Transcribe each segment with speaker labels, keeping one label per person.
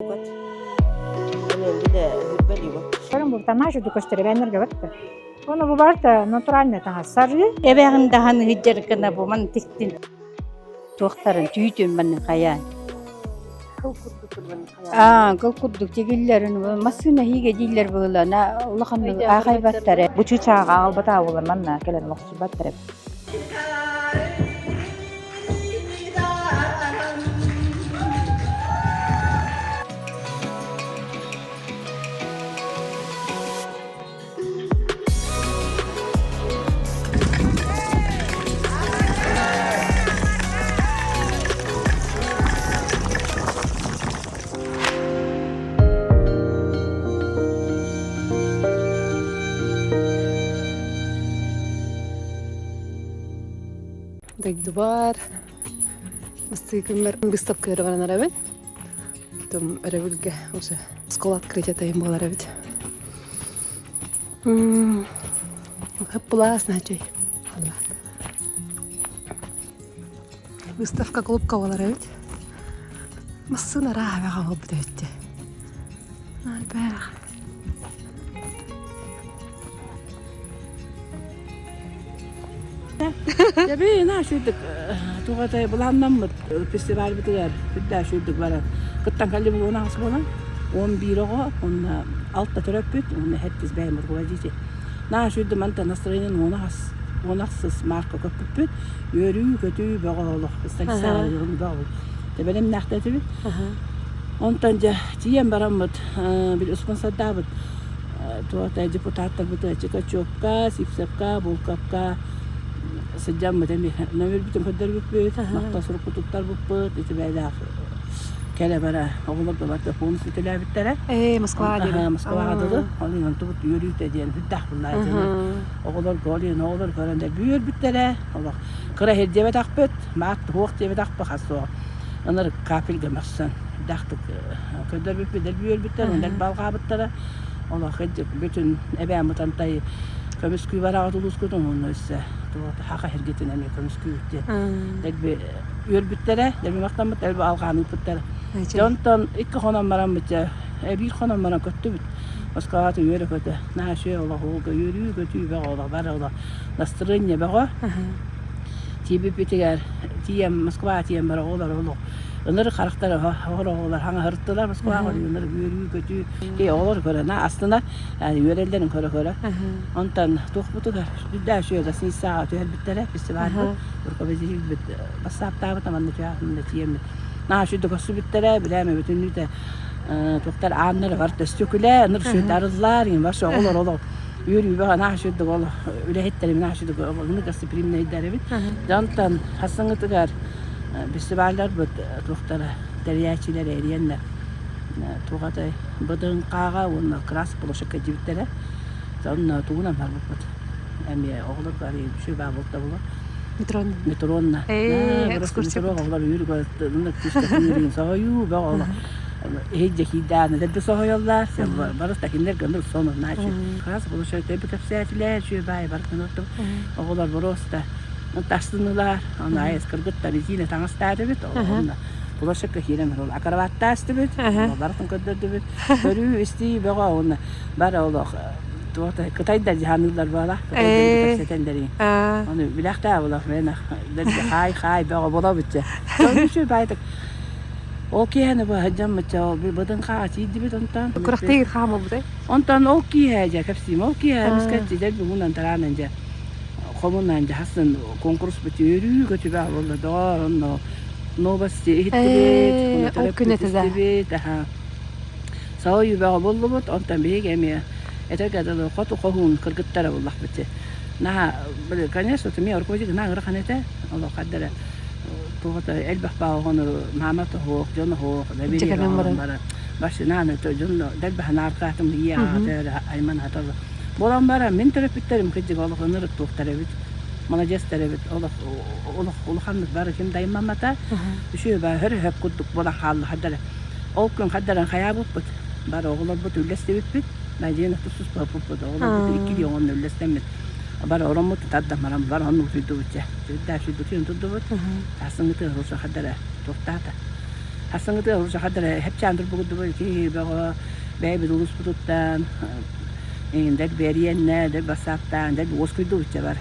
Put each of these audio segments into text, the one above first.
Speaker 1: Ону бу барыта натуральный таҥас сарыы.
Speaker 2: Эбэҕин даһан ыһыдьар гына бу ман тиктин. Туохтарын түүтүн манны хайаан.
Speaker 3: Кыл курдук
Speaker 2: Аа, кыл курдук тигиллэрин массыына иһигэ дииллэр быһыылана улаханнык аахайбаттар.
Speaker 4: Бу чыычааҕы аҕалбата буолар манна кэлэн олохсуйбаттар эбит.
Speaker 3: Дойдубар бастакы күммэр быыстапка өрө баран эрэбин. Потом өрөбүлгэ уже школа открытия тайым буолар эбит. Хаппылаас наачай. Выставка клубка буолар эбит. Массыына арааһа буолбут эбит Альбэх.
Speaker 5: Дьэби наһаа үчүгэйдик туох былааннаммыт фестивальбытыгар үрдээ үчүгэйдик баран кыттан кэллибит уон аҕыс буолан 11 оҕо уонна алта төрөппүт уонна сэттис бэйэм руководитель наһаа үчүгэйдик мантан настроение 10 10 ахсыс марка көппүппүт үөрүү-көтүү бөҕө олох бөҕө бэлэмнээхтэтибит онтон дьэ тиийэн бараммыт били спонсордаабыт туох депутаттарбыт Чикачевка, Сивцевка, Булковка сылдьаммыт эмиэ нөмүрбүтүн көрдөрбүппүт, махтал сурукку туттарбыппыт, ити бэйэлээх кэлэ бара оҕолорго барыта полностью төлөөбүттэрэ.
Speaker 3: Ээ, Москваҕа диэри.
Speaker 5: Москваҕа дылы. Ол иһин онтубут үөрүүтэ диэн үрдээх буллааччыны. Оҕолорго ол иһин оҕолор көрөн да үөрбүттэрэ. Олох кыра иһир диэбэтэхпит, маат туох диэбэтэхпит хас суох. Ынырык капельга мөхсөн даахтык көрдөрбүппүт дэлби үөрбүттэр, дэлби алҕаабыттара. Олох бүтүн эбээм Бытантай көмүскүү бараҕыт улуускутун уонна өссө хаха иһиргитин эмиэ көмүскүүбүт диэн дэлби үөрбүттэрэ, дэлби махтаммыт, дэлби алҕаан ыыппыттара. Дьэ онтон икки хонон бараммыт дьэ биир хонон баран көттүбүт. Москваҕа үөрэ-көтө, наһаа үчүгэй олох ууга үөрүү-көтүү бөҕө олох бары олох настырыанньа бөҕө. Тиийбиппитигэр тиийэн Москваҕа тиийэн бары оҕолор олох ынырык харахтара оҕолор хаҥаһыртылар Москваҕа ынырык үөрүү-көтүү Киһи оҕолор көрө астына үөрэллэрин көрө-көрө. Онтон туохпутугар үрдээх үчүгэй гостиницаҕа түһэрбиттэрэ фестивальбыт руководителбит бассааптаабыта манна түһээхминэ тиийэммит наһаа үчүгэй көрсүбүттэрэ билээмэ бүтүннүүтэ туохтар ааннара бар төстүкүлэ ыныр үчүгэй арыллар вообще оҕолор олох үөрүүбэ наһаа үчүгэйдик ол үлэһиттэрим наһаа үчүгэйдик ыныр гостеприимнэйдэр эбит. Дьэ онтон хасыҥҥытыгар фестивалларбыт туохтара тэрийээччилэрэ эриэннэр туох атай БДНХ-ҕа уонна Красная площадька диэбиттэрэ. Онно тугунан барбыппыт. Эмиэ оҕолорго арыый үчүгэй баа буолта буолуо.
Speaker 3: Метронно.
Speaker 5: Метронно.
Speaker 3: Ээ, экскурсия.
Speaker 5: Метро оҕолор үүрүгэр күүскэ соһуйуу бөҕө олох. Иһирдьэ киирдээн эдэрдэ соһуйаллар. Бары такиннэр гыныр сону начи. Красная площадь тэби кэпсээтилэр, үчүгэй баай барытын Оҕолор боруоста тастынылар, оны айыс кыргыттар итиинэ таҥастаатыбыт, онно площадка киирэн ол акробаттаастыбыт, барытын көрдөрдүбүт. Көрүү, истии бөҕө уонна бары олох туох кытайдар дьаһаныыллар буола, кытайдар кэпсэтэллэрин. Ону билэхтээ олох мен хаай хаай бөҕө болобут дьэ. Үчүгэй баайтык. Ол киэһэни бу сылдьаммыт ол быдын хаа тиийдибит онтон.
Speaker 3: Күрэхтэһии хаам буолбутай?
Speaker 5: Онтон ол киэһэ дьэ кэпсиим, ол киэһэ эмискэ дьэ бүгүнэн тараанан дьэ хомунан дьэ хасын конкурс бут үөрүү көтүбэ буолла доҕоор онно новости иһиттибит,
Speaker 3: Ол күн этэ да.
Speaker 5: истибит, аха. Саҕа үбэҕэ буллубут, онтон биһиги эмиэ этэргэ дылы хоту хоһуун кыргыттара буллахпыт. Наһаа, конечно, эмиэ руководитель наһаа ыарахан этэ, олох хардара туох элбэх баа оҕону маама тоһуох, дьон оһуох, баран Машинаны дьон дэлбэһэн аркаатым ийэ аҕата айман хаталла. Буолан баран мин төрөппүттэрим кырдьык олох ынырык туохтар эбит. Маладьыастар эбит. Олох олох улаханнык бары ким да аймаммата. Үчүгэй баа хөр хөп курдук буолан хаалла хардара. Ол күн хардаран хайаабыппыт. Бары оҕолорбут үллэстибиппит. Надежда тус-туспа оҕолорбут иккилии оҕону үллэстэммит. Бары ороммут тардан баран бары оннук утуйдубут дьэ. Үрдээ сүрбүтүн турдубут. Тасыҥҥытыгар уже хардара туохтаата. Хасыҥҥытыгар уже хадара хэпчээн турбугут киһи бөҕө бэйэбит улууспутуттан эҥин бэриэннэ дэл бассааптаан дэл уоскуйдубут бар.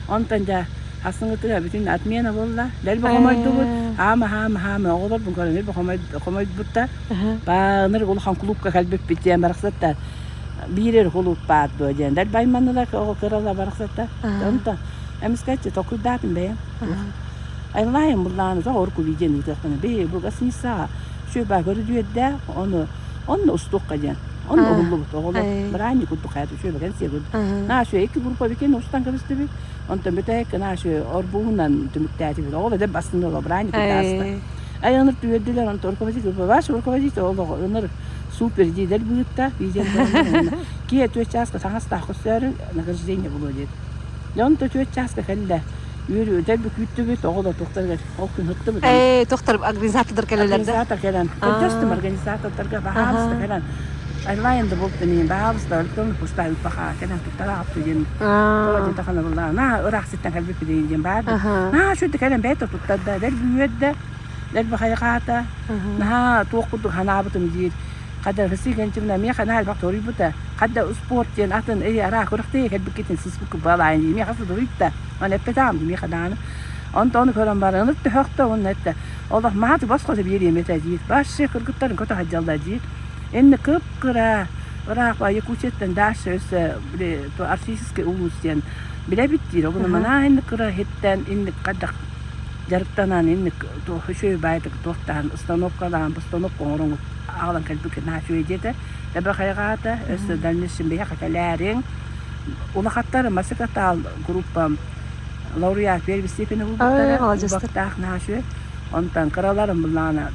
Speaker 5: Онтон дьэ хасыҥҥытыгар бүтүн отмена буолла. Дэлби хомойдубут. Хаама хаама хаама оҕолорбун көрөн дэлби хомойбуттар. Бааныр улахан кулуупка кэлбиппит диэн барахсаттар. Биир эрэ кулууп баар дуо диэн дэлби айманнылар оҕо кырала барахсаттар. Онтон эмискэччи толкуйдаатым бэйэм. Айлаайым буллааны тоҕо урукку видеоны ыытыахпына бэйи бу гостиницаҕа үчүгэй көрүдүөрдээх ону онно устуохха диэн онно уһуллубут оҕолор быраанньы курдук хайата үчүгэй кэнсиэ курдук наа үчүгэй икки группа бикин устан кэбистибит онтон бүтэһик наа үчүгэй орбуһунан түмүктээтибит оҕол эдэр бастыҥ оҕо быраанньы курдук ааста ай ыныр түөрдүлэр онтон руководитель ваш руководитель олоҕо ыныр супер диилэр быытта видео киэ түөрт чааска таҥастаах көстөөрү награждение буолуо диэт дьэ онто түөрт чааска кэллэ Үөрүү дэлби күүттүбүт, оҕолор туохтарыгар ол күн ыттыбыт.
Speaker 3: Ээ, туохтар организатордар кэлэллэр да?
Speaker 5: Организатор кэлэн, көрдөстүм организатордарга, баһаалыста кэлэн, онлайн да буолтун иһин, баһаалыста электронный почта ыыппаха кэлэн туттараапты диэн, тоҕо диэтэххинэ буоллаҕа, наа ыраах сиртэн кэлбиппит диэн баар. Наһаа үчүгэй кэлэн бэйэтэ туттарда, дэлби үөрдэ, дэлби хайҕаата, наһаа туох курдук санаабытым диир. Хата Василий миэхэ наһаа элбэх торуйбута. Хата успуорт диэн атын эй аraa күрэхтэһии кэлбиккитин сыспыккыт буолаайын дии. Миэхэ суруйда. Аны эппэтэҕим миэхэ даҕаны. Онтон ону көрөн баран ынырт төһөхтө уонна эттэ олох мааты босхо биэриэм этэ диир. Вообще кыргыттарын көтө сылдьаллар диир. Инни кып-кыра ыраах Якутияттан дальше өссө били Арктический улуус диэн билэбит диир. Огуну манаа инник кыра иһиттэн инник хайдах дьарыктанан инник туох үчүгэй баайдык туохтаан установкалаан постановка оҥороҥут аҕалан кэлбиккэ наһаа үчүгэй диэтэ. Эбэ хайҕаата, өссө дальнейшем биһиэхэ кэлээриҥ. Улахаттар Масыкатаал группа лауреат первой степени булбуттара, кубоктаах наһаа үчүгэй. Онтон кыраларым былаана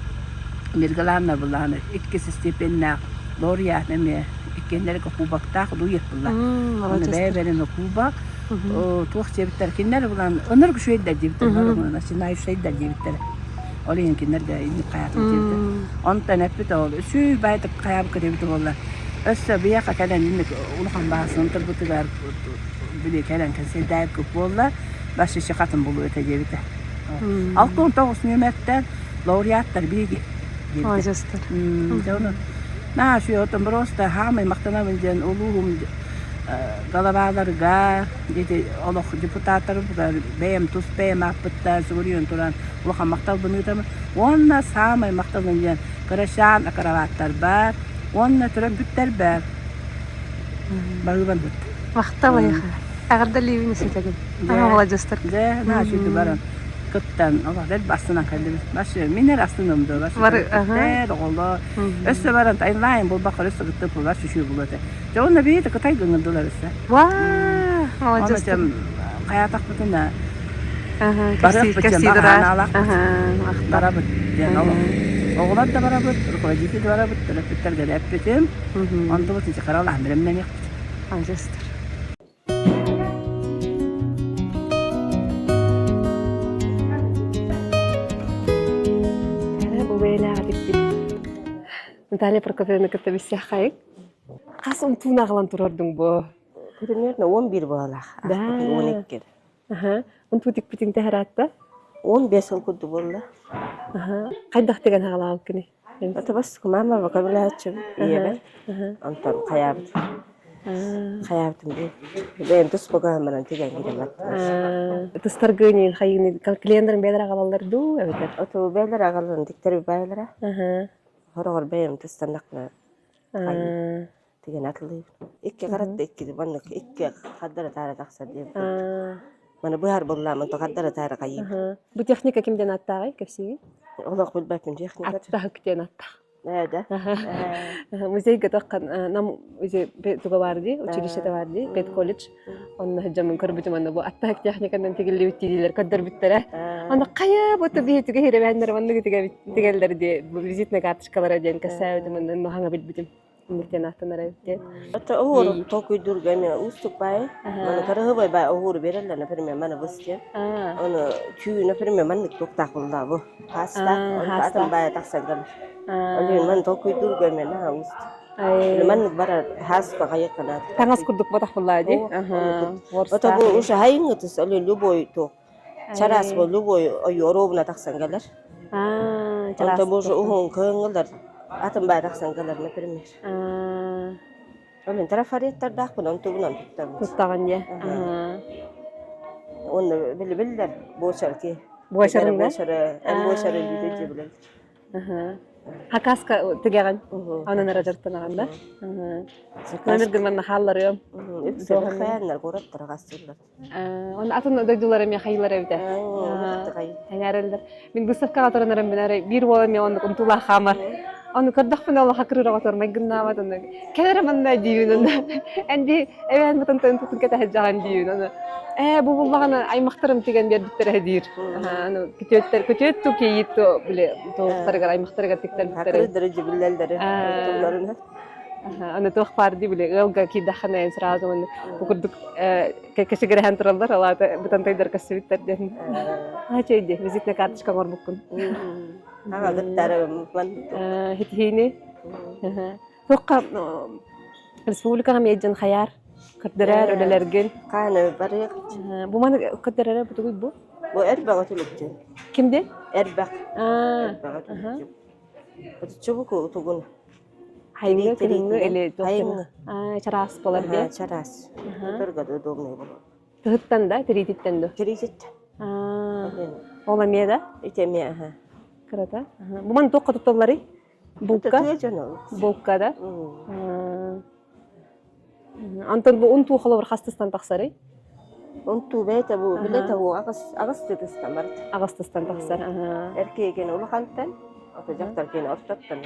Speaker 5: Миргаланна былаана иккис степеннээх лауреат эмиэ иккиэннэргэ кубоктаах дует булла. Оны бэйэ-бэйэлэрин кубок туох диэбиттэр кинилэр булан ынырык үчүгэйдэр диэбиттэр начинающайдар диэбиттэр Ол иһин кинилэргэ инник хайаатым диэбитэ. Онтон эппит ол үчүгэй баайдык хайаабыкка диэбитэ буолла. Өссө биһиэхэ кэлэн инник улахан баасын турбутугар били кэлэн кэнсиэрдээбиккит буолла. Башиши хатын булуу этэ диэбитэ. 69 нүөмэртэн лауреаттар биһиги диэбитэ.
Speaker 3: Молодецтар.
Speaker 5: Дьэ ону наа үчүгэй отон просто хаамай махтанабын диэн улууһум голубаларга ити олох депутаттарбытыгар бэйэм тус бэйэм ааппыттан сүгүрүйэн туран улахан махталбын ыытабын уонна саамай махталым диэн кырачаан акробаттарбар уонна төрөппүттэрбэр баһыыбан
Speaker 3: Махтал эйиэхэ. Эҕэрдэлиибин иситэгин.
Speaker 5: Дьэ,
Speaker 3: Молодецтар.
Speaker 5: дьэ, наһаа үчүгэй баран кыттан олох дэлби астынан кэллибит. Вообще мин эрэ астыным да вообще
Speaker 3: Бары, аха.
Speaker 5: төрөппүттэр, оҕолор. Өссө баран онлайн булбакка өссө кыттып вообще үчүгэй буолуо этэ. Дьэ уонна биһиги Кытайга ыҥырдылар өссө.
Speaker 3: Ваа,
Speaker 5: Оны
Speaker 3: молодецтар.
Speaker 5: дьэ хайаатахпытына
Speaker 3: Аха,
Speaker 5: барыахпыт диэн
Speaker 3: кэпсии
Speaker 5: баҕа
Speaker 3: тураар.
Speaker 5: санаалаахпыт.
Speaker 3: Аха, махтал.
Speaker 5: Барабыт диэн олох. Оҕолор да барабыт, руководитель да барабыт, төрөппүттэргэ да эппитим. Онтубут ити кыралаан бэлэмнэниэхпит.
Speaker 3: Молодецтар. Бу бэйэлээх эбиппит. Наталья Прокопьевна кытта билсиэххэйиҥ. Хас умтуун аҕалан турордуҥ бу?
Speaker 6: Примерно 11 буолалаах.
Speaker 3: Да.
Speaker 6: 12.
Speaker 3: Аха. Унтуу тикпитиҥ тэһэраатта?
Speaker 6: 15 сыл курдук буолла.
Speaker 3: Аха. Хайдах тигэн аҕалаабыккыный?
Speaker 6: Это бас мама көмөлөһөччүм ийэбэр. Онтон хайаабыт. Хайаабытым дии. Бэйэм тус богоһаммынан тигэн киирэн
Speaker 3: Тыстаргыынин хайыыны клиентерин бэйэлэр аҕалаллар дуу эбэтэр?
Speaker 6: Оту бэйэлэр аҕалан диктэр бэйэлэрэ.
Speaker 3: Аха.
Speaker 6: Хороҕор бэйэм тыстаннахпына тигэн атылыыбын. Икки харатта икки маннык икки хардара таара тахсар диэн курдук. Маны быһар буоллаамын то хардара таара хайыыбын.
Speaker 3: Бу техника ким диэн аттааҕый кэпсиигин?
Speaker 6: Олох билбэппин техника.
Speaker 3: Аттаһык диэн аттаах.
Speaker 6: Ээ да.
Speaker 3: Музейга таххан нам туга бар дии, училищета бар дии, педколледж. Онно сылдьаммын көрбүтүм онно бу аттаһык техниканан тигиллибит диилэр көрдөрбүттэрэ. Онно хайа бу биһитигэ хирэбээннэр манныгы тигэллэр дии визитная карточкалара диэн кэсээбитим онно хаҥа билбитим. Инниктэн аттанара диэн.
Speaker 6: Это оһуору толкуйдуурга эмиэ уустук баайы. Маны кырыһыбай баай оһуору берэллэр, например, маны быс диэн. Ону түү, например, маннык туохтаах буолла бу. Хаастаах, онто атын баайа тахсан кэлэр. Ол иһин маны толкуйдуурга эмиэ наһаа уустук. Маннык барар хааска хайыкканаат.
Speaker 3: Таҥас курдук ботах буолла дии.
Speaker 6: Ото бу уша хайыҥҥытыс, оле любой туох. Чараас бу любой ойу оруобуна тахсан кэлэр. Онто бу уже уһун кыһыҥҥылар атын баай тахсан кэлэр, например. Ол трафареттардаахпын, онтубунан туттабын.
Speaker 3: Туттаҕын дьэ.
Speaker 6: Уонна били биллэр буочарки.
Speaker 3: Буочарын да?
Speaker 6: Буочары, эн буочары билдэ дьэ билэр.
Speaker 3: Хакаска тигэҕин. Онон эрэ дьарыктанаҕын да? Номергын манна хаалларыам.
Speaker 6: Үксэ хайаннар куораттара хастыыллар.
Speaker 3: Оны атын дойдулар эмиэ хайылар эбитэ. Эҥээрэллэр. Мин выставкаҕа туран эрэн эрэ биир уола эмиэ оннук унтуулаах хаамар. Ону көрдөхпүнэ олох акырыыр оҕотор майгыннаабат онно кэл эрэ манна диибин онно эн би эбээн бытантан тутун кэтэһэ диибин ону ээ бу буллаҕына аймахтарым тигэн биэрбиттэрэ диир. Аны күтүөттэр күтүөт ту кийиит ту били туохтарыгар аймахтарыгар тиктэрбиттэрэ.
Speaker 6: Акырыдары дьибиллэллэри тулларына.
Speaker 3: Аны туох баар дии били ыалга киирдэххинэ сразу маннык бу курдук кэчигирэһэн тураллар алаата бытантайдар көстүбүттэр диэн. Аа чэй дии визитная карточка оҥорбуккун.
Speaker 6: Аҕалыттарым
Speaker 3: Хитиһиини. Туохха республикаҕа миэдьин хайаар көрдөрөр үлэлэргин.
Speaker 6: Хааны барыах.
Speaker 3: Бу маны көрдөрөрө бу тугуй бу?
Speaker 6: Бу эрбэҕэ түлүктүн.
Speaker 3: Ким диэн?
Speaker 6: Эрбэх. Эрбэҕэ түлүктүн. Чубуку утугун.
Speaker 3: Хайыҥҥы кыһыҥҥы или
Speaker 6: Хайыҥҥы.
Speaker 3: Чараас болар диye.
Speaker 6: Чараас. Көтөргө да удобный болар.
Speaker 3: Тыһыттан да, тириититтэн да?
Speaker 6: Тириититтэн.
Speaker 3: Ол эмиэ да?
Speaker 6: Ити эмиэ, аха.
Speaker 3: Кырата. Бу маны туохха тутталларый? Булка? Булка да? Антон бу унтуу холобур хастыстан тахсарый?
Speaker 6: Унтуу бэйэтэ бу билэтэ бу аҕыс аҕыс тыстан барыт.
Speaker 3: Аҕыс тыстан тахсар.
Speaker 6: Эркиэгин улахантан, ото дьахтар киэн ортоттон.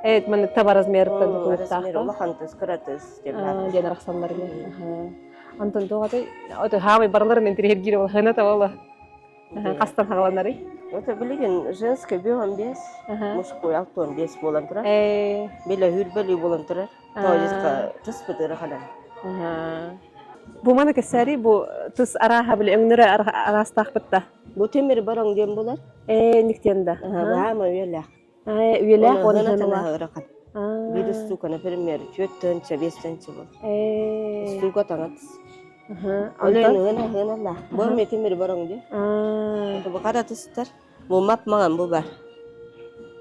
Speaker 3: Эт маны таба размерыттан тутулуктаах.
Speaker 6: Размер улахан тыс, кыра тыс диэн
Speaker 3: баар. Диэн арахсаллар Антон туоҕатай ото хаамай барыларын интириһиргиир ол хына табала. Хастан хаҕаланарый?
Speaker 6: Это билигин женский бөҕөн биэс, мужской алтон биэс буолан турар. Билэ хүрбэлүү буолан турар. Тоойуска тыспыт ыраханан.
Speaker 3: Бу маны кэсээри бу тыс арааһа били өҥнөрө араастаахпыт да.
Speaker 6: Бу тимир бароҥ диэн булар.
Speaker 3: Ээ никтиэн да.
Speaker 6: Баама үйэлээх.
Speaker 3: Ээ үйэлээх уонна сыаналаах.
Speaker 6: ыарахан. Биир устуука, например, 4 тыһыынча, 5 тыһыынча буолар.
Speaker 3: Ээ.
Speaker 6: Устуука таҥас. Онтон ыһыналаах. Бу эмиэ тимир бороҥ дии. Бу хара тыстар. Бу мап маҥан бу бар.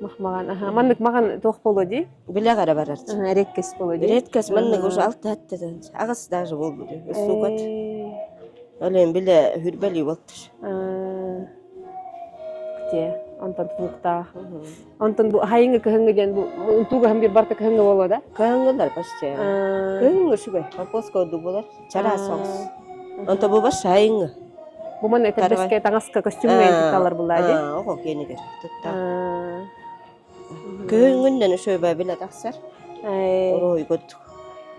Speaker 3: Мах маҕан. Аха. Маннык маҕан туох буолуо дии?
Speaker 6: Билэх эрэ барар.
Speaker 3: Редкость буолуо дии.
Speaker 6: Редкость маннык уже алта хаттадан. Аҕыс даже буолбут. Устуукат. Олен биле хүрбели болтур.
Speaker 3: Те, онтон тутулуктаах. Онтон бу хайыҥы кыһыҥҥы диэн бу унтуугаһын биир барта кыһыҥҥы буолуо да?
Speaker 6: Кыһыҥҥылар почти. Кыһыҥҥы үчүгэй. Попоска ордук буолар. Чараас соҕус. Онто бу баш хайыҥҥы.
Speaker 3: Бу манна этэрбэскэ таҥаска костюмҥа тутталлар буллаа дии.
Speaker 6: Оҕо киэнигэр туттар. Күһүҥҥүннэн үчүгэй билэ тахсар. Орой курдук.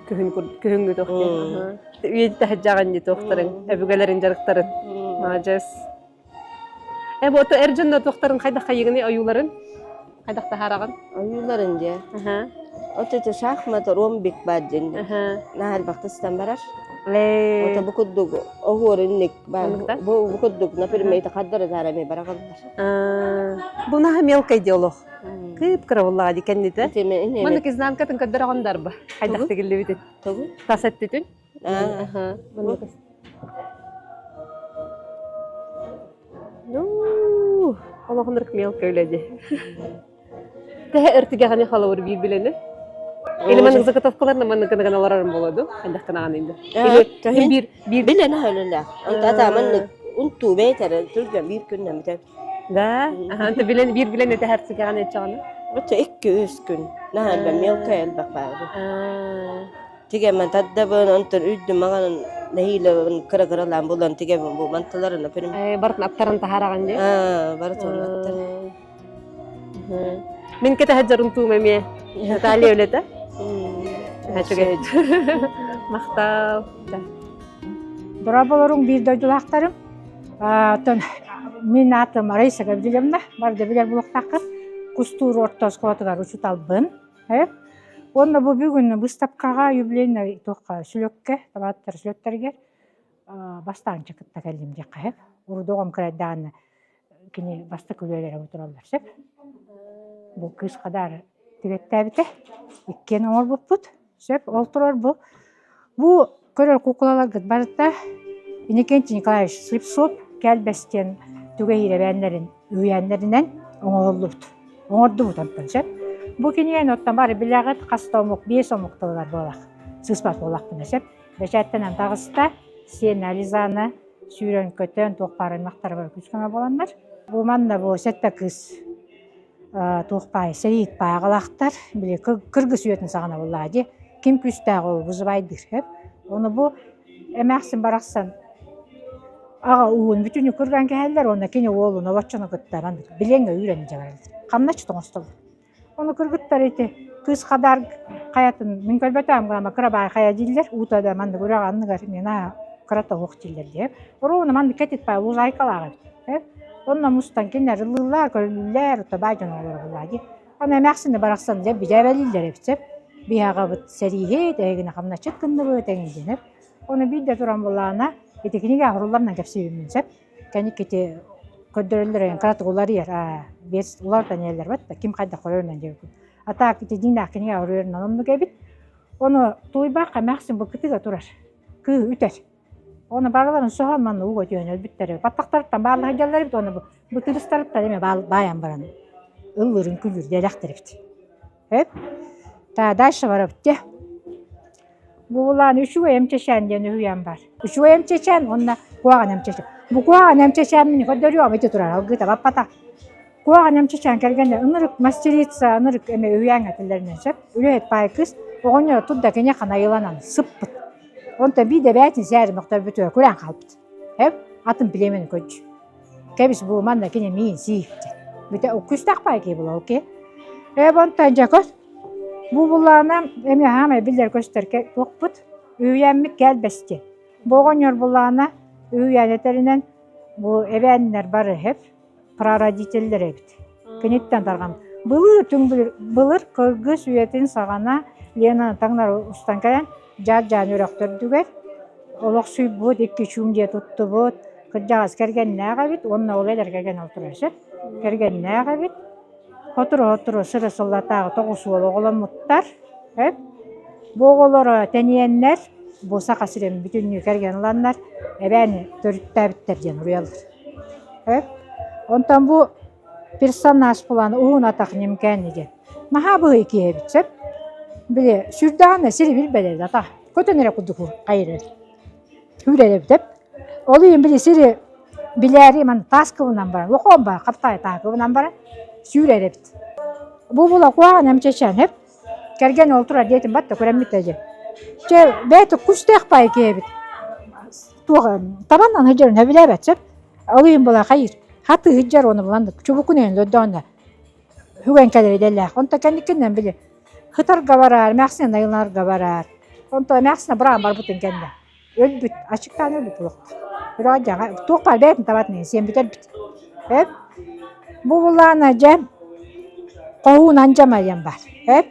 Speaker 3: Күһүн күһүҥҥү туох диэн. Үйэтитэ сылдьаҕын дии туохтарын, өбүгэлэрин дьарыктарын. Маладьыас. Э, бу эр дьоннор туохтарын хайдах хайыгыный ойууларын? Хайдах таһаараҕын?
Speaker 6: Ойууларын дьэ. От ити шахмат ромбик баар диэн. Наһаа элбэхтэ барар. Ото бу курдук оһуор инник бу бу курдук, например, ити хардары таара эми бараҕаллар.
Speaker 3: Бу наһаа мелкай диалог. Кып-кыра буоллаҕа дии кэннитэ. Маннык изнанкатын көрдөрөҕүн дарба. Хайдах тигиллибитин.
Speaker 6: Тугу?
Speaker 3: Тас өттүтүн. Ну, олохуннук мелкай үлэ дии. Тэһэ өртүгэҕини холобур биир билэни. Или маннык заготовкаларна маннык гына олорорум болоду. Хайдах гынаҕын инде. Или биир биир
Speaker 6: билэн аһылылаах. Онто ата маннык унтуу бэйэтэрэ түргэн биир күннэ бүтэ.
Speaker 3: Да, аха, билен биир билен этэһэр сигэҕин этчэҕинэ.
Speaker 6: Ото 2-3 күн. Наһаа элбэх мелкай элбэх баар. Тигэмэн таддабын, онтон үрдүм маҕанын нэһиилэ кыра-кыралаан булан тигэбин бу мантыларына пүрүм.
Speaker 3: Э, барытын аттарын таһаараҕын дии.
Speaker 6: Аа, барытын аттар.
Speaker 3: Мин кэтэһэ дьарынтуум эмиэ. Наталья үлэтэ. Үчүгэй. Махтал.
Speaker 1: Дорооболоруҥ биир дойдулаахтарым. Оттон мин аатым Раиса Гаврильевна, бары да билэр буолуохтааххыт. Кустуур орто оскуолатыгар учууталбын. Уонна бу бүгүн быыстапкаҕа юбилейнай туохха сүлүөккэ, табааттар сүлүөктэригэр бастаанча кытта кэллим диэххэ сөп. Урут оҕом кырайдаҕына кини бастакы үлэлэрэ тураллар сөп. Бу кыыс хадаар тигэттээбитэ. Иккиэн оҥорбуппут. Сөп. Ол турар бу. Бу көрөр куукулаларгыт барыта Иннокентий Николаевич Слепцов Кэлбэс диэн Түгэһиир эбээннэрин үһүйээннэринэн оҥоһуллубут. Оҥордубут онтон сөп. Бу кинигэни оттон бары билэҕит хас да омук, биэс омук тылыгар буолах. Сыыспат буоллахпына сөп. Бэчээттэнэн таҕыста. Сиэн Ализаны сүүрэн-көтөн туох баар аймахтара бары күүс-көмө буоланнар. Бу манна бу сэттэ кыыс туох баай сэриит бааҕалаахтар били кыргыс үйэтин саҕана буоллаҕа дии ким күүстээх ол вызывайдыыр сөп ону бу эмээхсин барахсан аҕа ууһун бүтүннүү кырган кэһэллэр уонна кини уолун обоччону кытта маннык билиэҥҥэ үүрэн илдьэ бараллар хамначчыт оҥостоллор ону кыргыттар ити кыыс хадаар хайатын мин көрбөтөҕүм гына кыра баай хайа дииллэр уута да маннык үрэҕи анныгар мин аа кырата оһох дииллэр диэ оруобуна маннык кэтит баай лужайкалаах эбит Онно мустан кинилэр ыллыыллар, көрүлүүллэр, оттон дьон оҕолоро буоллаа дии. Аны эмээхсини барахсан дьэ бидээбэлииллэр эбит сөп. Биһи аҕабыт сэрииһит, эһигини хамначчыт гынныбыт эҥин диэн Ону биирдэ туран буллаҕына, ити кинигэ оһорулларынан кэпсиибин сөп. Кэнники ити көрдөрөллөр эҥин кыратык уларыйар, аа, биэс уларытан иһэллэр бат да ким хайдах көрөрүнэн диэбиккин. А так ити дьиҥнээх кинигэ оһоруйарынан оннук эбит. Ону тулуйбакка эмээхсин бу кытыга турар. Кыыһы үтэр. Оны барыларын соһон манна ууга түһэн өлбүттэр. Баттахтарыттан баалла сылдьаллар эбит, уонна бытырыстарыттан эмэ баайан баран ыллыырын күлүүр дэлэхтэр эбит. Эп. Та дальше барабыт дьэ. Бу булаан үчүгэй эмчэчээн диэн үһүйээн бар. Үчүгэй эмчэчээн уонна куһаҕан эмчэчээн. Бу куһаҕан эмчэчээммин көрдөрүөҕүм ити турар алгыта баппата. Куһаҕан эмчэчээн кэргэнэ ынырык мастерица ынырык эмэ үһүйээҥҥэ этиллэринэн сөп. Үлэһит паай кыыс оҕонньоро турда киниэхэ найыланан сыппыт. Онтон биирдэ бэйэтин сээри мөхтөрбүтүгэр күрээн хаалбыт. Эп атын племени көрдү. Кэбис бу манна кини миин сиир диэн. Бүтэ күүстээх баай киһи була окей. Эп онтон дьэ көр. Бу булаана эми хаамай биллэр көстөр туохпут. Үүйэммит кэлбэсти. Бу оҕонньор булаана үүйэн этэринэн бу эбээннэр бары хеп прародителлэр эбит. Киниттэн тарҕам. Былыр түҥ былыр кыргыс үйэтин саҕана Лена таҥнары устан кэлэн дьаат-дьаан үрэх төрдүгэр олохсуйбут, икки чуум дьиэ туттубут, кырдьаҕас кэргэннээх эбит уонна ол эдэр кэргэн ол турар сөп. Кэргэннээх эбит. Сотору-сотору сыры сыллатааҕы тоҕус уол оҕоломмуттар. Эп. Бу оҕолоро тэнийэннэр, бу Саха сирин бүтүннүү кэргэн ыланнар, эбээни төрүттээбиттэр диэн уруйаллар. Онтон бу персонаж булан уһун атах ньимкээн диэн. Наһаа быһый киһи эбит сөп. Били сүрдэҕинэ сири билбэт атах. Көтөн эрэ курдук хайыр Үүрэр эбит эп. Ол иһин били сири билээри ман таас кыбынан баран, лохоон бар, хаптаай таа кыбынан баран сүүрэр эбит. Бу була куһаҕан эмчэчээн эп. Кэргэн ол турар диэтим батта көрөммүт да дьэ. Чэ бэйэтэ кустээх пай киһи эбит. Туох табаннан сылдьарын сөбүлээбэт сөп. Ол иһин була хайыыр. Хатыы сылдьар уонна булан чубукун өйөн дойдоонно үгэн кэлэр идэлээх. Онто кэнникинэн били хытарга бараар, эмээхсинэ найыларга бараар. Онто эмээхсинэ быраан барбытын кэннэ өлбүт, аччыктаан өлбүт буолуохтаах. Быраҕа дьаҥа туох баар бэйэтин табатын сиэн бүтэрбит. Эп бу булаана дьэ хоһуун андьама диэн баар. Эп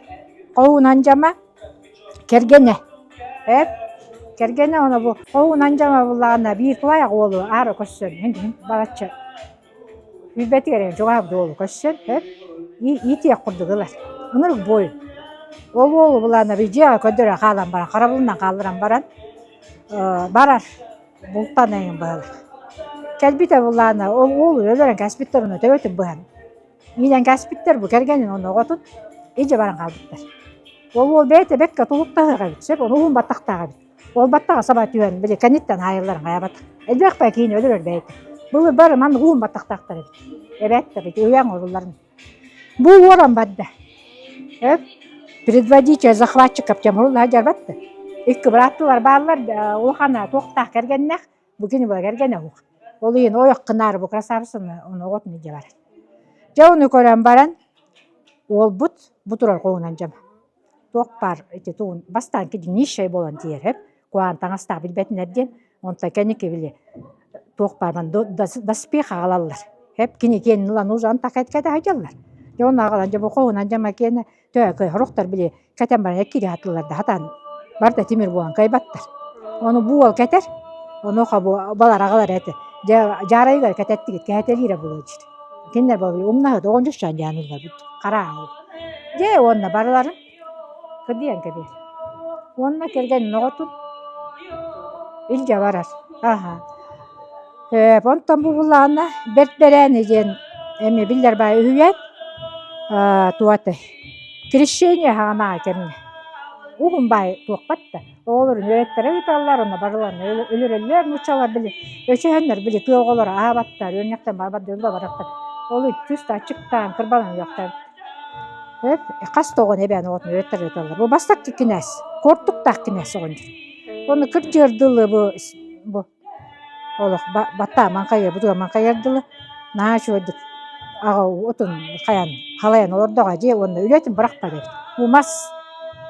Speaker 1: хоһуун андьама кэргэнэ. Эп кэргэнэ ону бу хоһуун андьама буллаҕына биир тулаайах уолу аара көрсөн балачча Билбэтигэр эрэ чугаһаабыт уолу көрсөн, иитиэх курдук ылар. Ынырык буой. Ол уолу былаана дьиэҕэ көрдөрө хаалан баран, харабылынан хаалларан баран, барар, бултаан эҥин быһалар. Кэлбитэ былаана ол уолу өлөрөн кээспиттэр уонна төбөтүн быһан иилэн кээспиттэр бу кэргэнин уонна оҕотун илдьэ баран хаалбыттар. Ол уол бэйэтэ бэркэ тулуктаһыах эбит, сөп, ону уһун баттахтаах эбит. Ол баттаҕа саба түһэн, били кэнниттэн хаайылларын хайаабатах. Элбэх бай киһини өлөрөр бэйэтэ. Былыр бары маннык уһун баттахтаахтар эбит. Эбээттэр ити үйэҥ оҕолорун. Бу уоран барда. Эп предводитель захватчиков Тимур дьарбатты. Икки бырааттылар бааллар, улахана туохтаах кэргэннээх, бу кини була кэргэнэ уһук. Ол иһин ойох кынаары бу красавицаны ону оҕотун илдьэ барар. Дьэ ону көрөн баран уолбут бу турар хоһунан дьама. Туох баар ити тугун бастаан кини нищай буолан тиийэр куһаҕан таҥастаах билбэтинэр диэн онтон кэнники били туох баар доспех аҕалаллар эп кини киэнин ылан узан такайтката сылдьаллар дьэ ону аҕалан дьэ бу хоһунан дьама киэнэ төһө сорохтор били кэтэн баран эккири хатыллар да хатаан барыта тимир буолан кыайбаттар ону бу уол кэтэр онуоха бу балар аҕалар этэ дьэ дьаарайыгар кэтэттигит кэһэтэлиирэ буолуо диир Кинилэр буолла умнаһыт оҕонньор дьаанылларбыт харааһыл. Дьэ уонна барыларын кырдьыйан кэбиһэр. Уонна кэргэнин оҕотун илдьэ барар. Аһа. Онтон бу буллаҕына бэрт бэрээни диэн эмиэ биллэр баай үһүйээн туотай крещение хаҕанааҕы кэмҥэ уһун баай туохпат да оҕолорун үөрэттэрэ ыыталлар онно барыларын өлөрөллөр нууччалар били өчөһөннөр били тыа оҕолоро аһаабаттар үөнньэхтэн барбат дьонно барахтар ол түс да аччыктаан кырбанан өлүөхтээбит хас да оҕону эбээн оҕотун үөрэттэрэ ыыталлар бу бастакы кинээс куортуктаах кинээс оҕонньор Ону кырдьыар дылы бу бу олох баттаа маҥхайыа бутуга маҥхайар дылы наһаа үчүгэйдик аҕа отун хайан халайан олордоҕо дьиэ уонна үлэтин бырахпат эбит. Бу мас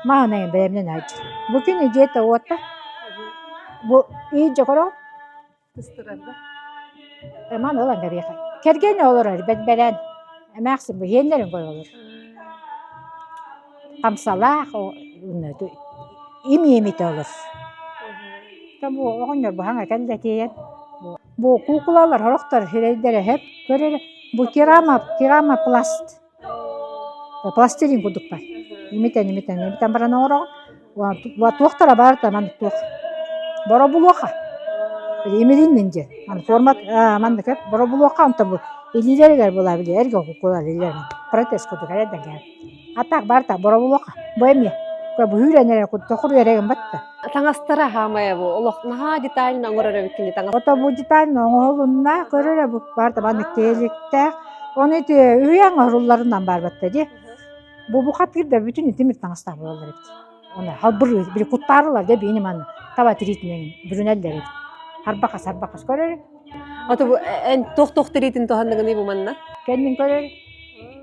Speaker 1: маһын бэлэмнэнэ сылдьар. Бу күн дьиэтэ уота бу иһирдьэ көрөҕүн Маны ылан кэбиэхэ. Кэргэнэ олорор бэрбэрээн эмээхсин бу иһиэннэрин көрө олорор. Хамсалаах им-имитэ олор. Бу оҕонньор бу хаҥа кэллэ тиэйэн бу куукулалар сорохтор сирэйдэрэ эһэп көр эрэ бу керама керамопласт Пластилин курдук баар. Имитэн, имитэн, имитэн баран оҥороҕун. Туохтара баар да маннык туох. Боробулуоха. Имилиннин диэн. Маны формат маннык боробулуоха онтон бу илиилэригэр була били эргэ кукулар илиилэрин протез курдук эрэрдэн кэһэр. А так бар та боробулуоха. Бу эмиэ. Бу үүрэн эрэр курдук тохур эрэгин батта.
Speaker 3: Таҥастара хаамайа бу олох наһаа детально оҥорор эбиккин таҥас.
Speaker 1: Ото бу детально оҥоһулунна көрөр бу бар да маннык тиэликтээх Ону ити үһүйээн оһорулларынан баарбатта дии. Бу бухатыыр да бүтүн тимир таҥастаах буолаллар эбит. Оны халбыр били куттаарылар да биини манна таба тириитинэн бүрүнэллэр эбит. Харбахас харбахас көрөр.
Speaker 3: Ото бу эн туох-туох тириитин туһанныгыный бу манна?
Speaker 1: Кэннин көрөр.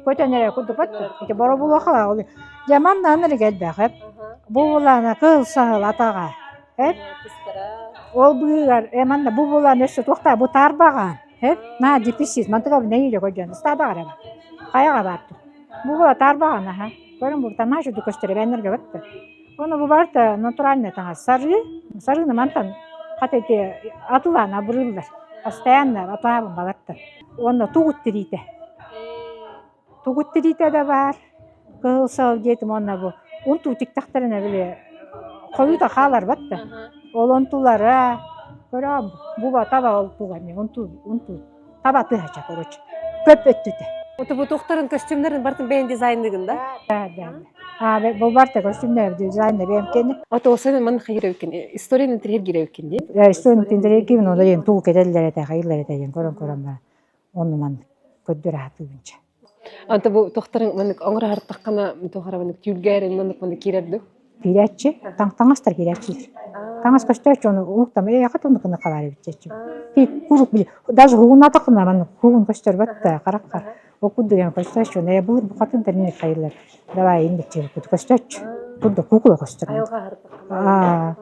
Speaker 1: Көтөн эрэ курдук ити боробулуохала ол. Дьэ манна анары элбэх эп. Бу булана кыл саһыл атаҕа. Эп. Ол быыгар э манна бу булан өссө туохтаа бу таарбаҕаан. Э, наа дефицит, мантыга нэһиилэ көрдьөн, ыстаадаҕа эрэ бар. Хайаҕа баар тур. Бу була таарбаҕан аха. Көрүн бу таҥаа чуду көстөр эбээннэргэ батта. Ону бу барыта натуральный таҥас. Сарыы, сарыыны мантан хата ити атылаан абырыыллар. Постоянно атаабын балаттар. Уонна тугут тириитэ. Тугут тириитэ да баар. Кыһыл сал диэтим уонна бу унтуу тиктэхтэринэ били хойуута хааларбат да. Ол онтулара көрөм буба таба ол туга эмиэ унтуу унтуу таба тыһача короче көп өттүтэ.
Speaker 3: Ото бу туохтарын костюмнарын бартын бэйэн дизайныгын да?
Speaker 1: Да, да, да. А бу барта костюмнар дизайна бэйэм кени.
Speaker 3: Ото осен ман хайыр эбиккин историяны тирер эбиккин ди.
Speaker 1: Историяны тиндерер ким ону диэн туу кетеллер этэ хайыллар этэ диэн көрөн көрөн бар. Онну маннык көрдөрө сатыыбынча.
Speaker 3: Анта бу тохторун маннык оҥоро хартаххана туохара маннык түүлгээрин маннык маннык киирэр ду?
Speaker 1: Киирээччи, таҥастар киирээччилэр. Таҥас көстөөччү ону уһуктам ээ хат оннук гына халаар эбит диэччи. Куруук били даже уһугуннаатаххына маннык уһугун көстөрбөт да хараххар ол курдук эм көстөөччү ону ээ былыр букатын да инник хайылар давай инник диэбит көстөөччү курдук куукула көстөр. Аа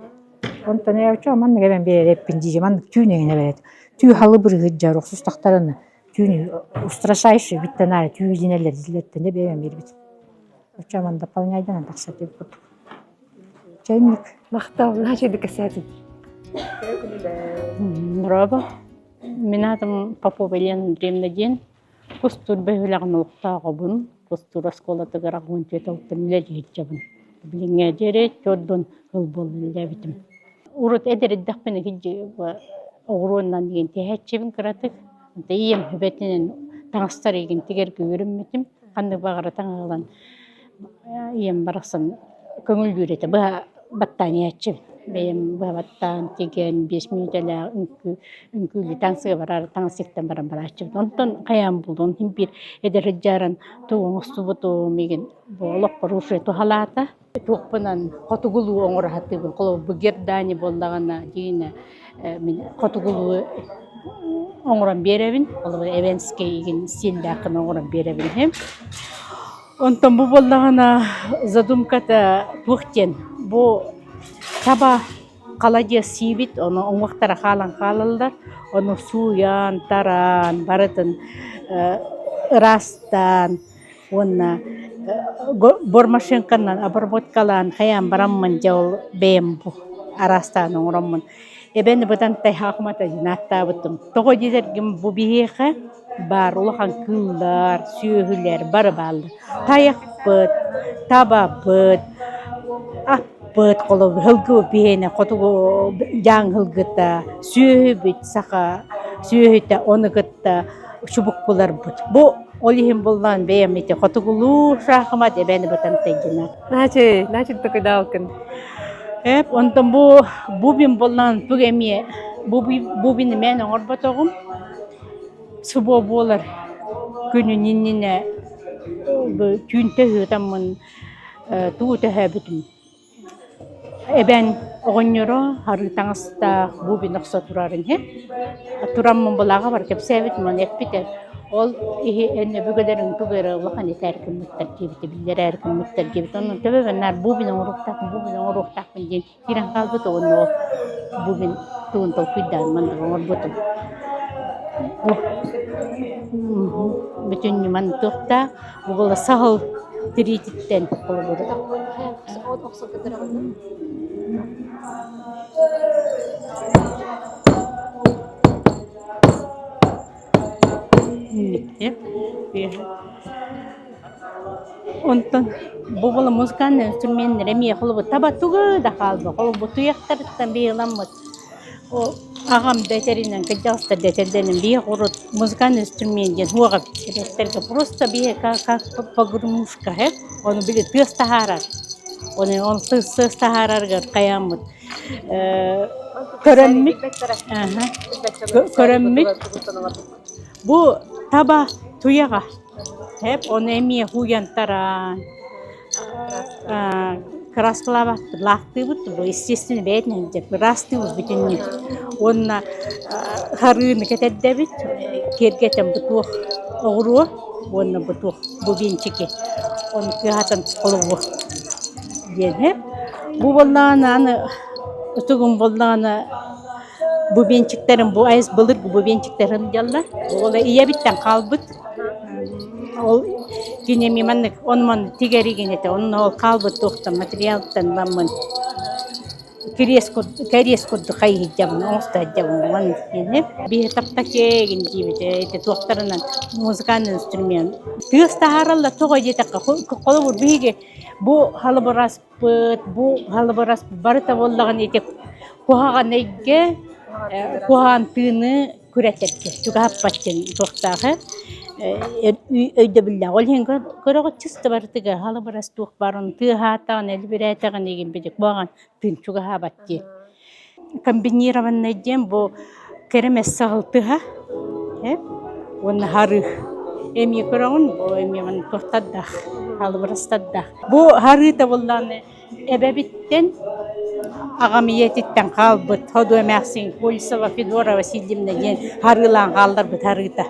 Speaker 1: онтон ээ очо маннык эбэн биэрэппин дии маннык түүн эҥин эбэрет түү халыбырыһыт дьар охсустахтарына түүн устрашающий бүттэн аайы түү илинэллэр дилэттэн бэйэм биэрбит. Оччо дополняйдан тахсар диэбит курдук. Чайник.
Speaker 3: Махтал, наһаа үчүгэйдик кэпсээтиҥ.
Speaker 7: Браво. Мин аатым Попова Елена Андреевна диэн. Кустуур бөһүөлэгин олохтооҕобун. Кустуур оскуолатыгар аҕыһын алтан үлэлиһиччэбин. Билиҥҥэ диэри төрдүн ыл буолла үлэлээбитим. Урут эдэр эрдэхпинэ оҕуруоннан диэн тэһээччибин кыратык. Онто ийэм сүбэтинэн таҥастар игин тигэргэ үөрэммитим. Ханнык баҕара таҥаһы ылан ийэм барахсан көҥүллүүр этэ. Быһа баттаан иһээччибин. Бэйэм быһа баттаан тигэн биэс мүнүүтэлээх үҥкүү үҥкүүлүү таҥсыга бараары таҥас сиктэн баран барааччыбын. Онтон хайаан булуон иһин биир эдэр сылдьааран тугу оҥостубутум игин бу олохпор уже туһалаата. Туохпунан хотугулуу оҥоро сатыыбын. Холобур, бу гердани буоллаҕына, дьиҥинэ мин хотугулуу оҥорон биэрэбин. Холобур, эвенскэй игин стиллээххин оҥорон биэрэбин иһим. Онтон бу буоллаҕына задумката туох диэн бу таба халадьыас сиибит, ону уҥуохтара хаалан хаалаллар. Ону сууйан, тараан, барытын ыраастаан уонна бормашинканан обработкалаан хайаан бараммын дьэ ол бэйэм бу араастаан оҥороммун эбэни бытантай хаахымата диэн ааттаабытым тоҕо диэтэргин бу биһиэхэ баар улахан кыыллар сүөһүлэр бары бааллар тайахпыт табабыт аппыт холобур һылгы биһиэнэ хотугу дьааҥ һылгыта сүөһүбүт саха. сүөһүтэ ону кытта чубуккуларбыт. Бу ол иһин буллаан бэйэм ити хотугулуу шахмат эбэни бытан тайгина.
Speaker 3: Начи, начи такыдаалкын.
Speaker 7: Эп, онтон бу бубин буллаан туг эмиэ бубин мен оҥорботоҕум. Субо буолар күнүн иннинэ түүн төһүтаммын тугу төһөөбүтүм. Эбэн оҕонньоро харыы таҥастаах бубин охсо турарын иһин тураммын былааҕа бар кэпсээбитим уонна эппитэ ол иһи эн өбүгэлэриҥ тугу эрэ улахан этээр гыммыттар диэбитэ биллэрээр гыммыттар диэбит онон төбөбөр наар бубин оҥоруохтаахпын бубин оҥоруохтаахпын диэн киирэн хаалбыт уонна ол бубин тугун толкуйдаан маннык оҥорбутум бүтүн ньыман туохтаах бу буола саһыл тириититтэн холобур Онтон бу буола музыкальнай инструменнэр эмиэ холобур таба тугу да хаалбат холобур туйахтарыттан быыламмыт Аҕам да этэринэн, кырдьаҕастар да этэллэринэн биһиги урут музыкальный инструмент диэн суох эбит. Эбэттэргэ просто биһиги как погремушка э ону били тыас таһаарар. Ону ол тыас таһаарарыгар хайааммыт көрөммүт көрөммүт бу таба туйаҕа эп ону эмиэ һууйан тараан Кырааскалаабаппыт, лаахтыыбыт бу естественно бэйэтинэн дьэ ыраастыыбыт бүтүннүү. Уонна харыыны кэтэрдэбит, киэргэтэн бу туох оҕуруо уонна бу туох бубенчики ону кыаһатан холобур диэн ээ. Бу буоллаҕына аны ытыгым буоллаҕына бубенчиктэрим бу айс былыргы бубенчиктэрим дьаллар. Ол ийэбиттэн хаалбыт. Ол кини эмиэ маннык он-ман тигэригин этэ, онно ол хаалбыт туохтан материалтан ламмын кириэс курдук кэриэс курдук хайыһыйдьабын оҥосто сылдьабын маннык диэни. Биһи таптакегин диибит ити туохтарынан музыкальный инструмент. Тыас таһаараллар тоҕо диэтэххэ холобур биһиги бу халыбыраспыт, бу халыбырас барыта буоллаҕына ити куһаҕан эйгэ куһаҕан тыыны күрэтэргэ чугаһаппат диэн туохтаах өйдөбүллээх. Ол иһин көрөҕүт чисто барытыгар халыбырас туох баарын тыаһаатаҕын, элбирээтэҕин игин били куһаҕан тыын чугаһаабат диэн. Комбинированный диэн бу кэрэмэс саһылтыһа уонна харыы. Эмиэ көрөҕүн бу эмиэ манна туохтардаах, халыбырастардаах. Бу харыыта буоллаҕына Эбэбиттэн, аҕам ийэтиттэн хаалбыт Ходуо эмээхсин Колесова Федора Васильевна диэн харыылаан хаалларбыт харыыта.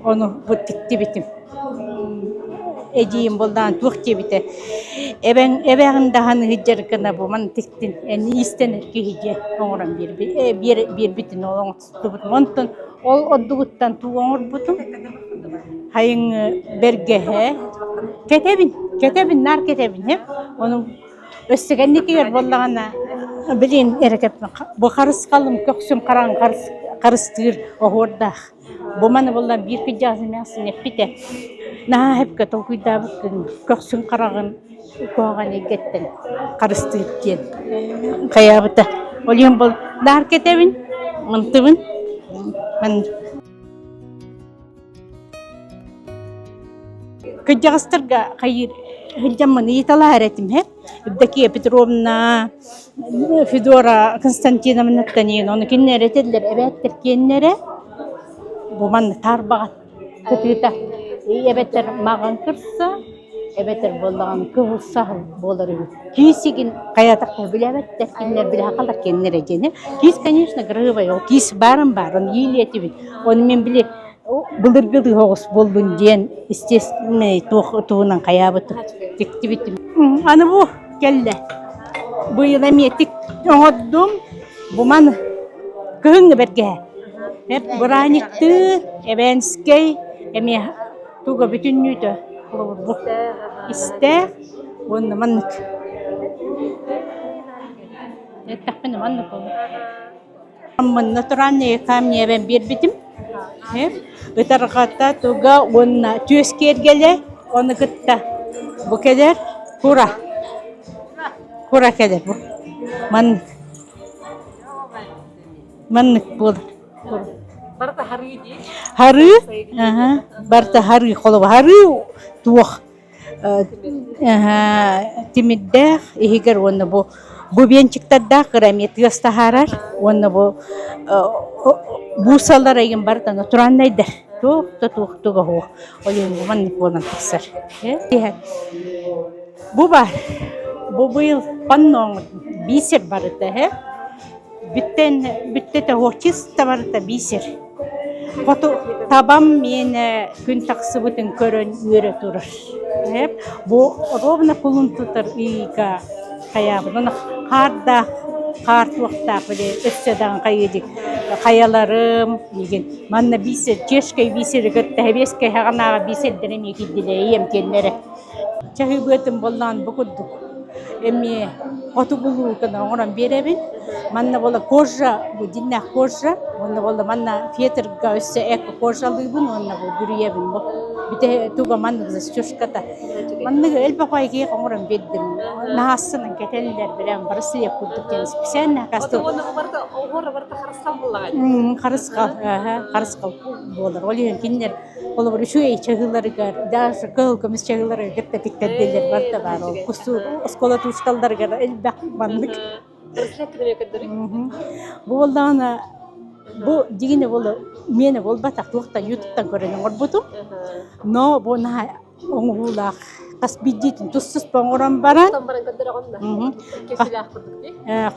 Speaker 7: Ону бу тиктибитим. Эдьиийим буоллаҕын туох диэбитэ, эбэҥ эбээҕин даҕаны сылдьар гына бу маны тиктин, эн иистэнэр киһи диэн оҥорон биэрбитин ол оҥостубутум. Онтон ол ордугуттан тугу оҥорбутум? Хайыҥы бэргэһэ кэтэбин, кэтэбин, наар кэтэбин һэ. Ону өссө кэнникигэр буоллаҕына билин эрэ кэппин бу харысхалым көхсүм хараҥ харыстыыр оһуордаах. Бу маны буолла биир кырдьаҕас эмээхсин эппитэ наһаа сөпкө толкуйдаабыккын көхсүн хараҕын куһаҕан эйгэттэн харыстыыр диэн хайаабыта. Ол иһин бол наар кэтэбин, мантыбын. Кырдьаҕастарга хайыыр сылдьаммын ыйыталаһар этим һэ. Евдокия Петровна, Федора Константиновнаттан иин ону кинилэр этэллэр эбээттэр киэннэрэ бу манна таарбаҕат кытыыта эбэтэр маҕан кырса эбэтэр буоллаҕына кыһыл саһыл буолар үһү. Киисигин хайатахпын билээбэттэр, кинилэр билэ халар кинилэр диэни. Киис, конечно, кырыыбай, ол киис баарын баар, оны иилиэтибит. Оны мен били былыргы оҕус буоллун диэн естественный туох туһунан хайаабытым, тиктибитим. Аны бу кэллэ. Быйыл эмиэ тик оҥордум. Бу маны кыһыҥҥы бэргэһэ. Бырааһынньыктыы, Эбээнскэй эмиэ туга бүтүннүүтэ холобур бу истээх уонна маннык эттэхпинэ маннык манна туран камни биэрбитим ытарҕата туга уонна түөс киэргэлэ ону кытта бу кэлэр кура кура кэлэр бу маннык маннык буолар.
Speaker 3: Барыта харыы дии.
Speaker 1: Харыы, барыта харыы, холобур, харыы туох тимирдээх иһигэр уонна бу бубенчиктардаах кыра эмиэ тыас таһаарар уонна бу буусалар эйигин барыта натуральнайдар туох да туох туга суох ол иһин бу маннык буолан тахсар бу баар бу быйыл панно бисер барыта э Бүттэн бүттэтэ чисто барыта бисер. Хоту табам миэнэ күн тахсыбытын көрөн үөрэ турар. Бу ровно кулун тутар ыйга хайаабын хаардаах хаар туохтаах били өссө даҕан хайыдик хайаларым мигин манна бисер чешкэй бисери кытта хэбиэскэй хаҕанааҕа бисердэрэ эмиэ киирдилэр ийэм киэннэрэ Чаһыыбыатын буоллаҕын бу курдук эмиэ хотугулуу гына оҥорон биэрэбин. Манна буола кожа, бу дьиннээх кожа, уонна буолла манна фетрга өссө эко кожалыыбын уонна бу бүрүйэбин бу. Бүтэ туга маннык застежката. Маннык элбэх киһи оҥорон биэрдим. Наһаассынан кэтэллэр бэлэм браслет курдук диэн специально оказывается. Харысхал, харысхал буолар. Ол иһин кинилэр Холобур, үчүгэй чаһыыларыгар, даже кыһыл көмүс чаһыыларыгар кытта тиктэрдилэр барыта баар. Ол кустуур оскуола туусталларыгар элбэх маннык. Бу буоллаҕына, бу дьигинэ буолу миэнэ буолбатах, туохтан ютубтан көрөн оҥорбутум. Но бу наһаа оҥоһуулаах хас биирдиитин тус-туспа оҥорон баран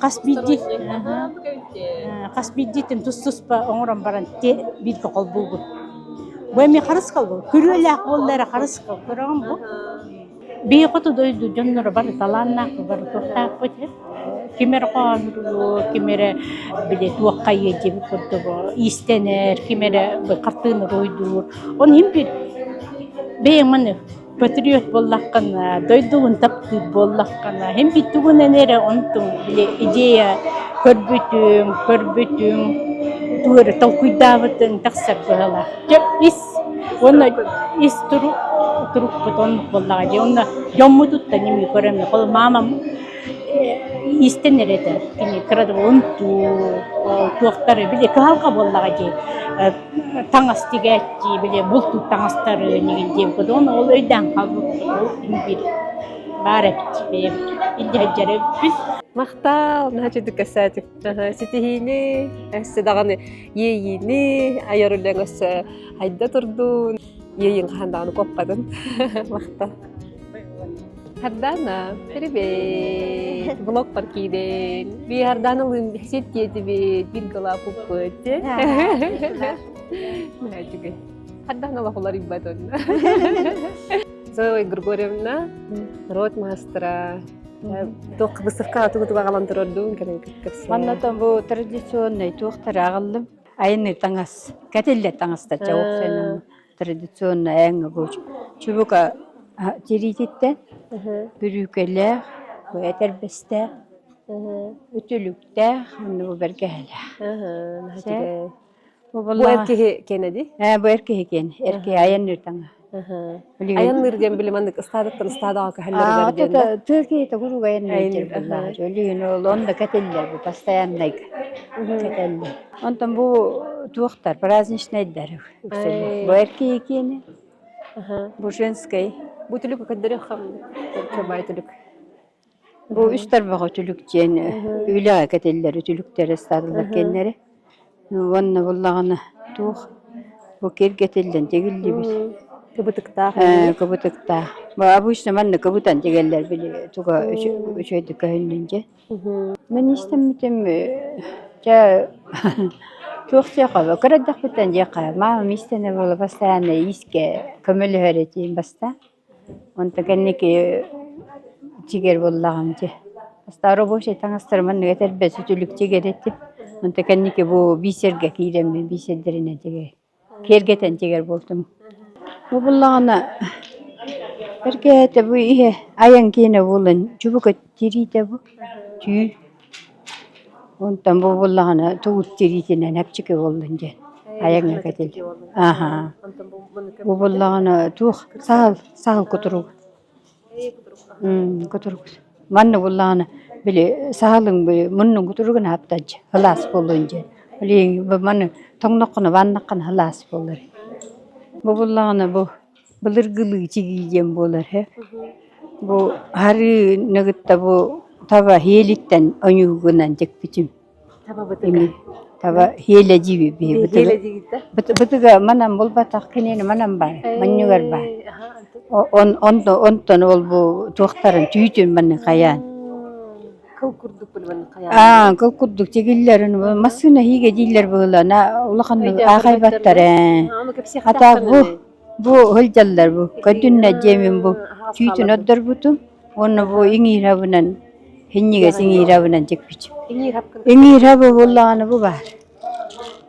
Speaker 1: хас биирдии хас биирдиитин тус-туспа оҥорон баран бииргэ холбуугун. Бу эмиэ харысхал бу. Күрүөлээх буолла эрэ харысхал. Көрөҕүн бу. Биһи хоту дойду дьонноро бары талааннаахпыт, бары туохтаахпыт. Ким эрэ хоһоонуруо, ким эрэ били туохха диэбит курдук иистэнэр, ким эрэ хартыына уруһуйдуур. Ол иһин бир бэйэҥ маны патриот буоллаххына, дойдугун таптыыр буоллаххына, һин бир тугунан эрэ онтуҥ били идея көрбүтүҥ, көрбүтүҥ, тугу эрэ толкуйдаабытыҥ тахсар быһыылаах. Дьэ ис уонна ис турук турукпут оннук буоллаҕа дии. Онно дьоммутуттан эмиэ көрөммүт. Ол маамам иистэнэр этэ. Кини кыра да унтуу, туохтары били кыһалҕа буоллаҕа дии. Таҥас тигээччи, били бултуур таҥастары нигин диэн курдук. Ону ол өйдөөн хаалбыппыт. Ол бир баар эбит бэйэбит илдьэ сылдьар эбиппит.
Speaker 3: Махтал, наһаа үчүгэй кэпсээтик. Ситиһиини, өссө даҕаны иэйиини, айар үлэҥ өссө айда турдун. Иэйиҥ хаһан даҕаны куоппатын. Махтал. Хардана, привет! Блог киирэн. Би Харданалыын сиэттиэтибит, бир галапуппут. Үчүгэй. Хардана лохуларыйбат онно. Зоя Григорьевна, род маастара. Туох выставка тугу туга аҕалан турордуун кэлэн кэпсээ.
Speaker 2: Манна бу традиционный туохтары аҕаллым. Айынны таҥас, кэтиллэ таҥаста чаук традиционно ээҥҥэ бу чубука тириититтэн бүрүүкэлээх, бу этэрбэстээх, үтүлүктээх, уонна бу бэргэһэлээх.
Speaker 3: Бу эр киһи киэнэ дии?
Speaker 2: Ээ, бу эр киһи киэнэ. Эр киһи айанныыр таҥа.
Speaker 3: Айанныыр диэн били маннык ыстаадаттан ыстаадаҕа көһөллөрүгэр диэн да?
Speaker 2: Тыа киһитэ куруук айанныыр диэн буоллаҕа. Өлүүн ол онно кэтиллэр бу постояннайга кэтэллэр. Онтон бу туохтар праздничнайдар үксүлэр. Бу эр киһи киэнэ, бу женскэй.
Speaker 3: Бу түлүк көрдөрүөххэ баай түлүк.
Speaker 2: Бу үс тарбах үтүлүк диэн үлэҕэ кэтиллэр үтүлүктэр ыстаадалар кэннэрэ. Уонна буллаҕына туох бу киргэтиллэн тигиллибит.
Speaker 3: Кыбытыктаах.
Speaker 2: Ээ, кыбытыктаах. Бу обычно манна кыбытан тигэллэр били туга үчүгэйдик көһүннүн дьэ. Мин истэммитим дьэ туох диэххэ кыра эрдэхпиттэн диэххэ маамам иистэнэ буола постоянно иискэ көмөлөһөр этим бастаан. Онто кэнники тигэр буоллаҕым дии. Бастаан рабочай таҥастары маннык этэрбэс үтүлүк тигэр этим. Онто кэнники бу бисергэ киирэммин бисердэринэн тигэр киэргэтэн тигэр буолтум. Бу буллаҕына бэргэһэтэ бу иһэ айан киэнэ буолан чубука тириитэ бу түү. Онтон бу буллаҕына тугут тириитинэн эпчики буоллун диэн айаҥҥа кэтил. Аһаа. Бу буллаҕына туох саһыл саһыл кутурук. Кутурук. Манна буллаҕына били саһылыҥ били муннуҥ кутуругун аһаптааччы ылаас буоллун диэн. Билигин бу маны тоҥноххуна бааннаххына сылаас буолар. Бу буллаҕына бу былыргылыы тигии диэн буолар һэ. Бу харыыны кытта бу таба иһиэлиттэн ойуугунан тикпитим.
Speaker 3: Таба бытыга.
Speaker 2: Таба иһиэлэ диибит биһи бытыга.
Speaker 3: Иһиэлэ диигит да?
Speaker 2: Бытыга манан булбатах кинини манан баар, манньыгар баар. Онтон ол бу туохтарын түүтүн манны хайаан.
Speaker 3: Кыл курдук билбэн хайаан.
Speaker 2: Аа, кыл курдук тигиллэрин массыына иһигэ дииллэр быһыылана улаханнык аахайбаттар ээ. Ата бу бу сылдьаллар бу көтүннэ диэмин бу түүтүн ордорбутум уонна бу иҥиирабынан хинньигэс иҥиирабынан тикпитим. Иҥиирабы буллаҕына бу баар.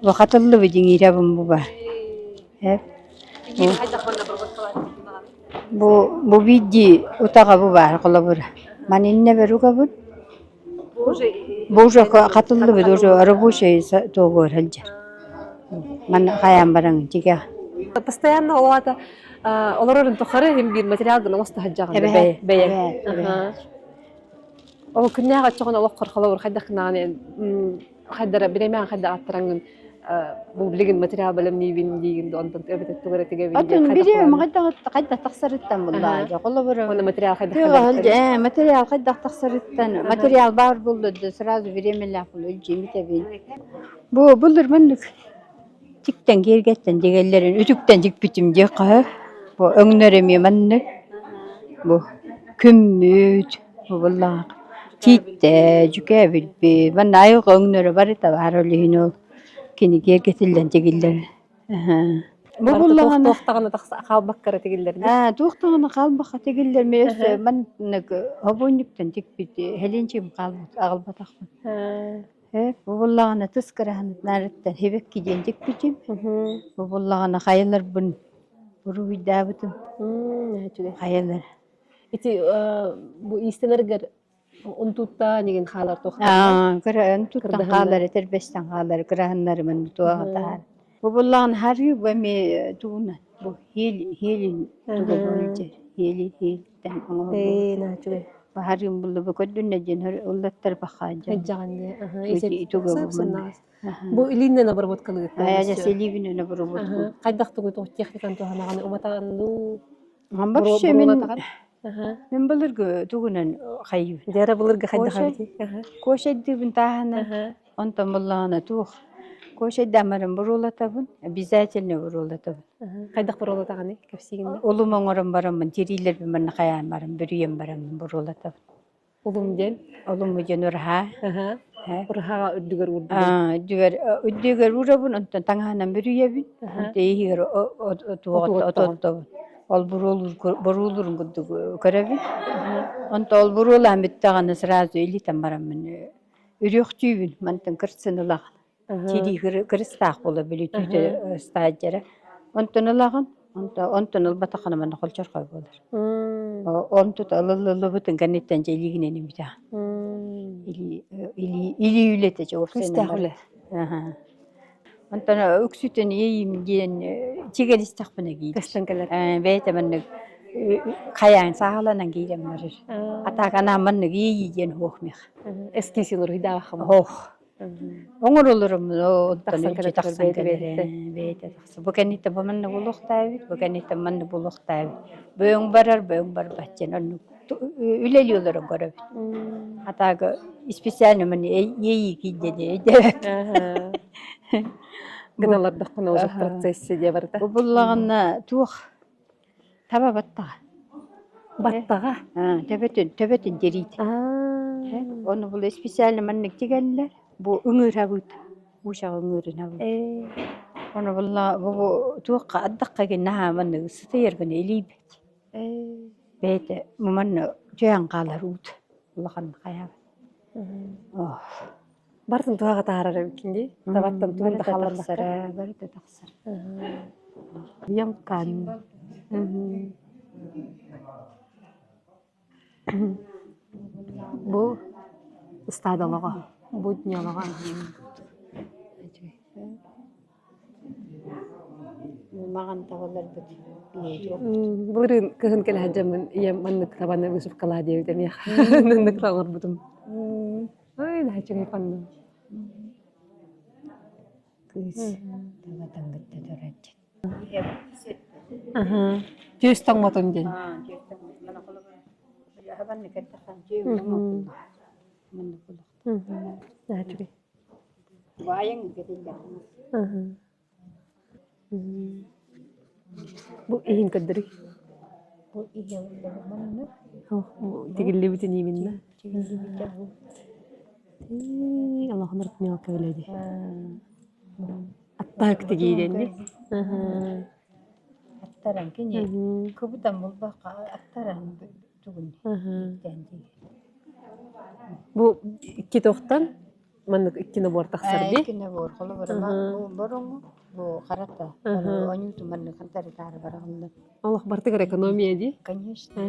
Speaker 2: Бу хатыллыбыт иҥиирабым бу баар. Бу бу биирдии утаҕа бу баар холобура. Маны иннэ беругабын. Бу уже хатыллыбыт уже рабочий туогуор сылдьар. Манна хайаан бараҥ тигэ.
Speaker 3: Постоянно ол аата олорорун тухары иһин биир материал гына оҥосто сылдьаҕын бэйэ бэйэ. Ол күннээх оччоҕуна олох холобур хайдах гынаҕын хайдара бириэмэҕин хайда аттараҥҥын бу билигин материал бэлэмниибин диигин онтон эбэтэр тугу эрэ тигэбин
Speaker 2: Атын бириэмэ хайдах хайдах тахсарыттан буллаа холобур
Speaker 3: Уонна материал хайдах
Speaker 2: э материал хайдах тахсарыттан материал баар булла да сразу бириэмэлээх булла илдьимитэбин бу былыр маннык тиктэн киэргэттэн дигэллэрин үтүктэн тикпитим диэххэ бу өҥнөр эмиэ маннык бу күммүт бу буллаах Тииттэ, дьүкээбилбит, манна айылҕа өҥнөрө барыта баар ол иһин ол кини киэргэтиллэн тигиллэр. Бу буллаҕына
Speaker 3: туох даҕаны хаалбакка эрэ тигиллэр
Speaker 2: Аа, туох даҕаны хаалбакка тигиллэр. Мин өссө маннык хобуонньуктан тикпит һэлиэнчигим хаалбыт аҕалбатахпын. Ээ, бу буллаҕына тыс кыраһыннарыттан һибэкки диэн тикпитим. Бу буллаҕына хайаларбын уруһуйдаабытым. Хайалар.
Speaker 3: Ити бу иистэнэргэр унтуутта нигин хаалар туохтан
Speaker 2: Аа, кыра унтууттан хаалар, этэрбэстэн хаалар, кыраһыннарымын туоҕа таһаар. Бу буллаҕын харыы бу эмиэ тугунан бу хиэл хиэлин туга буолдьар хиэли хиэлиттэн оҥоһуллубут.
Speaker 3: Ээ, наачугай.
Speaker 2: Бу харыым булла бу көрдүннэ диэн уллаттар бахаадьа.
Speaker 3: Ыдьаҕын дии. Аха,
Speaker 2: Туга бу манна.
Speaker 3: Бу илииннэн обработкалыыттан.
Speaker 2: Аа, дьэ, илиибинэн обработка.
Speaker 3: Хайдах тугу туох техниканы туһанаҕын уматаҕын дуу?
Speaker 2: Вообще мин мин былыргы тугунан хайыыбын.
Speaker 3: Дьэ былыргы хайдах эбитий?
Speaker 2: Кошайдыыбын тааһынан, онтон буллаҕына туох кошайдаамарын буруолатабын, обязательно буруолатабын.
Speaker 3: Хайдах буруолатаҕыный? Кэпсиигин да.
Speaker 2: Улум оҥорон бараммын, тириилэрбин манна хайаан баран, бүрүйэн бараммын буруолатабын.
Speaker 3: Улум диэн?
Speaker 2: Улум диэн ураһа.
Speaker 3: Ураһаҕа үрдүгэр уурдубун.
Speaker 2: Үрдүгэр үрдүгэр уурабын, онтон таҥаһынан бүрүйэбин, онтон иһигэр ототтобун. Ол буруулуурун курдук көрөбүн. Онтон ол буруулаан бүттэҕинэ сразу илитэн бараммын үрүөхтүүбүн, мантан кырсын ылаҕын. Тирии кырыстаах буола бүлүтүүтэ ыстаадьара. Онтон ылаҕын, онтон ылбатаххына манна холчорхой буолар. Онтута ылыллыбытын кэнниттэн дьэ илиигинэн имитэ. Илии илии үлэтэ дьэ
Speaker 3: Күүстээх үлэ.
Speaker 2: Онтон үксүтүн иэйиим диэн тигэн истэхпинэ киирэр.
Speaker 3: Көстөн кэлэр.
Speaker 2: Бэйэтэ маннык хайаан сааһыланан киирэн барар. А так анаан маннык иэйии диэн суох миэхэ.
Speaker 3: Эскиз уруһуйдаабаххын.
Speaker 2: Ох. Оҥоролорум оттон илдьи тахсан кэлэр бэйэтэ тахсан. Бу кэнниттэн бу манна буолуохтаабыт, бу кэнниттэн манна буолуохтаабыт. Бөйөҥ барар, бөйөҥ барбат диэн оннук үлэлии олорон көрөбүт. А так специально маны иэйии киирдэ диye өйдөөбөт.
Speaker 3: Гыналардаххына уже в процессе диye барыта.
Speaker 2: Бу буллаҕына туох Таба баттаҕа.
Speaker 3: Баттаҕа?
Speaker 2: Төбөтүн, төбөтүн тириитэ. Ону бу специально маннык тигэллэр. Бу ыҥыырабыт. Уучаҕы ыҥыырынабыт. Ону булла бу туохха ардахха наһаа маннык сытыйар гына илийбэт. Бэйэтэ манна түһэн хаалар уут. Улахан хайаабат.
Speaker 3: Барытын туһаҕа таһаарар эбиккин дии. Табаттан тугун да хаалларбакка.
Speaker 2: Барыта тахсар.
Speaker 3: Ямкан. Бу ыстаадалаҕа, бу днялаҕа.
Speaker 2: Маҕан табаларбыт
Speaker 3: Былырыын кыһын кэлэ сылдьаммын ийэм маннык табаны вышивкалаа диэбитэ миэхэ. Маннык оҥорбутум. Ой, наһаа үчүгэй панно.
Speaker 2: Кыыс табатын кытта турар дьин.
Speaker 3: Түөс тоҥмотун диэн. Бу иһин көрдөрүй.
Speaker 2: Бу иһин маннык.
Speaker 3: Тигиллибитин именно. Аллахынар мелко биледи. Аттаак тигиирэн ди.
Speaker 2: Аттаран кини кыбытан булбакка аттаран тугун ииттээн
Speaker 3: Бу икки тохтан маннык икки набор тахсар дии.
Speaker 2: Икки набор холобура бу боруҥу бу харата оньууту маннык хантары таары бараҕыллар.
Speaker 3: Олох бартыгар экономия дии.
Speaker 2: Конечно.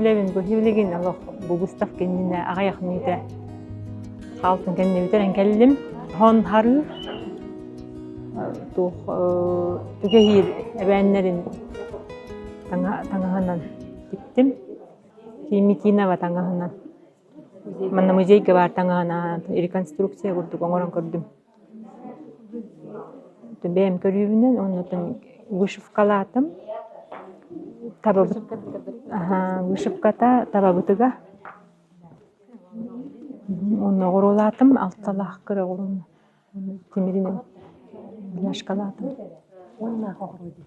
Speaker 1: Үлэбин бу билигин олох бу выставка иннинэ аҕыйах мүнүүтэ хаалтын кэннэ бүтэрэн кэллим. Хон харыы туох түгэһиир эбээннэрин таҥаһынан тиктим. Кимитинова таҥаһынан. Манна музейга баар таҥаһынан реконструкция курдук оҥорон көрдүм. Бэйэм көрүүбүнэн оннуттан вышивкалаатым. Табабыт вышивката табабытыга Онно оҕуруолаатым, алталаах кыра оҕуруону тимиринэн бляшкалаатым.
Speaker 3: Уоннаах оҕуруо дии.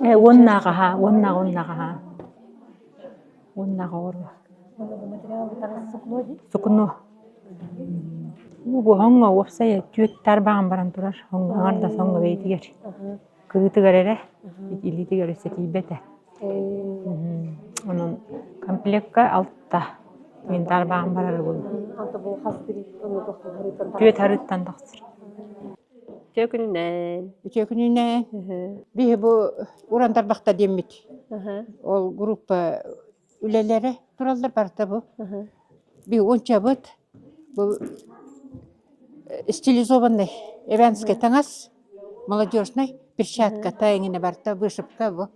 Speaker 1: Э, уоннаах аһа, уоннаах уоннаах аһа. Уоннаах оҕуруо. Сукно. Бу хоҥҥо уопсайа түөрт тарбаҕын баран турар. Хоҥҥо аҥардас хоҥҥо бэйэтигэр. Кырыытыгар эрэ, илиитигэр өссө тиийбэтэ. Онон комплекка алта мин тарбаҕым барара буолла. Түөрт харыыттан тахсар.
Speaker 3: Үтүө күнүнэн.
Speaker 8: Үтүө күнүнэн. Биһи бу уран тарбахта диэммит. Ол группа үлэлэрэ тураллар барыта бу. Би уончабыт бу стилизованный эвенский таҥас, молодежный перчатка эҥинэ барыта вышивка бу.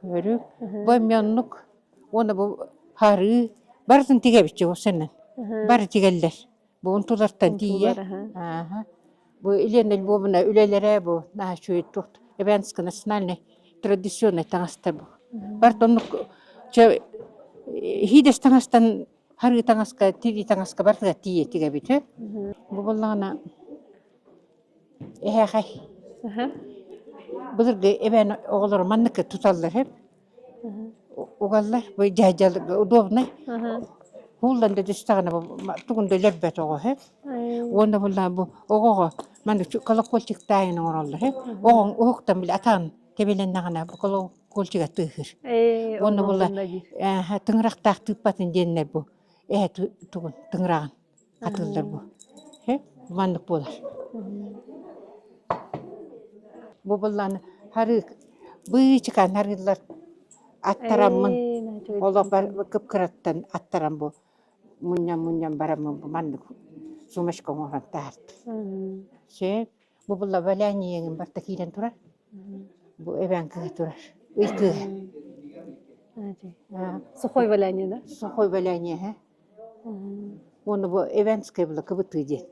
Speaker 8: Көрү. Бу эмиэ оннук. Уонна бу харыы барытын тигэбит сенен. Бары тигэллэр. Бу унтулартан тиийэ. Ааха. Бу Елена Львовна үлэлэрэ бу наһаа үчүгэй туох эвенский национальный традиционный таҥастар бу. Барыта оннук чэ иһиидэс таҥастан харыы таҥаска, тирии таҥаска барытыгар тиийэ тигэбит үһү. Бу буоллаҕына эһээхэй. Былыргы эбээн оҕолоро маннык туталлар үһү. Угаллар бу дьаһдьалык удобнай. Ууллан да түстэҕинэ тугун да өлөрбөт оҕо үһү. Уонна буллаҕа бу оҕоҕо маннык колокольчиктааһын оҥороллор үһү. Оҕоҥ уһуктан били атаҕын тэбилэннэҕинэ бу колокольчига тыаһыыр. Уонна була тыҥырахтаах тыыппатын диэннэр бу эһэ тугун тыҥыраҕын хатыыллар бу. Маннык буолар. Бу буллааны харыы быычыкаан харыыллар аттараммын олох кып-кыраттан аттаран бу мунньан-мунньан бараммын бу маннык сумочка оҥорон таһаартым. Сөп. Бу булла валяние барта киирэн турар. Бу эбээн кыыһа турар. Ый кыыһа.
Speaker 3: Сухой валяние, да?
Speaker 8: Сухой валяние, һэ. Уонна бу эвенская була кыбытыы диэн.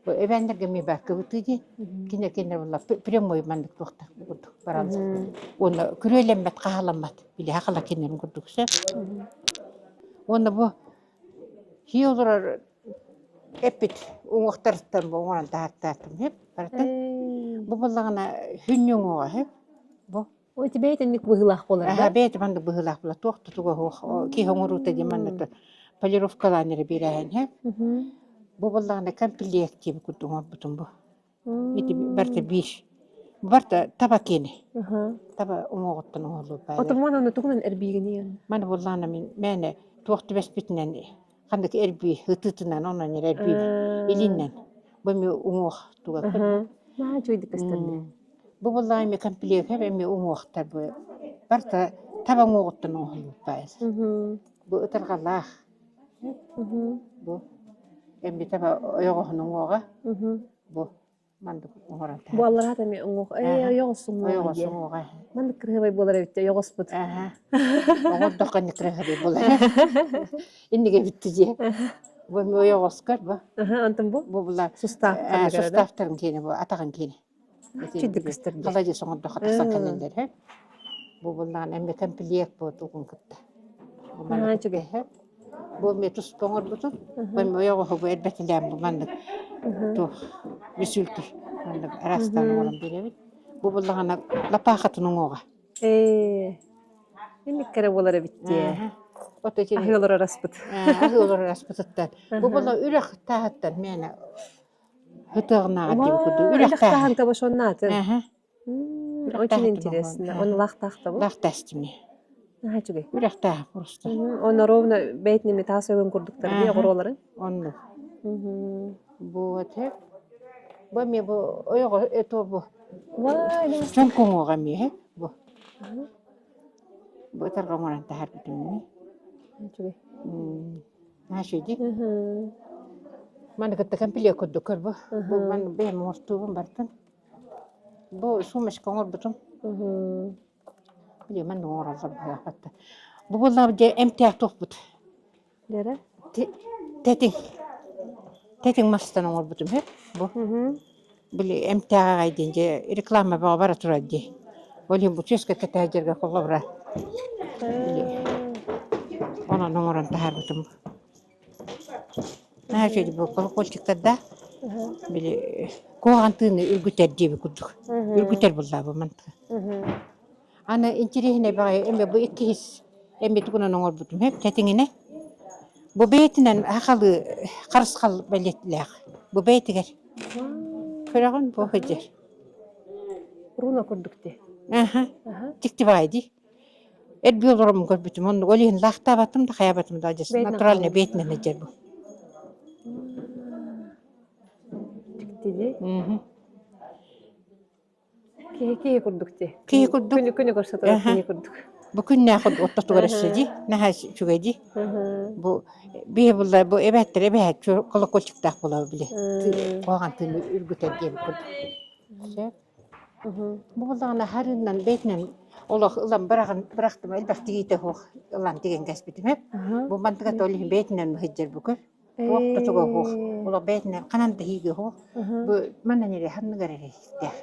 Speaker 8: Бу эвеннэргэ эмиэ баар кыбытыы диэн. Кинилэр кинилэр була прямой маннык туохтар курдук бараллар. Уонна күрүөлэммэт, хаһаламмат. Били хахала кинилэрин курдук сөп. Уонна бу хии олорор эппит уҥуохтарыттан бу оҥорон таһааттаатым сөп барытын. Бу буоллаҕына хүнньү уҥуоҕа сөп. Бу
Speaker 3: Ой, тебе итинник быһыылаах буолар да?
Speaker 8: Бэйэтэ маннык быһыылаах буолар. Туох да туга суох. Киһи оҥоруута диэн маннык полировкалаан эрэ биэрээһин һэ. Бу буоллаҕына комплект диэбит курдук оҥорбутум бу. Ити барыта биир. Барыта таба киэнэ. Таба уҥуоҕуттан оҥоһуллубут баайдар.
Speaker 3: Отомон аны тугунан эрбиигиний?
Speaker 8: Маны буоллаҕына мин мээнэ туох түбэспитинэн ханнык эрбии ытыытынан онон эрэ эрбиибин. Илиннэн. Бу эмиэ уҥуох туга.
Speaker 3: Наһаа үчүгэйдик көстөр
Speaker 8: Бу буоллаҕа эмиэ комплеһа эмиэ уҥуохтар бу барыта таба уҥуоҕуттан оҥоһуллубут баайа. Бу ытырҕалаах. Бу эмбитэ ойоҕоһун уҥуоҕа. Бу маннык оҥорон
Speaker 3: Бу аллараа эмиэ уҥуох. Ээ, ойоҕос уҥуоҕа
Speaker 8: Ойоҕос
Speaker 3: диэ.
Speaker 8: уҥуоҕа.
Speaker 3: Маннык кырыһыбай буолар эбит ойоҕоспут.
Speaker 8: Аха. Оҥордоххо инник кырыһыбай буолар. Иннигэ бүтті дии. Бу эмиэ ойоҕоскор бу.
Speaker 3: Аха, онтон бу
Speaker 8: Бу була
Speaker 3: сустаах
Speaker 8: суставтарын киэнэ бу атаҕын киэнэ.
Speaker 3: Чүйдүк көстөр дии.
Speaker 8: Халадьыс оҥордоххо тахсан кэлэллэр һэ. Бу буллаҕын эмиэ кэмпилиэк бу тугун кытта. Бу маннык
Speaker 3: үчүгэй.
Speaker 8: һэ. Бу эмиэ туспа оҥорбутум. Бу эмиэ ойоҕоһу бу эрбэтилээн бу маннык туох бүсүлтүр маннык араастаан оҥорон биэрэбит. Бу буллаҕына лапаахатын уҥуоҕа.
Speaker 3: Ээ, инник кэрэ буолар эбит дии.
Speaker 8: Ото итини
Speaker 3: Аһыы олорор аспыт.
Speaker 8: аһыы олорор аспытыттан. Бу була үрэх тааһыттан мээнэ Ытыаҕынааҕар диэбит курдук
Speaker 3: Үрэх
Speaker 8: үрэхтээһин.
Speaker 3: тааһын кабошоннаатын.
Speaker 8: Аһа.
Speaker 3: Очень интересно. Он лаахтаахтабы?
Speaker 8: Лаахтаастими.
Speaker 3: Наһаа үчүгэй.
Speaker 8: Үрэхтээһин просто.
Speaker 3: Онно ровно бэйэтин таас өгөн курдуктар дии оҕуруоларын.
Speaker 8: Оннук. Бу этэ. Бу эмиэ бу ойоҕо это бу. Чоҥкуҥуоҕа эмиэ бу. Бу ытарга оҥорон таһаарбытым.
Speaker 3: Үчүгэй.
Speaker 8: Наашыйди. Маны кытта кэмпилиэ курдук көр бу. Бу маны бэйэм оҥортуубун бартын. Бу сумочка оҥорбутум. Били маннык оҥороллор быһыылаах Бу буоллаҕа дьэ эмтээх туохпут.
Speaker 3: Дэрэ?
Speaker 8: Тэтиҥ. Тэтиҥ мастан оҥорбутум һэ бу. Били эмтээх аҕай диэн дьэ реклама бөҕө бара турар дии. Ол иһин бу чүөскэ кэтээдьэргэ холобура били онон оҥорон таһаарбытым. Наһаа үчүгэй бу колокольчиктардаах били куһаҕан тыыны үргүтэр диэбит курдук. Үргүтэр буоллаҕа бу мантан. Аны интириэһинэй баҕайы эмиэ бу иккиһис эмиэ тугунан оҥорбутум сөп тэтиҥинэ. Бу бэйэтинэн сахалыы харысхал бэлиэтилээх. Бу бэйэтигэр. Көрөҕүн бу сылдьар.
Speaker 3: Руна курдук дии.
Speaker 8: Аха. Дьикти баҕайы дии. Эрбии олороммун көрбүтүм. Оннук ол иһин лаахтаабатым да хайаабатым да адьас натуральный бэйэтинэн сылдьар бу.
Speaker 3: Дьикти дии. Киһи киһи курдук дии.
Speaker 8: Киһи курдук.
Speaker 3: Күнү күнү көрсө турар киһи курдук.
Speaker 8: Бу күннээх ортотугар өссө дии. Наһаа үчүгэй дии. Бу биһи булла бу эбээттэр эбээт колокольчиктаах буолар били. Куһаҕан тыыны үргүтэр диэбит курдук. Сөп. Бу буллаҕына харыыннан бэйэтинэн олох ылан быраҕын бырахтым элбэх тигиитэ суох ылан тигэн кэспитим эп. Бу мантыга ол иһин бэйэтинэн сылдьар бу көр. Туох да туга суох. Олох бэйэтинэн ханан да иһиигэ суох. Бу манан эрэ ханныгар эрэ иһиттээх.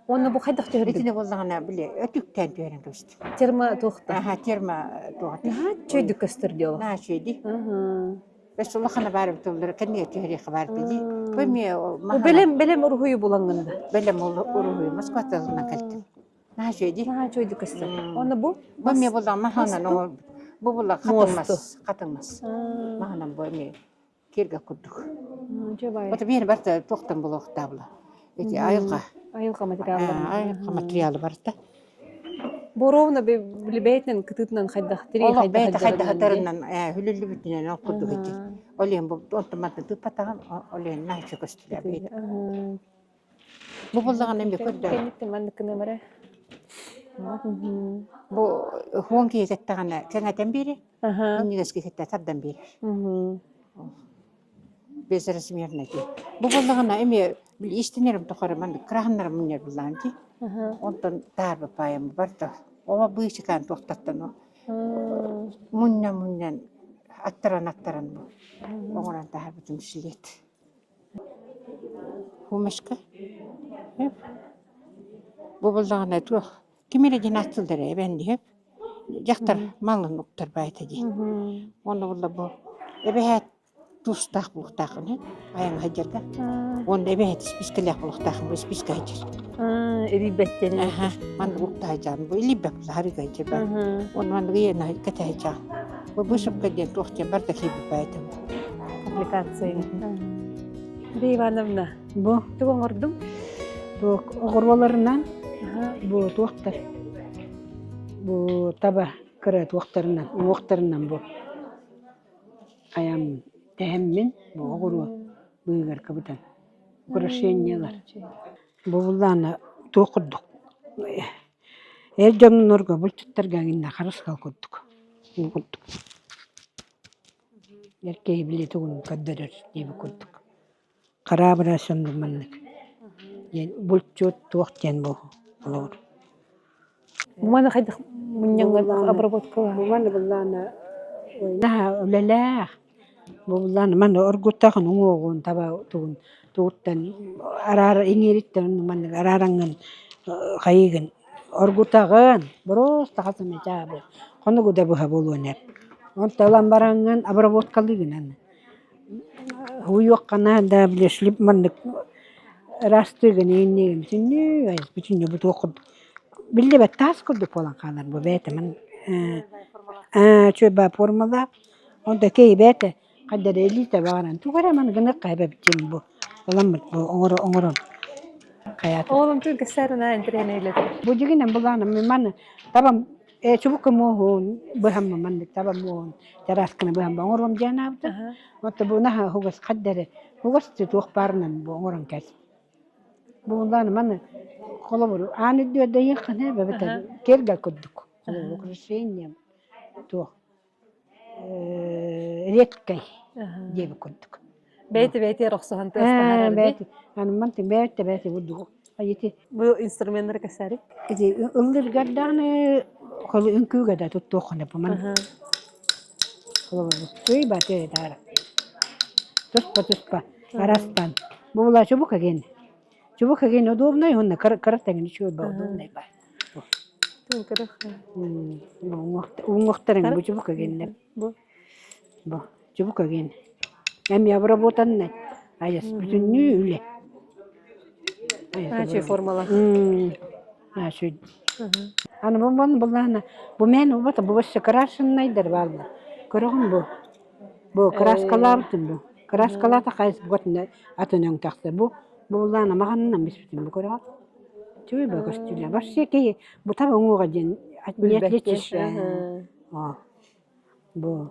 Speaker 3: Уонна бу хайдах түһэрдиҥ?
Speaker 8: Итини буоллаҕына били өтүктээн түһэрэн кэбистим.
Speaker 3: Термо туохта?
Speaker 8: Аха, термо туох
Speaker 3: Наһаа үчүгэйдик көстөр дии олох.
Speaker 8: Наһаа үчүгэй дии. Өссө улахана баар эбит оллар кэннигэр түһэриэххэ баар дии. Бу эмиэ
Speaker 3: Бэлэм бэлэм уруһуйу булаҥҥын да.
Speaker 8: Бэлэм уруһуйу Москваттан кэлтим. Наһаа үчүгэй дии.
Speaker 3: Наһаа үчүгэйдик көстөр. Уонна бу?
Speaker 8: Бу эмиэ буоллаҕа маһынан оҥорбут. Бу буолла хатыҥ мас, хатыҥ мас. Маһынан бу эмиэ киэргэ курдук. Вот биир барыта туохтан буолуохтаабыла. Эти айылҕа.
Speaker 3: Айылҕа материаллар.
Speaker 8: Айылҕа материалы барыта.
Speaker 3: Бу ровно били бэйэтинэн кытыытынан хайдах тирии
Speaker 8: Олох
Speaker 3: хайдах
Speaker 8: бэйэтэ хайдах
Speaker 3: сылдьарынан
Speaker 8: ытарынан хүлүллүбүтүнэн ол курдук ити. Ол иһин бу онтон мантан тыыппатаҕым, ол иһин наһаа көстүлэр бэйэтэ. Бу буоллаҕына эмиэ көрдөөн.
Speaker 3: Кэнниттэн маннык гынам эрэ.
Speaker 8: Бу хуон киһи кэттэҕинэ кэҥэтэн биэрэр, минньигэс киһи тардан биэрэр. Безразмерный дии. Бу буоллаҕына эмиэ истинэрим тухары маннык кыраһыннарым мунньар буллаҕым дии. Онтон таарбапаайым барда. Оҕо быычыкаан туохтаттан мунньан-мунньан аттаран-аттаран бу оҥорон таһаарбытым жилет. Хумешка Бу буоллаҕына туох ким эрэ диэн ааттыыллар эбээн диһэп дьахтар малын уктар баайта дии. Уонна буолла бу эбэһээт туустаах буолуохтааххын һэ айаҥҥа сылдьарга. Уонна эбэһээт испиискэлээх буолуохтааххын бу испиискэ сылдьар.
Speaker 3: Илийбэттэн.
Speaker 8: Аха маннык укта сылдьаҕын бу илийбэт саһарыга сылдьар баар. Уонна маннык ийэнэ кэтэ сылдьаҕын. Бу вышивка диэн туох диэн барыта киирбит баайта.
Speaker 3: Аппликация. Мария Ивановна,
Speaker 1: Бу
Speaker 3: тугу оҥордуҥ?
Speaker 1: туох оҕуруоларынан бу туохтар бу таба кыра туохтарынан уҥуохтарынан бу айам тэһэммин бу оҕуруо быыһыгар кыбытан украшениелар бу буллаана туох курдук эр дьоннорго булчуттарга эҥиннэ харысхал курдук курдук.
Speaker 8: Эр киһи били тугун көрдөрөр диэбит курдук. Хараабыра соннук маннык диэн булчут туох диэн бу олоор.
Speaker 3: Маны хайдах мунньаҥҥа обработкалаах?
Speaker 8: Маны былаана наһаа үлэлээх. Бу былаана маны оргуттаахын уҥуоҕун таба тугун тугуттан араара иҥиириттэн маннык араараҥҥын хайыыгын оргутаҕын боруоста хас эмэ чаабы хонугу да быһа буолуон эп. Онтон ылан бараҥҥын обработкалыыгын аны. Уйуоххана да били шлип маннык ыраастыыгын иинниигин бүтүннүү бүтүннүү бу туох курдук биллибэт таас курдук буолан хаалар бу бэйэтэ ман ээ үчүгэй формалаах онто киһи бэйэтэ хайда эрэ илиитэ баҕаран тугу эрэ маны гыныахха эбэбит диэн бу ыламмыт бу оҥоро оҥорон хайаата
Speaker 3: Ол онтун кэсээринэ интэриэһинэй
Speaker 8: бу дьигинэн былааным маны табам Ээ, чубуку муоһун быһамма маннык таба муоһун чараасканы быһамма оҥоруом диэн аабыта. Оттон бу наһаа угас хаддары угас туох баарынан бу оҥорон кэс. Бу улаан маны холобур аан үрдүгэр дайыаххына эбэтэр киэргэл курдук. Холобур украшение туох редкэй диэбит курдук.
Speaker 3: Бэйти бэйти охсуһан тыастаһар
Speaker 8: Бэйти аны бэйти бэйти бурдук ити
Speaker 3: Бу инструменнары кэсээри?
Speaker 8: Ити ыллыргардааны холу үҥкүүгэ да туттуоххуна бу ман. Холобур ый баты таара. Туспа туспа арастан. Бу була чубук аген. Чубук аген удобный уонна кыра кыра тэҥин үчүгэй ба удобный ба. Уҥуохтарыҥ бу чубук агеннэр.
Speaker 3: Бу
Speaker 8: Бу чубук аген. Эмиэ обработанный. Айас бүтүннүү үлэ.
Speaker 3: Ачи формала.
Speaker 8: Ачи. Аны бу бу буллаана бу мен убата бу өссө крашеннайдар бааллар. Көрөҕүн бу. Бу краскалаабытым бу. Краскалаата хайыс бугатына атын өҥ тахса. Бу бу буллаана маҕанынан биспитим бу көрөҕүн. Чуй бу көстүүлэ. Вообще киһи бу таба уҥуоҕа диэн не отличишь. Бу.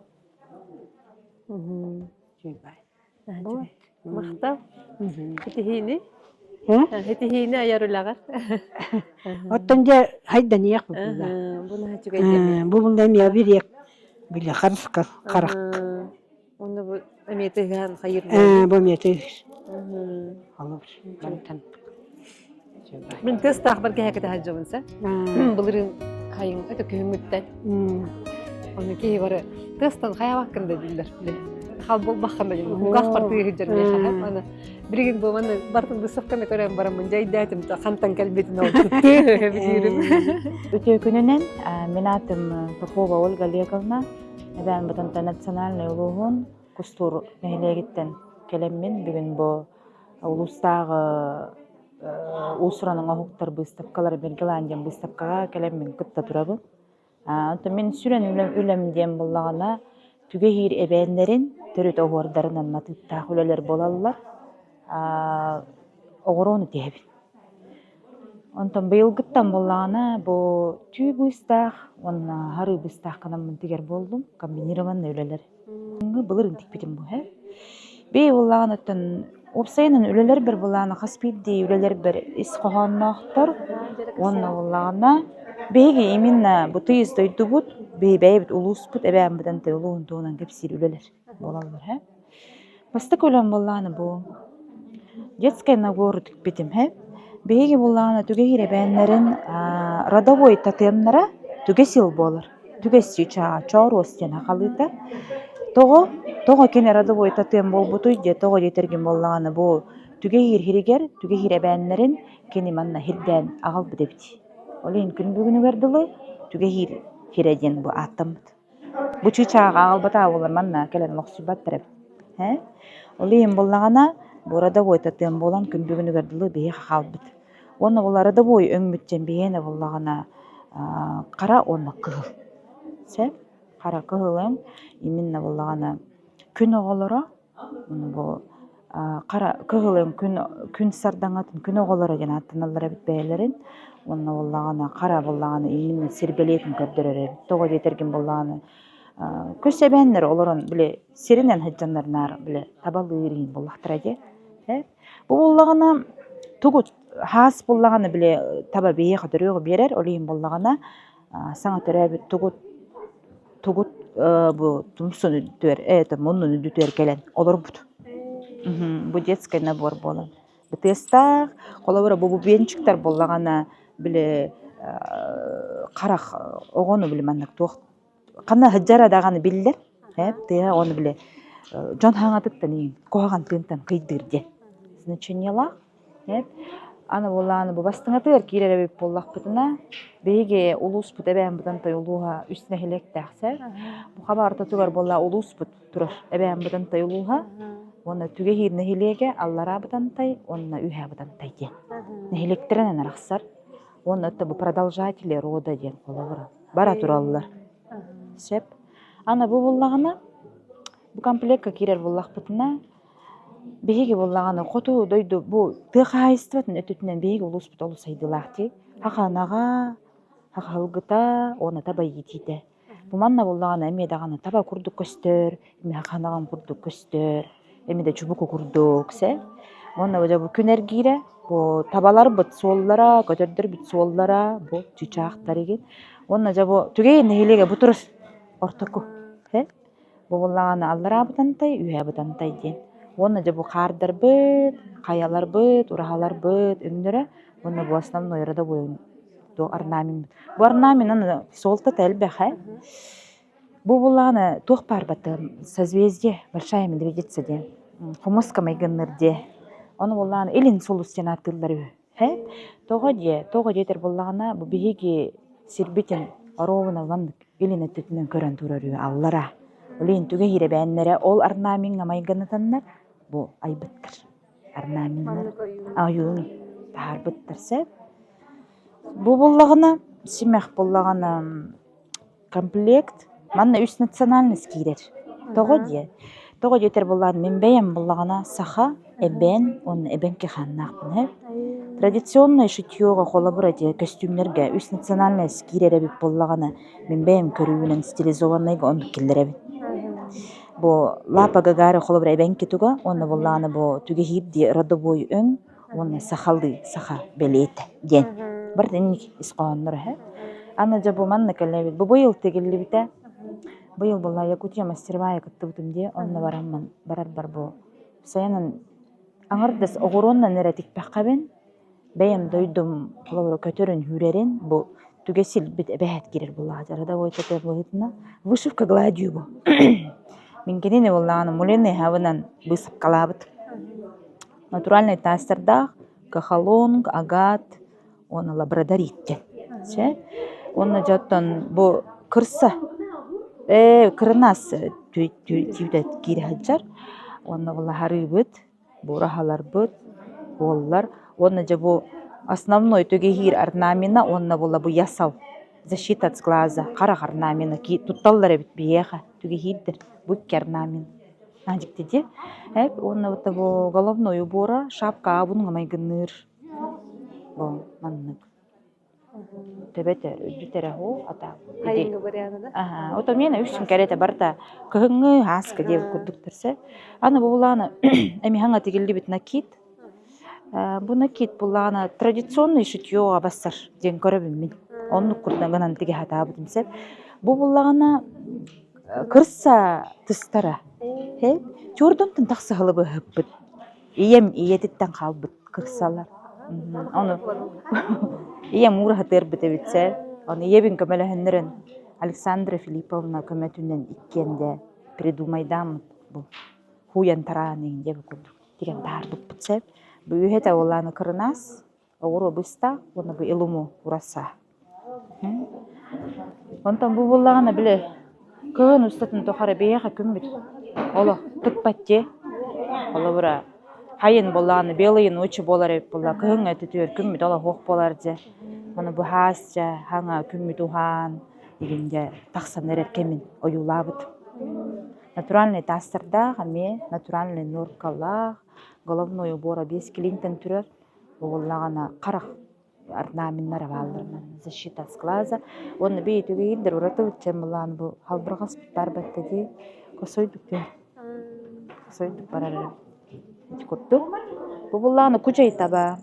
Speaker 3: Махтал. Итиһиини. Итиһиини айар үлэҕэр.
Speaker 8: Оттон дьэ хайданыах бу
Speaker 3: Бу наһаа үчүгэй
Speaker 8: Бу булла эмиэ бириэк били харыска харах.
Speaker 3: Онно бу эмиэ тыһыһан хайыр
Speaker 8: Бу эмиэ тыһыс. Холобур, мантан.
Speaker 3: Мин тыастаахпар кэһэкэтэ сылдьабын сэ. Былырыын хайын это күһүҥҥүттэн. Ону киһи бары тыастан хайабаккын да дииллэр. Хал буолбаххын да дииллэр. Кулгаахпар тыаһы сылдьар миэхэ. Аны билигин бу маны бартын выставканы көрөн бараммын дьайдаатым хантан кэлбитин ол тыаһы билиирим.
Speaker 4: Үтүө күнүнэн мин аатым Попова Ольга Олеговна. Эбээн Бытанта национальнай улууһун Кустуур нэһилиэгиттэн кэлэммин бүгүн бу улуустааҕы уус-уран оҥоһуктар быыстапкалара Миргилан диэн быыстапкаҕа кэлэммин кытта турабын. Онтон мин сүрүн үлэм, үлэм диэн буоллаҕына, түгэһиир эбээннэрин төрүт оһуордарынан матыыптаах үлэлэр буолаллар. Оҕуруону тиһэбин. Онтон быйылгыттан буоллаҕына, бу түү быыстаах уонна харыы быыстаах гынаммын тигэр буоллум. Комбинированный үлэлэр. Былырыын тикпитим бу ээ. Бэйэ буоллаҕына оттон уопсайынан үлэлэрбэр былаана хас биирдии үлэлэрбэр ис хоһоонноохтор уонна буоллаҕына биһиги именно бу тыйыс дойдубут, биһи бэйэбит улууспут эбээн Бытантай улууһун туһунан кэпсиир үлэлэр буолаллар ээ. Бастакы үлэм буоллаҕына бу детскай набору тикпитим ээ. Биһиги буоллаҕына түгэһиир эбээннэрин родовой тотемнара түгэ сил буолар. Түгэс чыычааҕа чооруос диэн сахалыыта. Тоҕо? Тоҕо кини родовой тотем буолбутуй диэ, тоҕо диэтэргин буоллаҕына бу түгэһиир иһиригэр, түгэһиир эбээннэрин кини манна иһирдээн аҕалбыт эбит. Ол иһин күн бүгүнүгэр дылы түгэһиир хирэ диэн бу ааттаммыт. Бу чыычааҕы аҕалбатаҕа буоллар манна кэлэн олохсуйбаттар эбит. Ээ? Ол иһин буоллаҕына бу родовой тотем буолан күн бүгүнүгэр дылы биһиэхэ хаалбыт. Уонна ол родовой өҥмүт диэн биһиэнэ буоллаҕына хара уонна кыһыл. Сөп? Хара кыһыл өҥ именно буоллаҕына күн оҕолоро бу хара кыһыл өҥ күн күн сардаҥатын күн оҕолоро диэн ааттаналлар эбит бэйэлэрин. Уонна буоллаҕына хара буоллаҕына именно сир бэлиэтин көрдөрөр эбит. Тоҕо диэтэргин буоллаҕына көс эбээннэр олорон били сиринэн сылдьаннар наар били табалыыр иһин буоллахтара дии. Бу буоллаҕына тугут хаас буоллаҕына били таба биһиэхэ төрүөҕү биэрэр, ол иһин буоллаҕына саҥа төрөөбүт тугут. тугут бу тумсун үрдүгэр это муннун үрдүтүгэр кэлэн олорбут. Бу детский набор буолан. Бытыастаах, холобура бу бубенчиктар буоллаҕына били харах оҕону били маннык туох ханна сылдьара даҕаны биллэр. Ээ тыа ону били дьон хаҥатыттан иин куһаҕан тыынтан кыйдыыр диэн значениелаах. Эп аны буоллаҕына бу бастыҥатыгар киирэр эбит буоллахпытына биһиги улууспут Эбээн Бытантай улууһа үс нэһилиэктээх сэр. Бу хаба ортотугар буолла улууспут турар Эбээн Бытантай улууһа уонна Түгэһиир нэһилиэгэ Аллараа Бытантай уонна Үөһээ Бытантай диэн нэһилиэктэринэн арахсар. Уонна это бу продолжатели рода диэн холобура бара тураллар. Сөп. Аны бу буллаҕына бу комплекка киирэр буллахпытына Биһиги буоллаҕына хоту дойду бу тыа хаһаайыстыбатын өттүтүнэн биһиги улууспут олус сайдыылаах дии. Хаханаҕа, хахалгыта уонна таба иитиитэ. Бу манна буоллаҕына эмиэ даҕаны таба курдук көстөр, эмиэ хаханаҕам курдук көстөр, эмиэ да чубуку курдук сэ. Уонна дьэ бу күн эргиирэ бу табаларбыт суоллара, көтөрдөрбүт суоллара бу чыычаахтар игин. Уонна дьэ бу Түгэйин нэһилиэгэ бу турар ортоку. Бу буоллаҕына аллараа Бытантай, үөһээ Бытантай диэн. Уонна дьэ бу хаардарбыт, хайаларбыт, ураһаларбыт өҥнөрө уонна бу основной родовой туох орнамент. Бу орнамент аны суолтата элбэх ээ. Бу буоллаҕына туох баар баттыам созвездие большая медведица диэн хомуска майгынныыр диэ. Ону буоллаҕына илин сулус диэн ааттыыллар үһү. Һэ? Тоҕо диэ? Тоҕо диэтэр буоллаҕына бу биһиги сирбитин оруобуна маннык илин өттүтүнэн көрөн турар үһү аллара. Илин түгэ иирэбээннэрэ ол орнамеҥҥа майгынатаннар бу айбыттар. Орнаменнар ойууну таһаарбыттар сөп. Бу буоллаҕына симэх буоллаҕына Комплект манна үс национальность киирэр. Тоҕо диэ? Тоҕо диэтэр буоллаҕына мин бэйэм буоллаҕына саха, эбээн уонна эбэҥки хааннаахпын ээ. Традиционное шитьеҕа холобура диэ көстүүмнэргэ үс национальность киирэр эбит буоллаҕына мин бэйэм көрүүбүнэн стилизованныйга оннук киллэрэбин. Бу Лапа Гагари холобура эбэҥки туга уонна буоллаҕына бу түгэһиир диэ родовой өҥ уонна сахалыы саха бэлиэтэ диэн барыта инник ис хоһоонноро үһү. Аны дьэ бу манна кэлэбит. Бу быйыл тигиллибитэ. Быйыл буолла Якутия мастеровая кыттыбытым дии. Онно бараммын барарбар бу сайынын аҥардас оҕуруоннан эрэ тикпэххэбин. Бэйэм дойдум холобура көтөрүн-сүүрэрин бу түгэ силбит эбэһээт киирэр буоллаҕа родовой тэтэ быһыытынан вышивка гладью бу. Мин кинини буоллаҕына мулины хабынан быысапкалаабыт. Натуральнай таастардаах кахалонг, агат уонна лабрадорит диэн. Чэ. Уонна дьэ оттон бу кырса ээ кырынаас түүтэ киирэ сылдьар. Уонна була харыыбыт, бураһаларбыт, буоллар. Уонна дьэ бу основной түгэһиир орнамена уонна була бу ясал защита от сглаза харах орнамена тутталлар эбит биһиэхэ түгэһиирдэр бу икки орнамент. Дьикти дии. Эп уонна вот того головной убора шапка аабын майгынныыр. Бу маннык. Төбөтө үрдүтэрэ хуу ата.
Speaker 3: Хайыҥҥы вариана да?
Speaker 4: Аха, ото миэнэ үксүн кэрэтэ барыта кыһыҥҥы ааска диэбит курдук тэрсэ. Аны бу булааны эми хаҥа тигиллибит накид. Бу накид булаана традиционный шитьёға бассар диэн көрөбүн мин. Оннук курдук гынан тигэ хатаабытым сеп. Бу буллаҕына Кырса тыстара. Чуордунтан тахсыһылы быһыппыт. Ийэм ийэтиттэн хаалбыт кырсалар. Ону ийэм уураһытыарбыт эбит сэ. Ону ийэбин көмөлөһөннөрөн Александра Филипповна көмөтүнэн иккиэн дэ придумайдааммыт бу хууйан тараан иһин диэбит курдук тигэн таһаарбыппыт сөп. Бу үһэтэ уолааны кырынаас оҕуруо быстаах уонна бу илуму ураса. Онтон бу буоллаҕына били кыһын устатын тухары биһиэхэ күммүт олох тыкпат дии. Холобура хайын буоллаҕына белые ночи буолар эбит буолла кыһыҥҥы өттүтүгэр күммүт олох уох буолар дьэ. Ону бу хаас дьэ хаҥа күммүт уһаан игин дьэ тахсан эрэр кэмин ойуулаабыт. Натуральный таастардаах эмиэ натуральный норкалаах головной убора биэс килинтэн турар буоллаҕына харах орнаменнара бааллар защита от сглаза уонна бэйэтигэр ураты чэн былаан бу халбырҕаспыт баар батта дии косойдук түһэр косойдук барар ити курдук бу буллааны кучай таба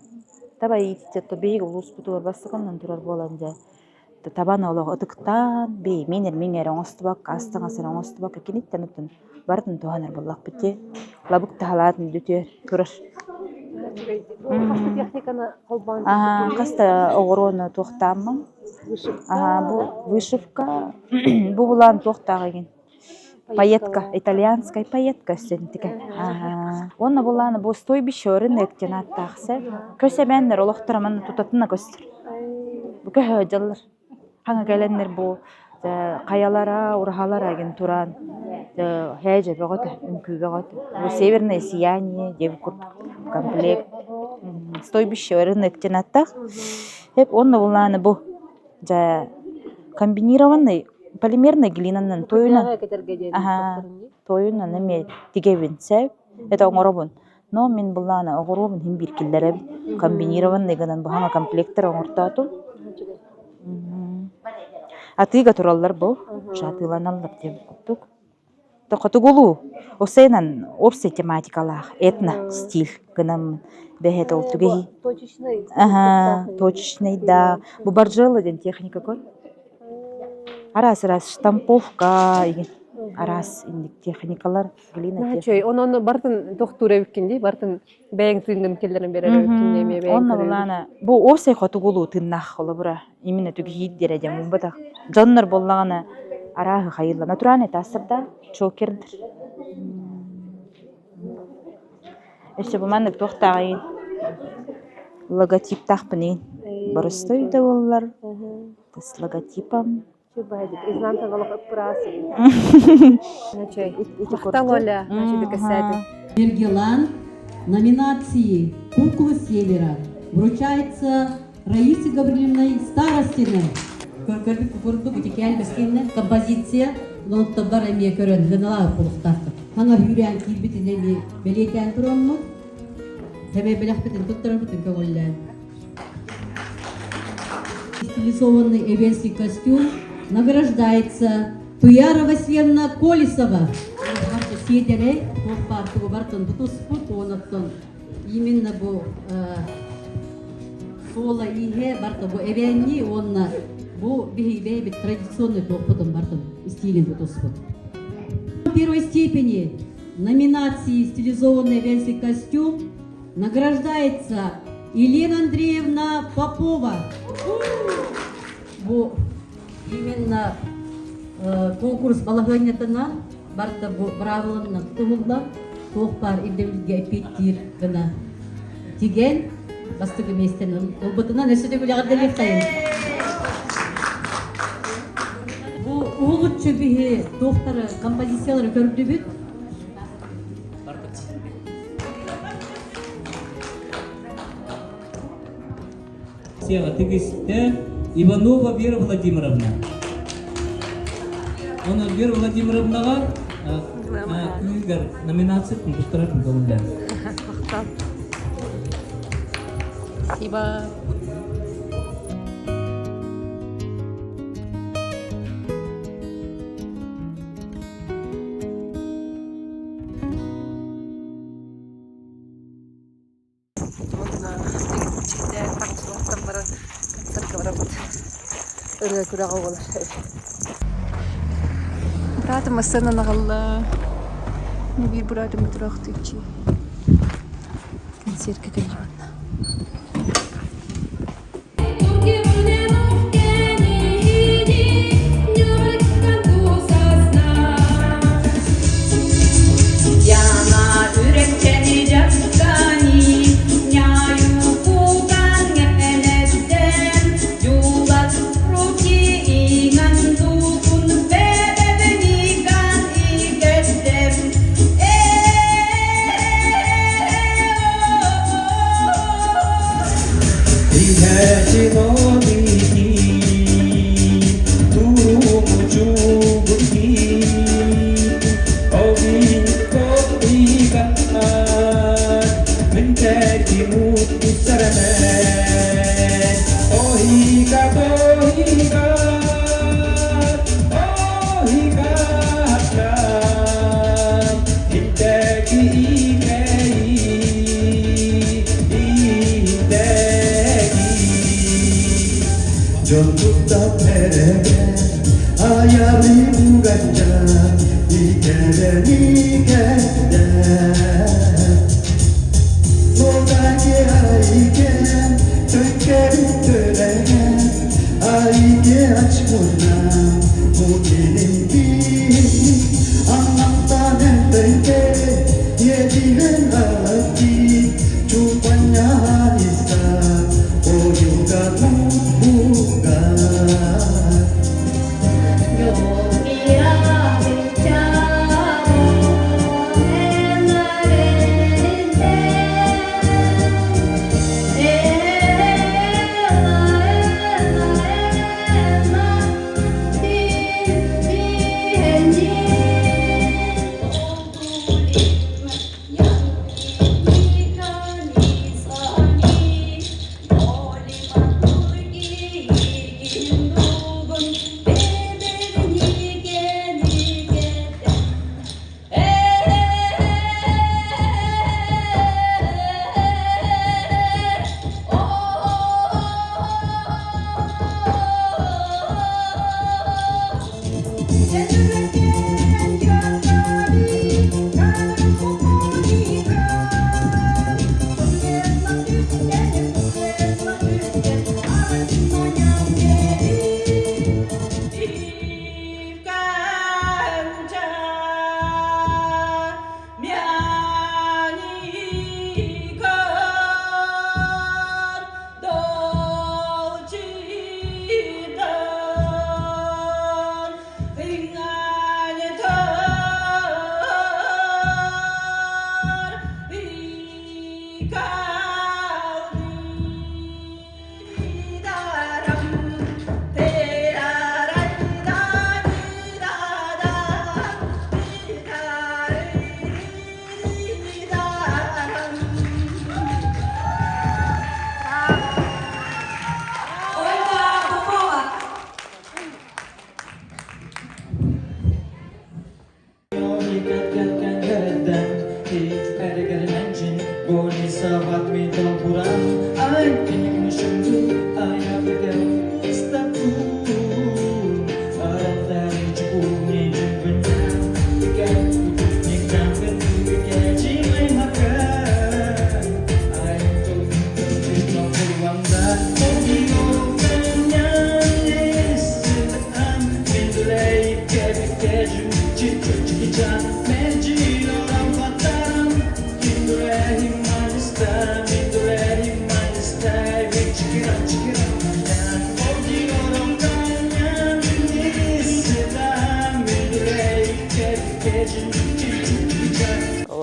Speaker 4: таба иититэ то биһиги улууспутугар бастакынан турар буолан дьэ. Табан олох ытыктаан, бэйэмин эрмиҥ эрэ оҥостубакка, ас таҥас эрэ оҥостубакка киниттэн оттон барытын туһанар буоллахпыт дии. Лабык таһалаатын бүтүөр турар.
Speaker 3: Хас да техниканы холбоон
Speaker 4: Хас да оҕуруону туохтааммын. Бу вышивка, бу булаан туохтаах игин Поетка, итальянскай поетка өссөнтүкэ. Уонна булааны бу стойбище рынок диэн ааттаах сэ. Көс эбээннэр олохторо манна тутатына көстөр. Бу көһө дьаллар. Хаҥа кэлэннэр бу хайалара, ураһалара эгин туран һээдьэ бөҕөтө, үҥкүү бөҕөтө. Бу северное сияние диэбит курдук комплект. Стойбище рынок диэн ааттаах. Эп уонна булааны бу Дьэ, комбинированный полимерный глинанан туойунан аһаа туойунан эмиэ тигэбин сөп это оҥоробун но мин былаана оҕуруобун иһин биир киллэрэбин комбинированный гынан бу хаҥа комплектар оҥортоотум атыыга тураллар бу атыыланаллар диэн курдук Хотугулуу осенан общай тематикалаах этно стиль гынаммын бэһэт ол түгэһи
Speaker 3: Точечный.
Speaker 4: Аха, точечный да. Бу баржелла диэн техника көр. Араас араас штамповка игин араас инник техникалар глина
Speaker 3: Чөй, онон бартын тохтуур эбиккин дии, бартын бэйэҥ тыыҥҥын киллэрэн биэрэр эбиккин дии, эмиэ бэйэҥ
Speaker 4: Онно
Speaker 3: көрүүгүн.
Speaker 4: булаана бу уопсай хотугулуу тыыннаах холобура именно түгиһиирдэрэ диэн буолбатах. Дьоннор буоллаҕына арааһы хайылла. Натуральный таастарда чокердыр. Өссө бу маннык туохтааҕый логотиптаахпын иин. Боростой да буоллар с логотипом.
Speaker 3: Изнанка олох ыппыраас. Махтал Оля,
Speaker 9: Мергелан номинации «Куклы Севера» вручается Раисе Гавриловной Старостиной. Көрбүт курдук итикээн бэскиннэ композиция лонтобар эмиэ көрөн гыналаа кулуктаахтар. Хана хүүрээн киирбитин эмиэ бэлиэтээн тураммыт, сэмэй бэлэхпитин туттарарбытын көҥүллээн. Стилизованный эвенский костюм награждается Туяра Васильевна Колесова. Сиэдэрэй туох баар тугу бартын тутуспут, онуттан именно бу суола ииһэ барта бу эбээннии уонна бу биһиги бэйэбит традиционный туохпутун бартын стилин тутуспут. Первой степени номинации «Стилизованный эвенский костюм» награждается Елена Андреевна Попова. Бу именно конкурс балаһыанньатынан барыта бу быраабыланан тутуһуллан, туох баар ирдэбилгэ эппиэттиир гына тигэн бастакы миэстэни ылбытынан өссө да күлэҕэрдэлиэххэйин. Бу уһулуччу биһи туохтары композициялары көрдүбүт.
Speaker 10: Тигистэ Иванова Вера Владимировна. Оны Вера Владимировнаҕа күүгэр номинация туттарар көҥүллээх.
Speaker 3: Спасибо. Уонна чэйдээн таҥастан баран концертка барабыт. Ырыа күрэҕэ буолар. Быраатым массыынан аҕалла. Биир быраатым тураахтыыччы. Концертка кэллибит.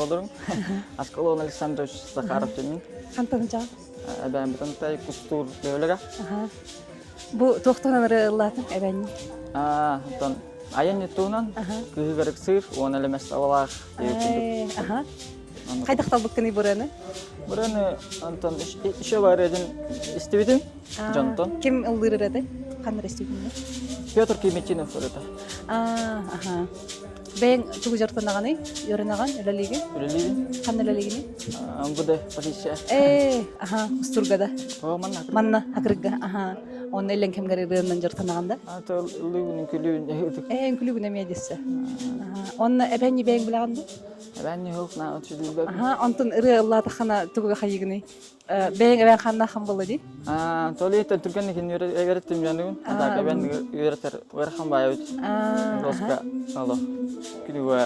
Speaker 11: Олорум. Аскалон Александрович Захаров дэмин.
Speaker 3: Хантан жаа?
Speaker 11: Эбээн Бытантай Кустуур бөһүлэгэ.
Speaker 3: Бу туохтан ырыаллаатын эбээнни?
Speaker 11: Аа, оттон айан туһунан кыһыгар ыксыыр уон элемес абалаах
Speaker 3: Аха. Хайдах талбыккыный бураны?
Speaker 11: Бураны онтон еще бар един истибитим дьонтон.
Speaker 3: Ким ыллыыр ырыатай? Ханна истибитин?
Speaker 11: Петр Киметинов ырыата.
Speaker 3: Аа, аха. Бэйэҥ тугу дьарыктанаҕыный? Үөрэнаҕын, үлэлиигин?
Speaker 11: Үлэлиибин.
Speaker 3: Ханна үлэлиигиний?
Speaker 11: МВД полиция.
Speaker 3: Ээ, аха, Устурга да.
Speaker 11: О, манна.
Speaker 3: Манна, Акырга, аха. Онно иллэҥ кэмгэр ырыаннан дьарыктанаҕын да?
Speaker 11: А, то ыллыыбын, үҥкүлүүбүн.
Speaker 3: Ээ, үҥкүлүүгүн эмиэ дессе. Онно эбээн бэйэҥ билэҕин дуу?
Speaker 11: Эбээн ньуһук на отчудуйбап.
Speaker 3: Аха, онтон ырыа ыллаатаххына тугу хайыгыный? Бэйэҥ эбээн ханнааххын буолла дии?
Speaker 11: Толиттан түргэнник үөрэттим дьаныгын. Атака эбээн үөрэтэр ыарахан баайабыт. Доска ало. Күнүгө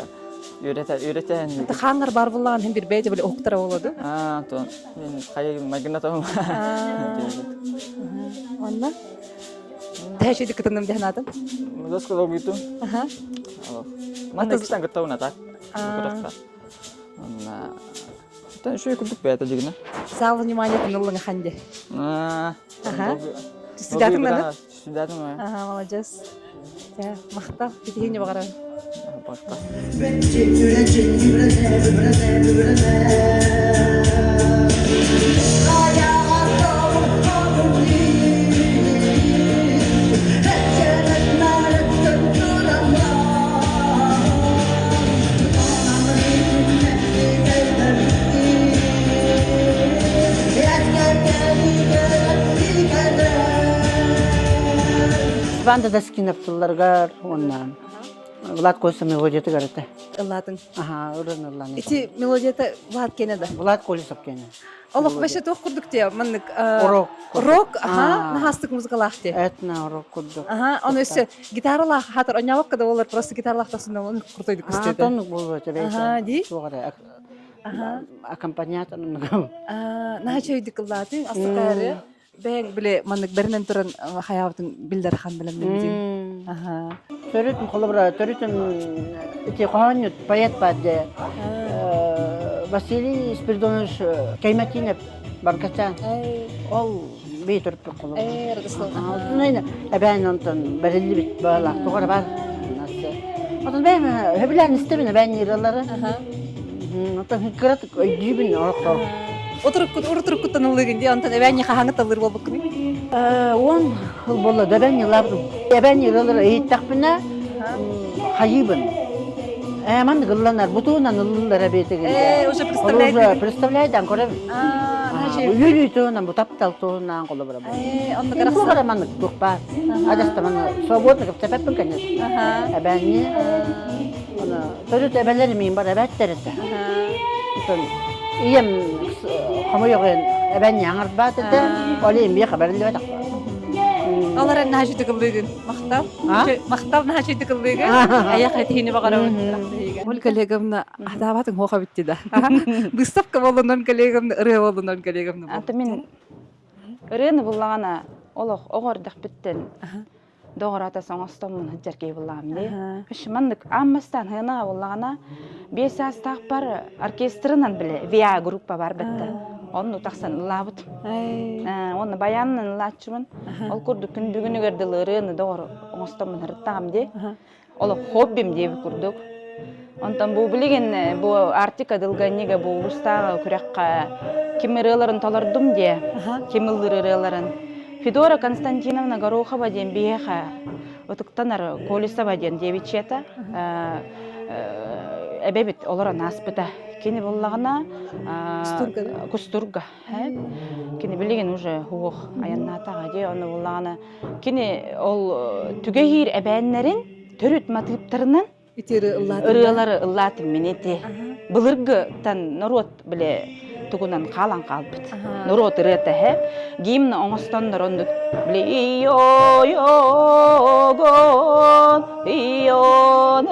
Speaker 11: үөрэтэ үөрэтэн.
Speaker 3: Хааңар бар буллаҕын хин бир бэйдэ били уһуктара болоду.
Speaker 11: Аа, тон мен хайы майгынатам.
Speaker 3: Онна Тэши кытынным диэн атын.
Speaker 11: Доска логуйтум.
Speaker 3: Аха.
Speaker 11: Манна кистан кыттауна так. Онна Үчүгэй курдук бэйэтэ дьигинэ.
Speaker 3: Зал внимание тыныллыҥа ханде. Аха. Сүдәтиң наны?
Speaker 11: Сүдәтиң.
Speaker 3: Аха, молодец. Махтал, битиһини баҕарабын.
Speaker 11: Махтал.
Speaker 12: Степан Дадаскинов тылларыгар уонна Влад Колесов мелодиятыгар этэ.
Speaker 3: Ыллаатыҥ.
Speaker 12: Аха, ырыаны ыллаан.
Speaker 3: Ити мелодията Влад киэнэ да?
Speaker 12: Влад Колесов киэнэ.
Speaker 3: Олох вообще туох курдук те маннык
Speaker 12: Рок.
Speaker 3: Рок, аха, наһаастык музыкалаах те.
Speaker 12: Этно рок курдук.
Speaker 3: Аха, оны өссө гитаралаах хатар онньообокко да болар просто гитаралаах тахсында оны крутойдук көстөтө.
Speaker 12: Тоннук болуо этэ
Speaker 3: Аха, ди.
Speaker 12: Туох эрэ аккомпаниатор
Speaker 3: Наһаа үчүгэйдик ыллаатыҥ, астыкаары. Бэйэҥ били маннык бэринэн туран хайаабытын биллэр хан билэммин Аха.
Speaker 12: Төрүт холобура төрүтүм ити хоһоонньут поэт баар дьэ Василий Спиридонович Кайматинов Баргачаан ол бии төрүппүт холобура. Эбээн онтон бэриллибит баалаах тоҕо эрэ баар. Отон бэйэм сөбүлээн истэбин эбээн ырыалары. Оттон кыратык өйдүүбүн олохтоох.
Speaker 3: Утуруккут урутуруккуттан ыллыгын дии, онтон эбээн хаһааҥҥы таллыр буолбуккунуй?
Speaker 12: Уон сыл буолла да эбээн ылаабытым. Эбээн ырыалары иһиттэхпинэ хайыыбын. Ээ маннык ылланар, бутуунан ыллыллар эбиэтигин.
Speaker 3: Ээ, уже представляет.
Speaker 12: Уже представляет, көрөбүн. Үөрүү туһунан, бу таптал туһунан холобура бу.
Speaker 3: Ээ, онно
Speaker 12: Туох эрэ маннык туох баар. Адьастаманы свободно кэпсэппэппин, конечно. Эбээнни Аны төрүт эбэлэр миин бар эбээттэр этэ. Оттон ийэм хомойоҕуйан эбэн аҥарбаат этэ, ол иһин миэхэ бэриллибэтэх.
Speaker 3: Ол эрэн наһаа үчүгэй ыллыыгын. Махтал. Махтал наһаа үчүгэй ыллыыгын. Айах этиһини баҕарабын. Ольга Олеговна атаабатын хуоха битти да. Выставка боллун Ольга Олеговна, ырыа боллун Ольга Олеговна.
Speaker 4: Аты мин ырыаны буллаҕына олох оҕо эрдэхпиттэн доҕор атас оҥостоммун сылдьар киһи буллаҕым дии. Вообще маннык аан бастаан сыанаҕа буллаҕына биэс саастаахпар оркестрынан бile ВИА группа бар бэтте. Онну тахсан ыллаабыт. Уонна баянынан ыллааччыбын. Ол курдук күн бүгүнүгэр дылы ырыаны доҕор оҥостоммун ырыттаҕым дии. Олох хоббим диэбит курдук. Онтон бу билигин бу Арктика Дылганнига бу улуустааҕы күрэххэ ким ырыаларын толордум диэ, ким ыллыыр ырыаларын. Федора Константиновна Горохова диэн биһиэхэ ытыктанар Колесова диэн девичьята эбэбит олорон ааспыта. Кини буллаҕына Кустурга. Кини билигин уже уох айаннаатаҕа дии, ону буллаҕына Кини ол түгэһиир эбээннэрин төрүт матыыптарынан ырыалары ыллаатым мин ити. Былыргыттан норуот бile тугунан хаалан хаалбыт. Норуот ырыата эһэ. Гимн оҥостоннор оннук бile ий-ой-огон, ий-он,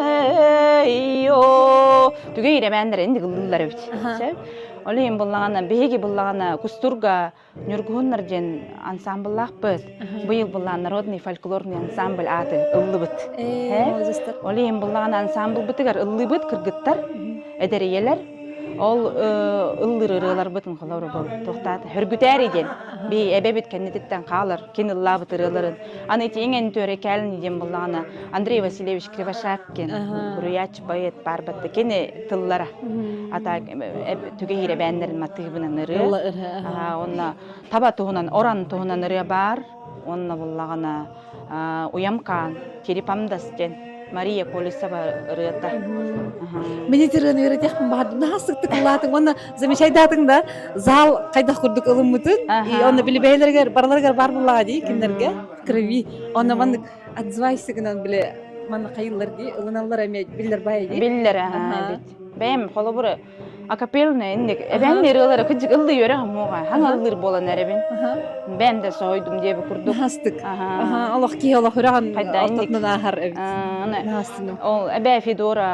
Speaker 4: эй-о. Түгэһиир эбээннэр инник ыллыыллар эбит. Ол иһин буллаҕына биһиги буллаҕына кустурга Ньургуһуннар диэн ансамбллаахпыт. Быйыл буллаан народный фольклорный ансамбль ааты ыллыбыт. Ол иһин буллаҕына ансамблбытыгар ыллыыбыт кыргыттар, эдэр ийэлэр. Ол ыллыыр ырыаларбытын холобур бу туохтаата Хөргүтээри диэн би эбэбит кэннититтэн хаалар кин ыллаабыт ырыаларын. Аны ити иҥэн түөрэкээлин диэн буллаҕына Андрей Васильевич Кривошапкин, суруйааччы поэт баар батта кини тыллара. Ата түгэһиир эбээннэрин матыыбынан ырыа. Онно таба туһунан, оран туһунан ырыа баар. Онно буллаҕына Уямкаан, Черепамдас диэн Мария Колесова ырыата.
Speaker 3: Мин ити ырыаны үөрэтиэхпин баҕардым. Наһаа сыктык ыллаатыҥ уонна замечайдаатыҥ да зал хайдах курдук ылыммытын. И онно били бэйэлэригэр барыларыгар баар буоллаҕа дии кинилэргэ крови. Онно маннык отзывайся гынан били манна хайыллар дии ылыналлар эмиэ биллэр баай дии.
Speaker 4: Биллэр аха эбит. Бэйэм холобур акапельный инник эбээн ырыалары кыдьык ыллыы үөрэх муоҕа хаҥа ыллыыр буолан эрэбин. Бэйэм да соһуйдум диэби курдук.
Speaker 3: Наһастык. Аха олох киһи олох үрэҕин ортотунан ааһар эбит.
Speaker 4: Ол эбээ Федора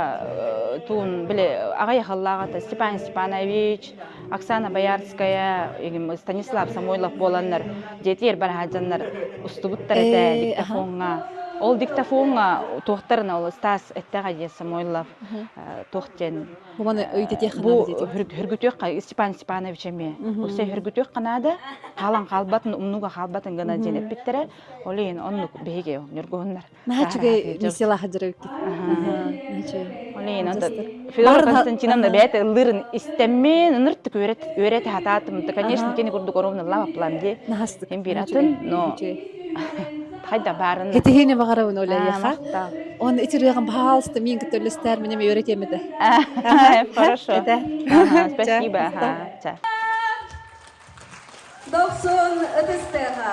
Speaker 4: туун били аҕай ахаллааҕата Степан Степанович Оксана Боярская, Станислав Самойлов буоланнар дьиэтигэр бараһаадьаннар устубуттар этэ диктофоҥҥа. Ол диктофоҥҥа туохтарына ол Стас эттэҕэ диye Самойлов туох диэн
Speaker 3: Бу маны өйдөтүөх
Speaker 4: бу хөргүтүөх Степан Степанович эмиэ өссө хөргүтүөх наада хаалан хаалбатын умнуга хаалбатын гына диэн эппиттэрэ ол иһин оннук биһиги ньургуһуннар
Speaker 3: Наһаа үчүгэй миссиялаах сылдьар эбиккит.
Speaker 4: Олейн Федора Константиновна бэйэтэ ыллыырын истэммин, ыныртык үөрэтэ хатаатым. Конечно, кини курдук оруобуна ыллаабаппылам дии.
Speaker 3: Наһастык.
Speaker 4: Им биир атын, но хайда баарын.
Speaker 3: Кэтиһиини баҕарабын Оля Он ити ырыаҕын пожалуйста миин кытта үллэстээр минем үөрэтиэм этэ.
Speaker 4: Хорошо. Спасибо.
Speaker 13: Дохсун ытыстыаха.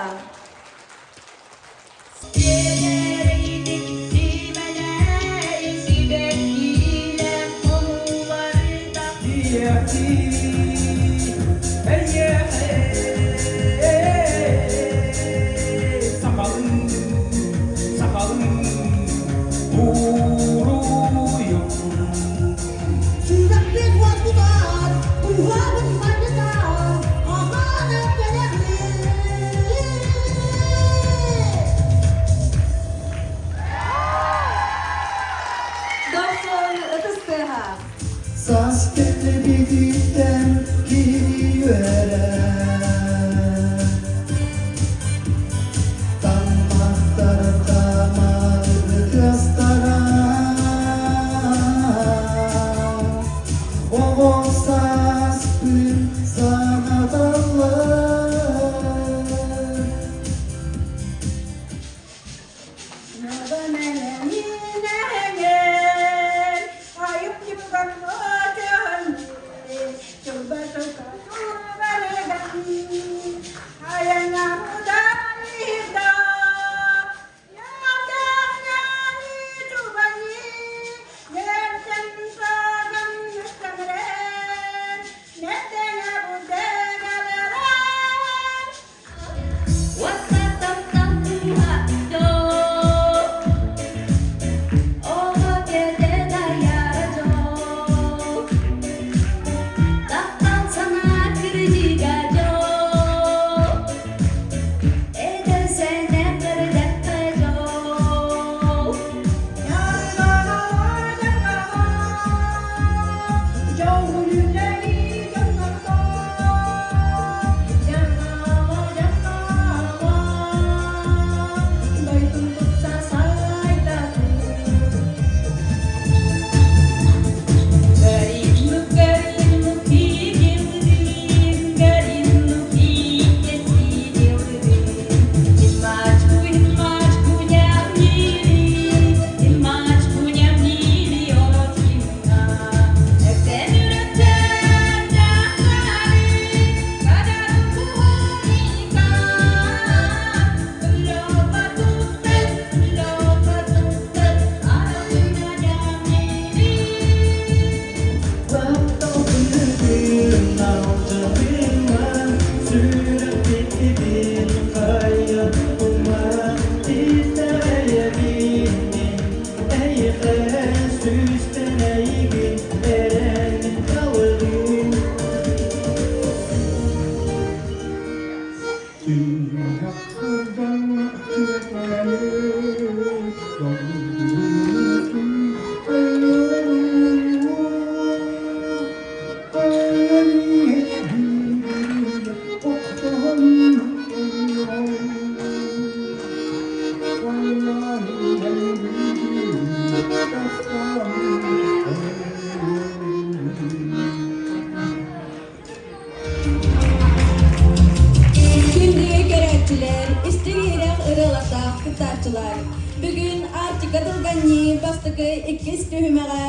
Speaker 13: кыттааччылар! Бүгүн Арктика Тылганньыы бастакы иккис түһүмэҕэ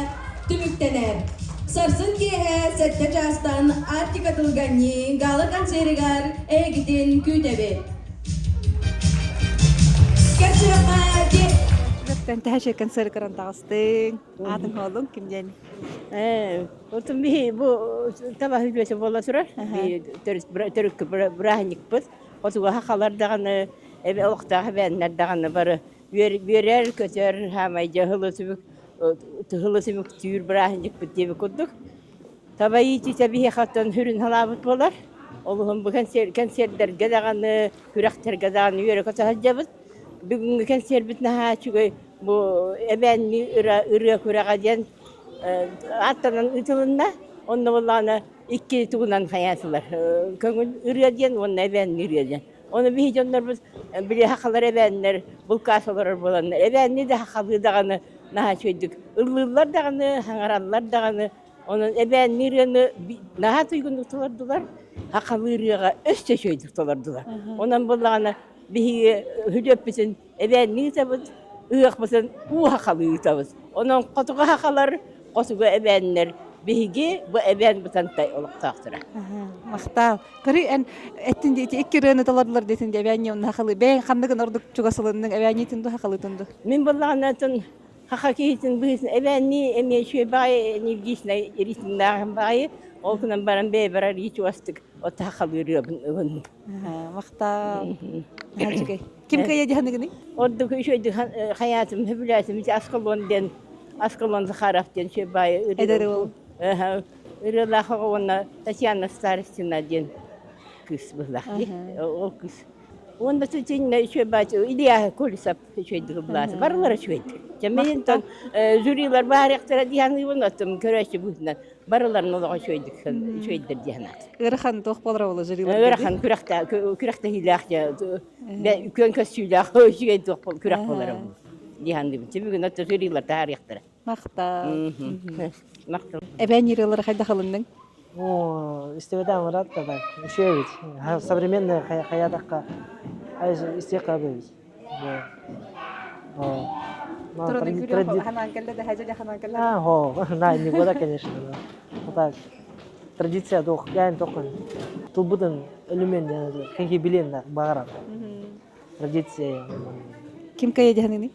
Speaker 13: түмүктэнэр. Сарсын киэһэ сэттэ чаастан Арктика Тылганньыы гала-концерыгар эһигитин күүтэбит. Көрсүөххэ
Speaker 3: Тэһэ концерт көрөн таҕыстыҥ. Аатыҥ хоолуҥ ким диэн?
Speaker 14: Ээ, отун биһи бу таба хүлүөтэ буола турар. Төрүккү бырааһынньыкпыт. Хотуга хахалар даҕаны, эбэ олохтоох эбээннэр даҕаны бары үөрэр, көтөр, хаамай дьэ ыһылы түмүк тыһылы түмүктүүр бырааһынньыкпыт диэбит курдук. Таба иитиитэ биһиэхэ оттон сүрүн халаабыт буолар. Олуһун бу кэнсиэрдэргэ даҕаны, күрэхтэргэ даҕаны үөрэ-көтө сылдьабыт. Бүгүҥҥү кэнсиэрбит наһаа үчүгэй бу эбээннии ырыа күрэҕэ диэн ааттанан ыытылынна. Онно буоллаҕына икки тугунан хайаатылар көҥүл ырыа диэн уонна эбээннии ырыа диэн. Ону биһи дьоннорбут били сахалар эбээннэр булкаас олорор буоланнар эбээннии да сахалыы даҕаны наһаа үчүгэйдик ыллыыллар даҕаны, саҥараллар даҕаны. Онон эбээннии ырыаны наһаа туйгуннук толордулар, сахалыы ырыаҕа өссө үчүгэйдик толордулар. Онон буоллаҕына биһиги хүлүөппүтүн эбээннии ыытабыт, ыһыахпытын уу сахалыы ыытабыт. Онон хотугу сахалар, хотугу эбээннэр биһиги бу эбээн Бытантай олохтоохторо.
Speaker 3: Махтаал. Көрүй эн эттин диэти икки ырыаны толордулар диэтин ди эбээннии онно сахалыы. Бэйэҥ ханныгын ордук чугас ылынныҥ эбээнниитин ду сахалыытын ду?
Speaker 14: Мин буоллаҕына Хаха киһитин быһыытын эбээннии эмиэ үчүгэй баҕайы энергичнай ритмнээҕин баҕайы ол гынан баран бэйэбэр арыый чугастык от сахалыы ырыабын ылынным.
Speaker 3: Махтал. Үчүгэй. Ким кыайа дьаһаныгыный?
Speaker 14: Ордук үчүгэйдик хайаатым, сөбүлээтим ити Аскалон диэн Аскалон Захаров диэн үчүгэй баайы
Speaker 3: Эдэр уол.
Speaker 14: ырыалаах оҕо уонна Татьяна Старостина диэн кыыс быһылаах дии. Ол кыыс Уонна ситиннэ үчүгэй баачы Илья Колесов үчүгэйдик ыллаата. Барылара үчүгэйдик. Дьэ мин тон жюрилар баарыахтара дии саныыбын, оттон көрөөччү быһыытынан барыларын олоҕо үчүгэйдик үчүгэйдэр дии санаатым.
Speaker 3: Ыарахан туох буолара буолла жюрилар?
Speaker 14: Ыарахан күрэхтэһиилээх дьэ күөн көссүүлээх үчүгэй туох күрэх буолара дии саныыбын. Бүгүн оттон жюрилар таарыахтара.
Speaker 3: Махтал.
Speaker 14: Махтал.
Speaker 3: Эбээн ырыалары хайдах ылынныҥ?
Speaker 15: О, истибэтэ мурат да так. Еще ведь. Современная хаятахха истиэххэ эбит. А, хо, на, не года, конечно, но. Так, традиция дох, я только тулбутун элемен, хенки билен багарам. Традиция.
Speaker 3: Ким кая дьаһаныный?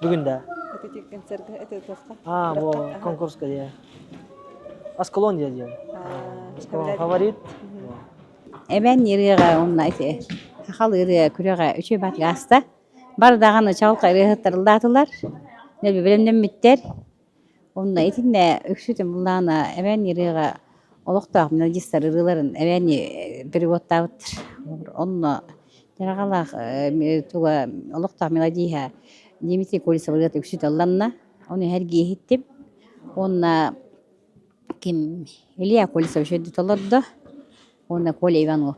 Speaker 15: Бүгүн да.
Speaker 3: Это концертка, это туохха?
Speaker 15: А, бу конкурска дия. Аскалон дия диэн. Аскалон фаворит.
Speaker 2: Эбэн ырыаҕа уонна ити сахал ырыа күрэҕэ үчүгэй баатык ааста. Бары даҕаны чаҕылхай ырыаһыттар ыллаатылар. Нэлби бэлэмнэммиттэр. Онно итиннэ үксүтүн буллаҕына эбээн ырыаҕа олохтоох мелодистар ырыаларын эбээни переводтаабыттар. Онно дьараҕалаах туга олохтоох мелодиһа Дмитрий Колесов ырыата үксүтэ ылланна. Ону эһэргии иһиттим. Уонна ким Илья Колесов үчүгэйдик толордо. Уонна Коля Иванов.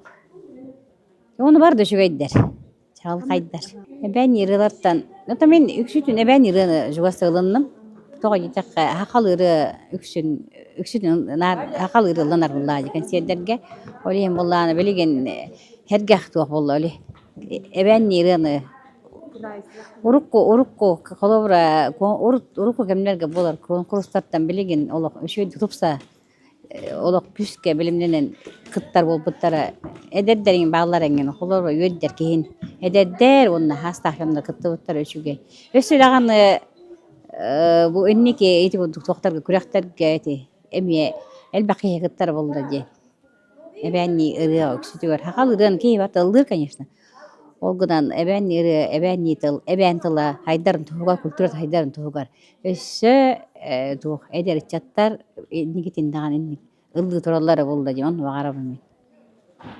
Speaker 2: Ону бары да үчүгэйдэр. Чаҕылхайдар. Эбээн ырыалартан, это мин үксүтүн эбээн ырыаны чугас ылынным. Тоҕо диэтэххэ, сахал ырыа үксүн үксүтүн наар сахал ырыа ылланар буоллаҕа дии кэнсиэрдэргэ. Ол иһин буоллаҕына билигин сэргэх туох буолла оли. Эбээн ырыаны урукку урукку холобура урукку кэмнэргэ буолар куонкурустартан билигин олох үчүгэйдик тупса олох күүскэ бэлэмнэнэн кыттар буолбуттара эдэрдэр бааллар эҥин холобура үөрдэр киһин эдэрдэр уонна саастаах дьоннор кыттыбыттара үчүгэй өссө даҕаны бу инники ити курдук туохтарга күрэхтэргэ ити эмиэ элбэх киһи кыттар буолла дии эбээннии ырыа үксүтүгэр сахалыы ырыаны киһи барыта ыллыыр конечно ол гынан эбээннии ырыа эбээннии тыл эбээн тыла сайдарын туһугар культурата сайдарын туһугар Өссө туох эдэр ыччаттар инникитин даҕаны инник ыллыы тураллара буолла дии онно баҕарабын мин.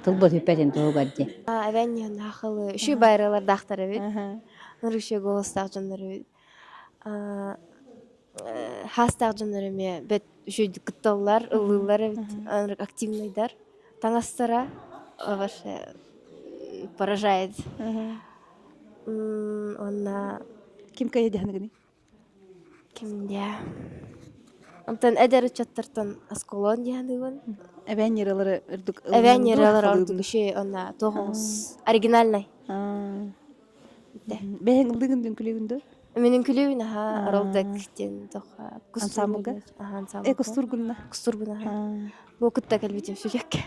Speaker 2: Тылбыт бүппэтин туһугар дии.
Speaker 16: Эбээн ахылы үчүгэй байралардаахтар эбит. Нырышы голостаах дьоннор эбит. Хаастаах дьоннор эмиэ бэт үчүгэйдик кытталлар, ыллыыллар эбит, активныйдар. Таҥастара вообще поражает. Уонна
Speaker 3: Ким кая дьаһаныгыный?
Speaker 16: Ким диэ? Онтон эдэр ыччаттартан осколон диэханыыбын.
Speaker 3: Эбээн ырыалары үрдүк
Speaker 16: Эбээн ырыалары ордук үчүгэй уонна туох оҕус оригинальный. этэ.
Speaker 17: Бэйэҥ ыллыгын дүн күлүгүн дуу?
Speaker 16: Мин үҥкүлүүбүн аха Ролдек диэн тох
Speaker 17: Ансамблга?
Speaker 16: Аха
Speaker 17: Э,
Speaker 16: ансамблга.
Speaker 17: кустуургунна?
Speaker 16: Кустуургун аха. Бу кытта кэлбитим сүлүөккэ.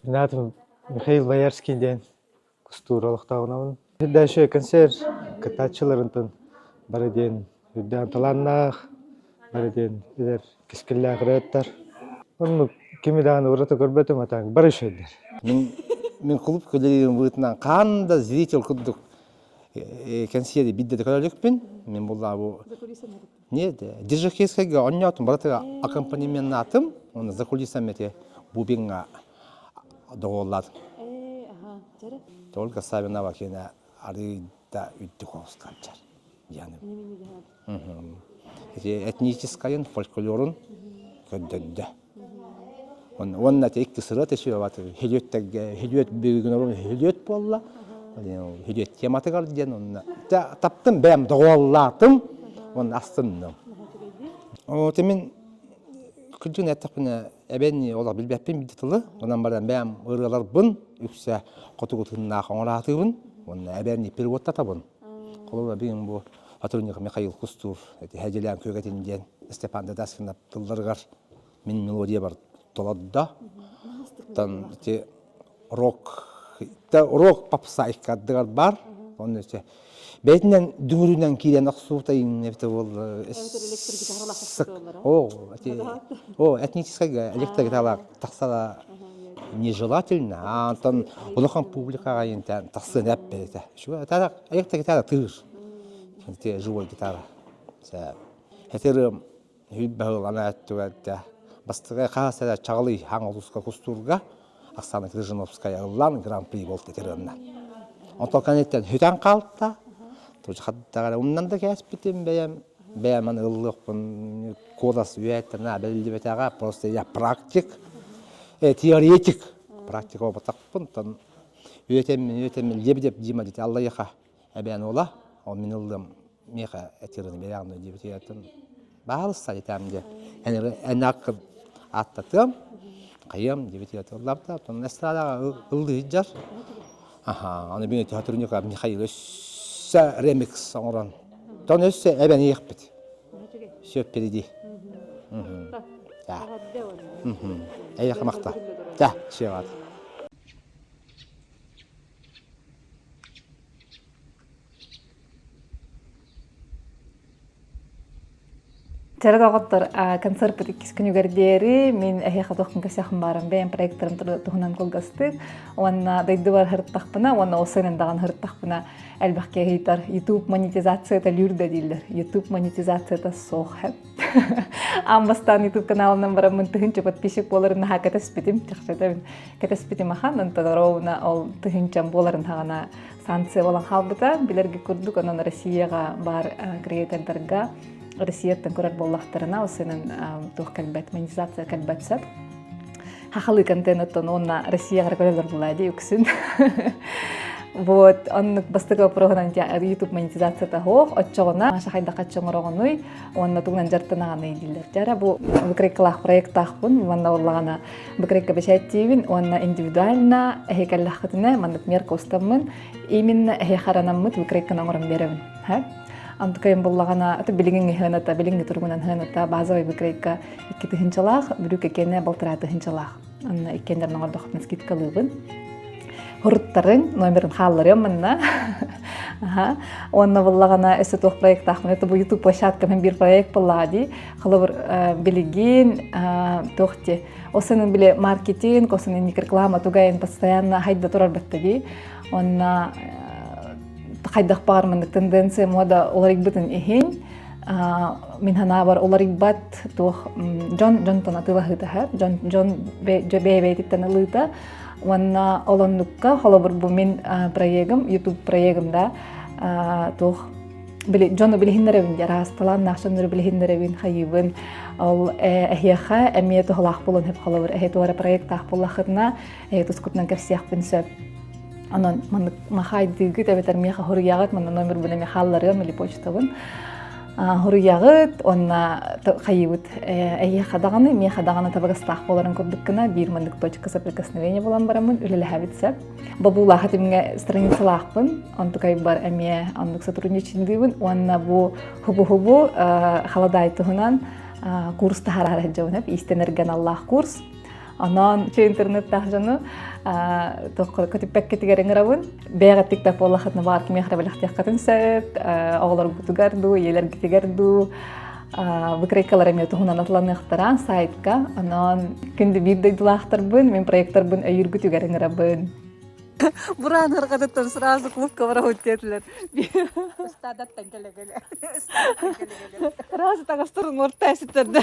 Speaker 18: Мин аатым Михаил Боярский диэн Кустуур олохтооҕунабын. Дальше концерт кыттааччыларынтан бары диэн үрдээн талааннаах, бары диэн эдэр кэскиллээх ырыаттар. Оннук кими даҕаны ураты көрбөтүм атаҥ бары үчүгэйдэр.
Speaker 19: Мин мин клуб көлөйүм быһыытынан хаан да зритель курдук кэнсиэри биирдэ да көрө иликпин. Мин буллаа бу Нет, Дижихейскайга онньоотум барытыга аккомпанеменнаатым, уонна за кулисами эти бубиҥҥа доҕуоллаатым. Ольга Савинова киэнэ арыый да үрдүк оҕусканчар диэни. Ити этническайын, фольклорун көрдөрдө. Уонна ити икки сырыа төсүө Хилүөттэргэ Хилүөт бүгүн Хилүөт буолла. Хилүөт тематыгар диэн онно таптым бэйэм доҕуоллаатым уонна астынным. О, мин кырдьыгын эттэхпинэ эбэни олох билбэппин биир тылы. Онон баран бэйэм ырыаларбын үксэ хотугу тыыннаах оҥораатыыбын уонна эбэни переводтатабын. Холобура бүгүн бу сотрудник Михаил Кустуур эти Хэдьилээн күөгэтин диэн Степан Дадаскин тылларыгар мин мелодиябар толордо. Оттон ити рок рок попса иккардыгар бар. Онно ити бэйэтинэн дүҥүрүнэн киирэн охсуута эбитэ буолла. О, о, этническая электрогитара тахсара нежелательно. А антон улахан публикаҕа интэн тахсыан эппэтэ. Электрогитара тыыр. Живой гитара. Этэрым Баһылана өттүгэр бастакы хаас эрэ чаҕылый хаҥ улууска кустуурга Оксана Крыжиновская ыллаан гран-при буолта этэринна. Онтон кэнниттэн сүтэн хаалта. Хаттаҕара умнан да кээспитим бэйэм бэйэм аны ыллыахпын куолас үөһэттэн бэриллибэтэҕэ просто я практик теоретик практика буолбатахпын тон үөтэммин үөтэммин Лебедев Дима дите аллайыха Эбээн уола, ол мин ыллым миэхэ этирин бирэҕин диэбитигэр баалысса диэтээм диэ. Эн аккын ааттатыам, хайыам диэбитигэр тыллаабыта. Оттон эстрадаҕа ыллыы сылдьар. Аха, аны бүгүн Театрунюка Михаил өссө ремикс оҥорон. Тон өссө эбэн иэхпит. Все впереди. Да. Эйиэхэ махтал. Да, все
Speaker 20: Чэрэ доҕоттор, концерпыт иккис күнүгэр диэри мин эһиэхэ туохпун кэсиэхпин баарым бэйэм проекторым туһунан кылгастык уонна дойдубар һырыттахпына уонна ол сырын даҕаны һырыттахпына элбэх киһи ыйытар YouTube монетизацията лүүр да дииллэр YouTube монетизацията суох Аан бастаан YouTube каналынан бараммын тыһынча подписчик буоларын наһаа кэтэспитим чахчыта кэтэспитим ахан онтон ровно ол тыһынчам буоларын хаҕана санкция буолан хаалбыта билэргэ курдук онон Россияҕа баар креатордарга Россияттан көрөр буоллахтарына ол сынан туох кэлбэт монетизация кэлбэт сөп хахалыы контент оттон уонна Россияҕа көрөлөр буолаа дии үксүн вот оннук бастакы вопроһунан YouTube монетизацията суох оччоҕуна Маша хайдах оҥороҕунуй уонна тугунан дьарыктанаҕыный дииллэр дьара бу выкройкалаах проекттаахпын манна буоллаҕына выкройка бэчээттиибин уонна индивидуально эһи кэллэххитинэ маннык мерка устаммын именно эһи харанаммыт выкройканы оҥорон биэрэбин Антыкайым буллаҕына аты билиҥҥи хыаната билиҥҥи туругунан хыаната базовый выкройка икки тыһыынчалаах бүрүк экиэнэ балтараа тыһыынчалаах Анна иккиэннэрин оҥордохпун скидкалыыбын. Хоруттарыҥ номерын хаалларыам манна. Аха. Уонна буллаҕына өссө туох проектаахпын это бу YouTube площадкам биир проект буоллаҕа дии. Холобур билигин туох ти осынын биле маркетинг, осынын реклама тугайын постоянно хайда турар батта дии. Онна хайдах баар маннык тенденция мода уларыйбытын иһин мин санаабар уларыйбат туох дьон дьонтон атыылаһыыта дьон дьон бэйэ-бэйэтиттэн ылыыта уонна олоннукка холобур бу мин проегым YouTube проегым да туох били дьону билиһиннэрэбин дии араас талааннаах дьоннору билиһиннэрэбин хайыыбын ол эһиэхэ эмиэ туһалаах буолуон сөп холобур эһи туора проектаах буоллаххытына эһи тускутунан кэпсиэхпин сөп Онон маннык махайдыыгыт эбэтэр миэхэ хоруйаҕыт, манна номербун эмиэ хаалларыам или почтабын. Хоруйаҕыт уонна хайыыбыт эйиэхэ даҕаны, миэхэ даҕаны табыгастаах буоларын курдук гына биир маннык точка соприкосновения буолан бараммын үлэлэһэбит сөп. Бобуулаах этимҥэ страницалаахпын, онтукайбар эмиэ оннук сотрудничайдыыбын уонна бу хубу-хубу халадаай туһунан курс таһаарар сылдьабын иистэнэргэ аналлаах курс. Онон үчүгэй интернеттаах дьону көтүппэккитигэр ыҥырабын. Бэйэҕиттик да буоллаххытына баҕар кимиэхэ эрэ бэлэхтиэххитин сөп, оҕолоргутугар дуу, ийэлэргитигэр дуу выкройкалар эмиэ туһунан атыланыахтара сайтка. Онон күндү биир дойдулаахтарбын, мин проекторбун өйүүргүтүгэр ыҥырабын.
Speaker 3: Бураан ырҕатыттан сразу клубка барабыт диэтилэр.
Speaker 8: Ыстаадаттан кэлэ-кэлэ.
Speaker 3: Сразу таҥастарын уорта ситэрдэ.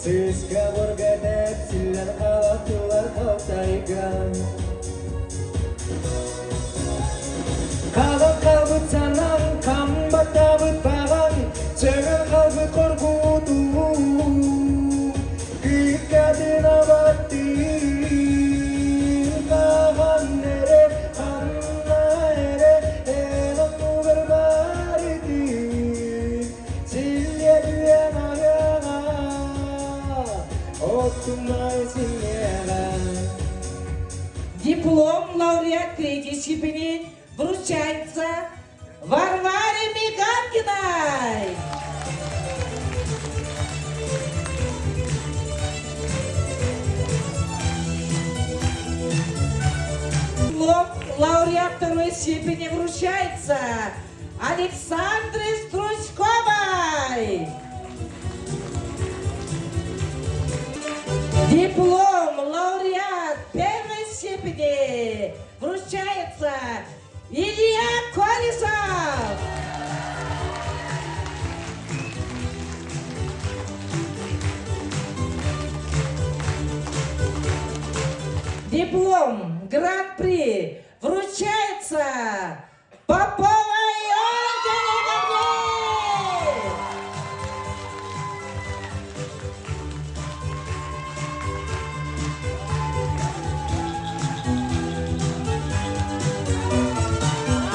Speaker 21: Сыыска бурга тэпсиллэн халаттылар халтайга Хаалан хаалбыт санаам, хам баттаабыт баҕам, Сөҥөн хаалбыт хоргутуу, Күүккэтин абаттыын, Хаһан эрэ, ханна эрэ, эн оннугар баар этиҥ, Силлиэ түһэн айаҕа, Оттумай сиҥиэҕэ.
Speaker 22: Диплом лауреат третьей степени вручается Варваре Миганкиной! Диплом лауреат второй степени вручается Александре Стручковой! Диплом лауреат первой степени вручается Илья Колесов! Диплом Гран-при вручается Поповой Ольге Олеговне!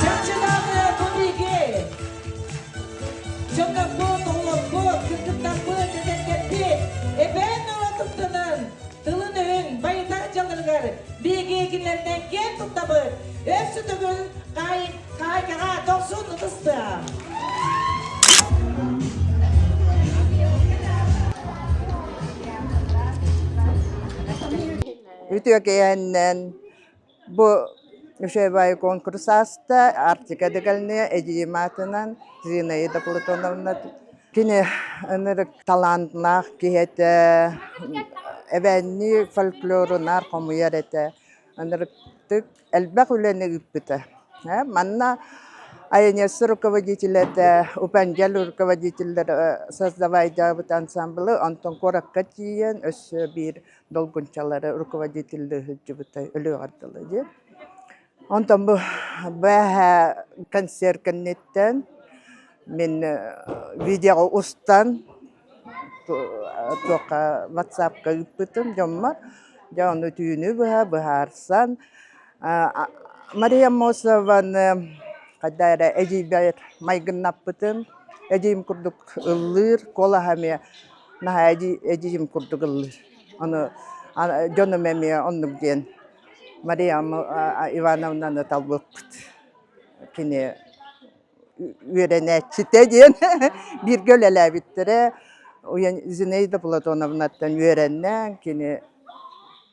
Speaker 22: Чахчылааны кубиги! Дьоннорбут, оҕолорбут, кыргыттарбыт, эдэрдэрбит эбээн норуотуттанан тылын-өһүн байытар дьалларыгар биһиги кинилэринэн киэн туттабыт. Өссө төгүл хаайкаҕа дохсун ытыстыа.
Speaker 23: Үтүө киэһэннэн бу Үчүгэй конкурс ааста Арктика дыгальная эдьиийим аатынан Зинаида Платоновна кини ынырык талааннаах киһи этэ эбээннии фольклору наар хомуйар этэ ынырыктык элбэх үлэни ыыппыта. Манна АНС руководителэ этэ, Упандьял руководителлэрэ создавайдаабыт ансамблы, онтон куоракка тиийэн өссө биир долгунчалары руководителлыы сылдьыбыта өлүөҕэр дылы дии. Онтон бу бээһээ концерт кэнниттэн мин видеоҕа устан туохха ватсапка ыыппытым дьоммор. Дьэ ону түүнү быһа быһаарсан Мария Аммосованы хайдах эрэ эдьиийбэр майгыннаппытым. Эдьиийим курдук ыллыыр, куолаһа эмиэ наһаа эдьиийим курдук ыллыыр. Ону дьонум эмиэ оннук диэн Мария Ивановнаны талбыппыт. Кини үөрэнээччитэ диэн бииргэ үлэлээбиттэрэ. Зинаида Платоновнаттан үөрэннэ, кини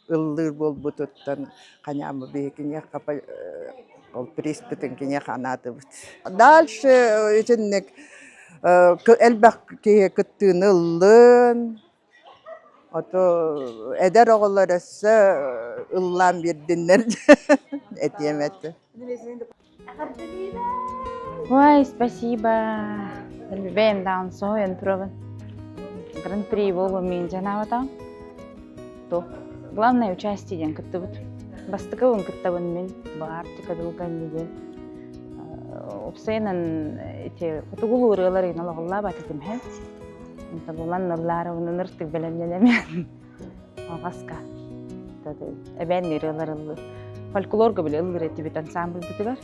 Speaker 23: ыллыыр буолбутуттан ханаамы биһи киниэхэ ол приспытын киниэхэ анаатыбыт. Дальше итинник элбэх киһи кыттыыны ыллын, Ото эдэр оҕолор өссө ыллаан биэрдиннэр этиэм этэ.
Speaker 4: Ой, спасибо. Бэйэм даҕаны соһуйан турабын. Гран-при буолуом миин дьанаабатаҕым. То главное участие диэн кыттыбыт. Бастакыбын кыттабын мин. Бу Арктика дылганни диэн. Уопсайынан ити хотугулуу ырыалар игин олоҕуллаабат этим һэ. Табыллан ыллаарыбын ыртык бэлэмнэнэмин. Алҕаска. Эбээн ырыалар ыллыр. Фольклорга били ыллыр этибит ансамбльбытыгар.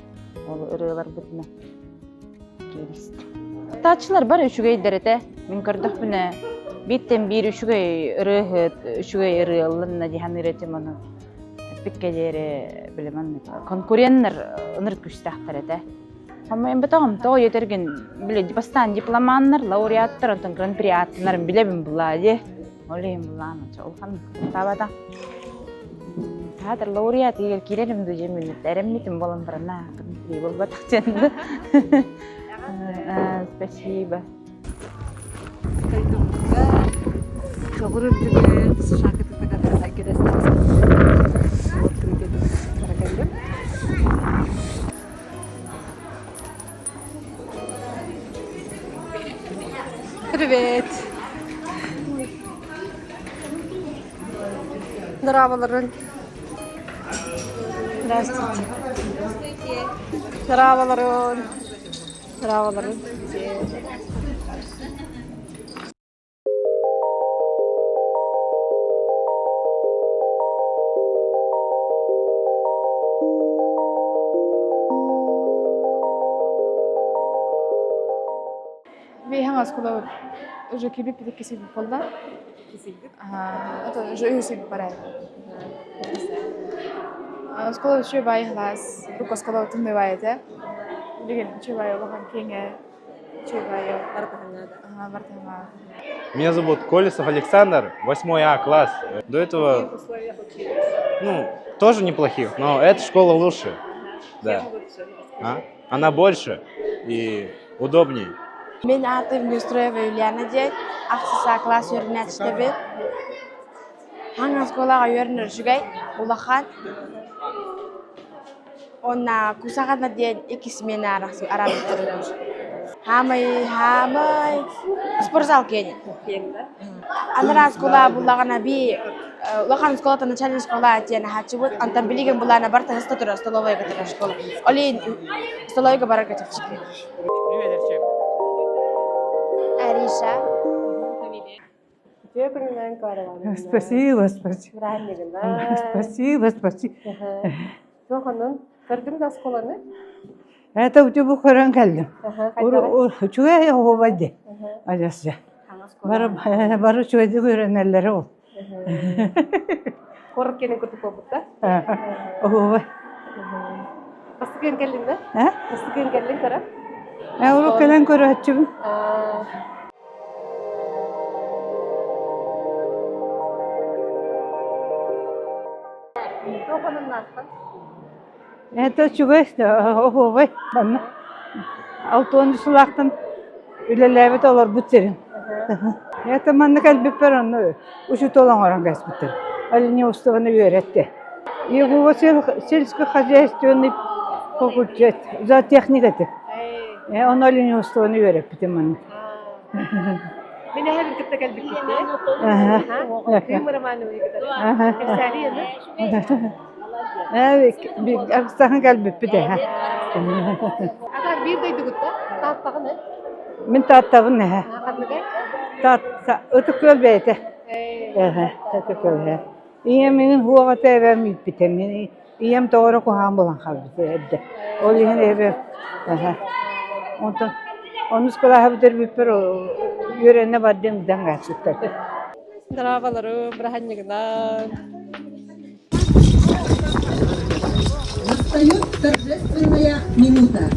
Speaker 4: Ол ырыаларбытына кииристим. Тааччылар бар үчүгэйдэр этэ. Мин көрдөхпүнэ бииртэн биир үчүгэй ырыаһыт, үчүгэй ырыа ыллынна дии саныыр этим ону. Эппиккэ диэри билимэн конкуреннар ынырык күүстээхтэр этэ. Хомойботоҕум, тоҕо диэтэргин, били бастаан дипломаннар, лауреаттар, онтон гран-при ааттанарын билэбин булаа дии. Ол иһин булаан улахан куттаабата. Театр лауреат егер киирэрим дуу дьэ эрэммитим буолан баран аа гран-при буолбатах диэн. Спасибо.
Speaker 17: Дойдубутугар көҕүр үрдүгэр США кытытыгар кэллим.
Speaker 3: Привет. Здраволорун. Здравствуйте. Здраволорун. Здраволорун.
Speaker 20: Биһиҥ оскуола уже кибиппит кисийбит буолла. Это уже үһүс барай. Оскуола үчүгэй баай кылаас, рук оскуола тымныы баай этэ. Билигин үчүгэй баай улахан киэҥэ, үчүгэй баай Барытаҥа.
Speaker 5: Меня зовут Колесов Александр, 8 А класс. До этого, ну, тоже неплохих, но эта школа лучше. Да. А? Она больше и удобней.
Speaker 16: Мин аатым Неустроева Юлиана диэн, ахсыс А класс үөрэнээччитэбин. Хаҥ оскуолаҕа үөрэнэр үчүгэй, улахан. Уонна Кусаҕана диэн икки смена араабыттар. Хаамай, хаамай, спортзал киэнэ. Анараа оскуола буллаҕына би улахан школата начальная школа диэн аһааччыбыт. Онтон билигин булаана барыта сыста турар столовойга турар школа. Ол иһин столовойга барарга чэпчэки. Ариша.
Speaker 3: Үтүө күнүнэн Клара
Speaker 8: Спасибо, спасибо.
Speaker 3: Празднигынан.
Speaker 8: Спасибо, спасибо.
Speaker 3: Туох онон көрдүҥ да оскуоланы?
Speaker 8: Это утюгу көрөн кэллим. Үчүгэй оһуобай дии. Адьас Бары бары үчүгэйдик үөрэнэллэрэ ол.
Speaker 3: Куорат кэнин курдук буолбут да?
Speaker 8: Оһуобай.
Speaker 3: Бастакыын кэллиҥ да? Бастакыын кэллиҥ көрө?
Speaker 8: Ээ, урут кэлэн көрөөччүбүн.
Speaker 3: Туох онуннааххын?
Speaker 8: Это үчүгэй, оһуобай. Манна алтыан сылаахтан үлэлээбит олорбут сирим. Это манна кэлбиппэр онно учуутал оҥорон кэспиттэр. Оленевствоны үөрэттэ. Его сельскохозяйственный факультет, зоотехник этэ. Ону оленевствоны үөрэппитим манна.
Speaker 3: Мин эһэбин кытта кэлбиккит ээ. Кыым Романович кытары. Кэпсээри аны.
Speaker 8: Сахан кэлбиппит эһэ.
Speaker 3: Атар биир дойдугут да? Тааттаҕын э?
Speaker 8: Мин Тааттабын эһэ.
Speaker 3: Ханныгай?
Speaker 8: Таатта Ытык Күөл бэйэтэ. Эһэ, Ытык Күөл эһэ. Ийэм миигин хуоҕата эбэм ииппитэ. Мин ийэм тоҕо эрэ куһаҕан буолан хаалбыта эрдэ. Ол иһин эбэм эһэ. Онтон онус кылааһы бүтэрбиппэр үөрэнэ бардым ыдан хаалбыттар.
Speaker 3: Здраволору, быраханньыгынан.
Speaker 6: Настает торжественная минута.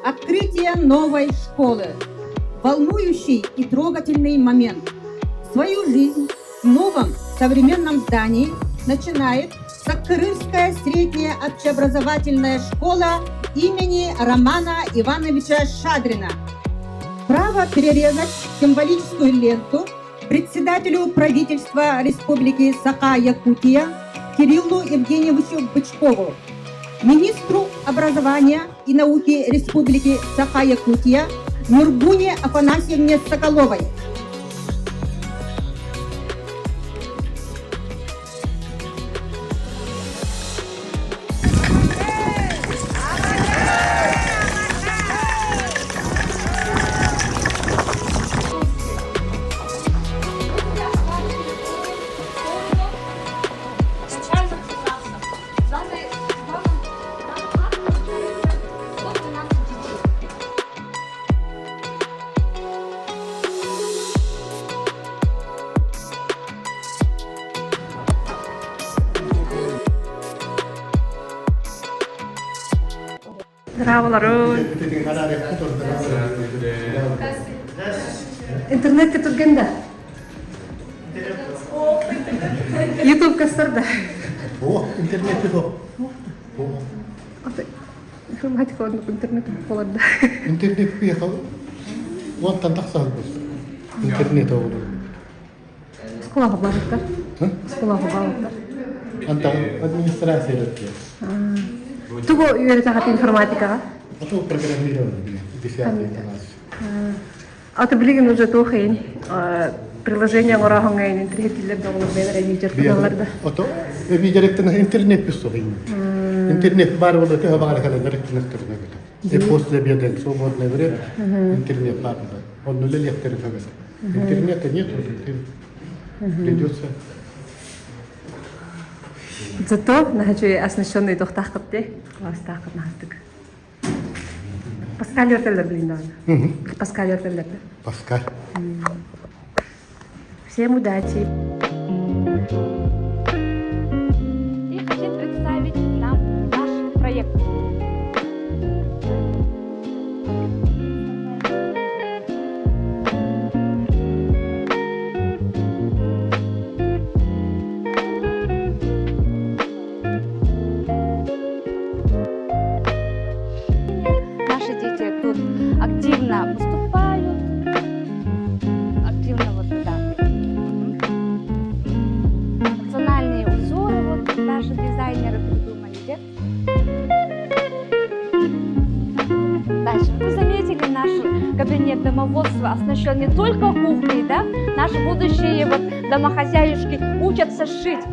Speaker 6: Открытие новой школы. Волнующий и трогательный момент. Свою жизнь в новом современном здании начинает Саккырырская средняя общеобразовательная школа имени Романа Ивановича Шадрина. Право перерезать символическую ленту председателю правительства Республики Саха-Якутия Кириллу Евгеньевичу Бычкову, министру образования и науки Республики Саха-Якутия Нюргуне Афанасьевне Соколовой.
Speaker 3: Здраволорун. Интернетке турген да. Ютуб кастар да.
Speaker 18: О, интернетте то.
Speaker 3: Информатика оннук интернет болар да.
Speaker 18: Интернет приехал. Уонтан тахсан Интернет оҕолор.
Speaker 3: Оскуолаҕа барбыттар. Оскуолаҕа барбыттар.
Speaker 18: Антон администрация өттө.
Speaker 3: Тугу үөрэтэҕит информатикаҕа?
Speaker 18: Ото программирование десятый класс.
Speaker 3: Аты билигин уже туох иин приложение оҥороһоҥҥо иин интриһэтиллэр да оҕолор бэйэлэрэ эбии дьарыктаналлар да.
Speaker 1: Ото эбии дьарыктана интернет бис суох иин. Интернет баар буолла төһө баҕар кэлэн дьарыктанахтарына эбит. И после обеда свободное время интернет баар буолла. Онно үлэлиэхтэрин сөп этэ. Интернета нет, придется.
Speaker 3: Зато наһаа оснащенный туохтааххыт дии, класстааххыт наһаастык. Паскаль өртөллөр билин даҕаны. Паскаль өртөллөр да.
Speaker 1: Паскаль.
Speaker 3: Всем удачи!
Speaker 20: И хотим представить нам наш проект. Наши дети тут активно выступают, активно вот да. Национальные узоры вот наши дизайнеры придумали, да? Дальше. Вы заметили, наш кабинет домоводства оснащен не только кухней, да? Наши будущие вот домохозяюшки учатся шить.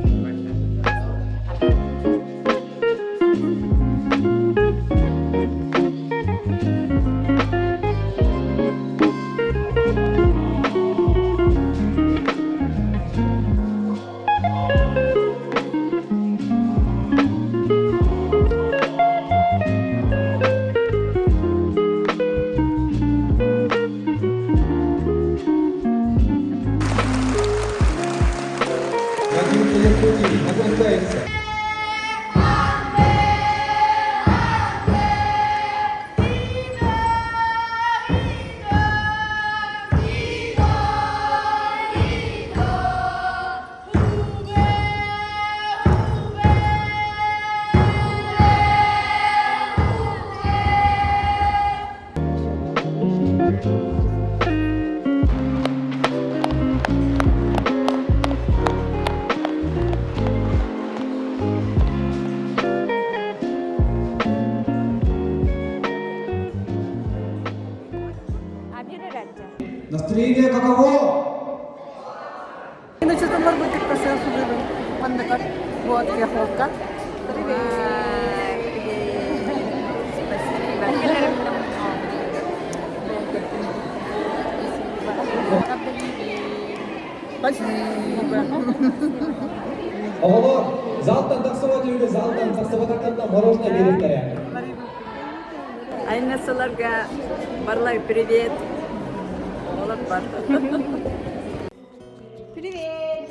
Speaker 21: Настроение каково?
Speaker 17: Учуталлар бу кытта селфилыбын манныкар вот кеховка.
Speaker 6: Спасибо.
Speaker 21: Оҕолор, залтан тахсыбат үһү, залтан тахсыбатахтарына мороженое биэриэхтэрэ.
Speaker 7: Айнасыларга барлай привет. Оҕолор бар.
Speaker 3: Привет!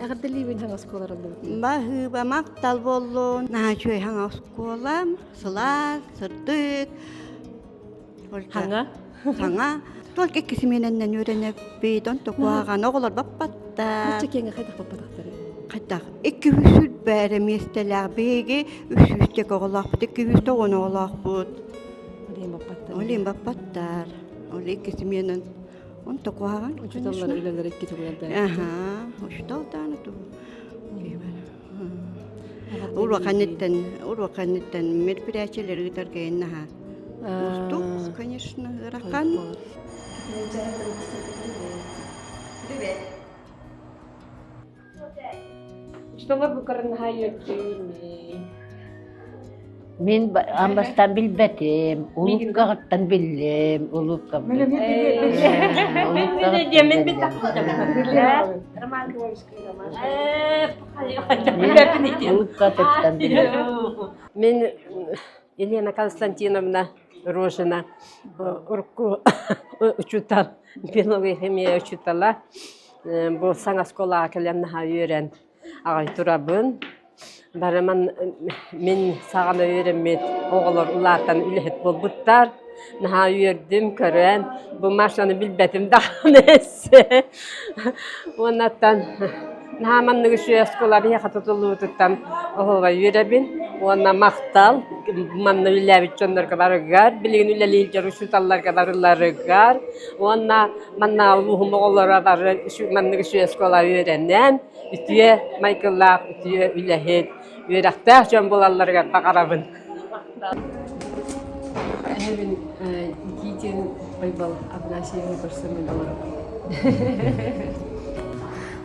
Speaker 3: Эҕэрдэлиибин хаҥас оскуоларыллыбыт.
Speaker 9: Баһыыба махтал буоллун. Наһаа үчүгэй хаҥа оскуола, сылаас, сырдык.
Speaker 3: Хаҥа?
Speaker 9: Хаҥа. Только икки симиэнэннэн үөрэнэбит, онто куһаҕан оҕолор баппаттар.
Speaker 3: Бачча киэҥэ хайдах баппатахтарый?
Speaker 9: Хайдах? Икки үс бэрэ миэстэлээх биһиги үс сүүстэк оҕолоохпут, икки сүүс уон оҕолоохпут.
Speaker 3: Олейн баппаттар.
Speaker 9: Олейн баппаттар. Ол икки симиэнэн Онто куһаҕан.
Speaker 3: Учууталлар үлэлэрэ икки төгүл
Speaker 9: Аха, учуутал дааны ту. Уруоканыттан, уруоканыттан мероприятиелер ыытар кэйин наһаа. Устук, конечно, ыарахан.
Speaker 7: Привет.
Speaker 3: Учууталлар бу наһаа үөрдүүр
Speaker 8: Мин амбастан билбэтим, улуккаҕыттан биллим, улукка Улуккатыттан биллим.
Speaker 7: Мин Елена Константиновна Рожина урукку учуутал, биология химия учуутала. Бу саҥа оскуолаҕа кэлэн наһаа үөрэн аҕай турабын. Барыман мин саҕана үөрэммит оҕолор улаатан үлэһит буолбуттар. Наһаа үөрдүм көрөн. Бу Машаны билбэтим даҕаны эссе. Уоннаттан наһаа маннык үчүгэй оскуола биһиэхэ тутуллубутуттан оһуобай үөрэбин. Уонна махтал манна үлэлээбит дьоннорго барыгар, билигин үлэлиир дьон учууталларга барыларыгар уонна Манна улууһум оҕолоро бары маннык үчүгэй оскуола үөрэнэн, үтүө майгылаах, үтүө үлэһит, үөрэхтээх дьон буолалларыгар баҕарабын.
Speaker 3: Эһэбин Никитин. Байбал Афанасьевы көрсөммүн олоробун.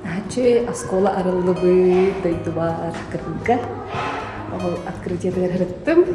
Speaker 3: Наһаччы оскуола арыллыбыт дойдубар кыргыга. Ол открытиетыгар сырыттым.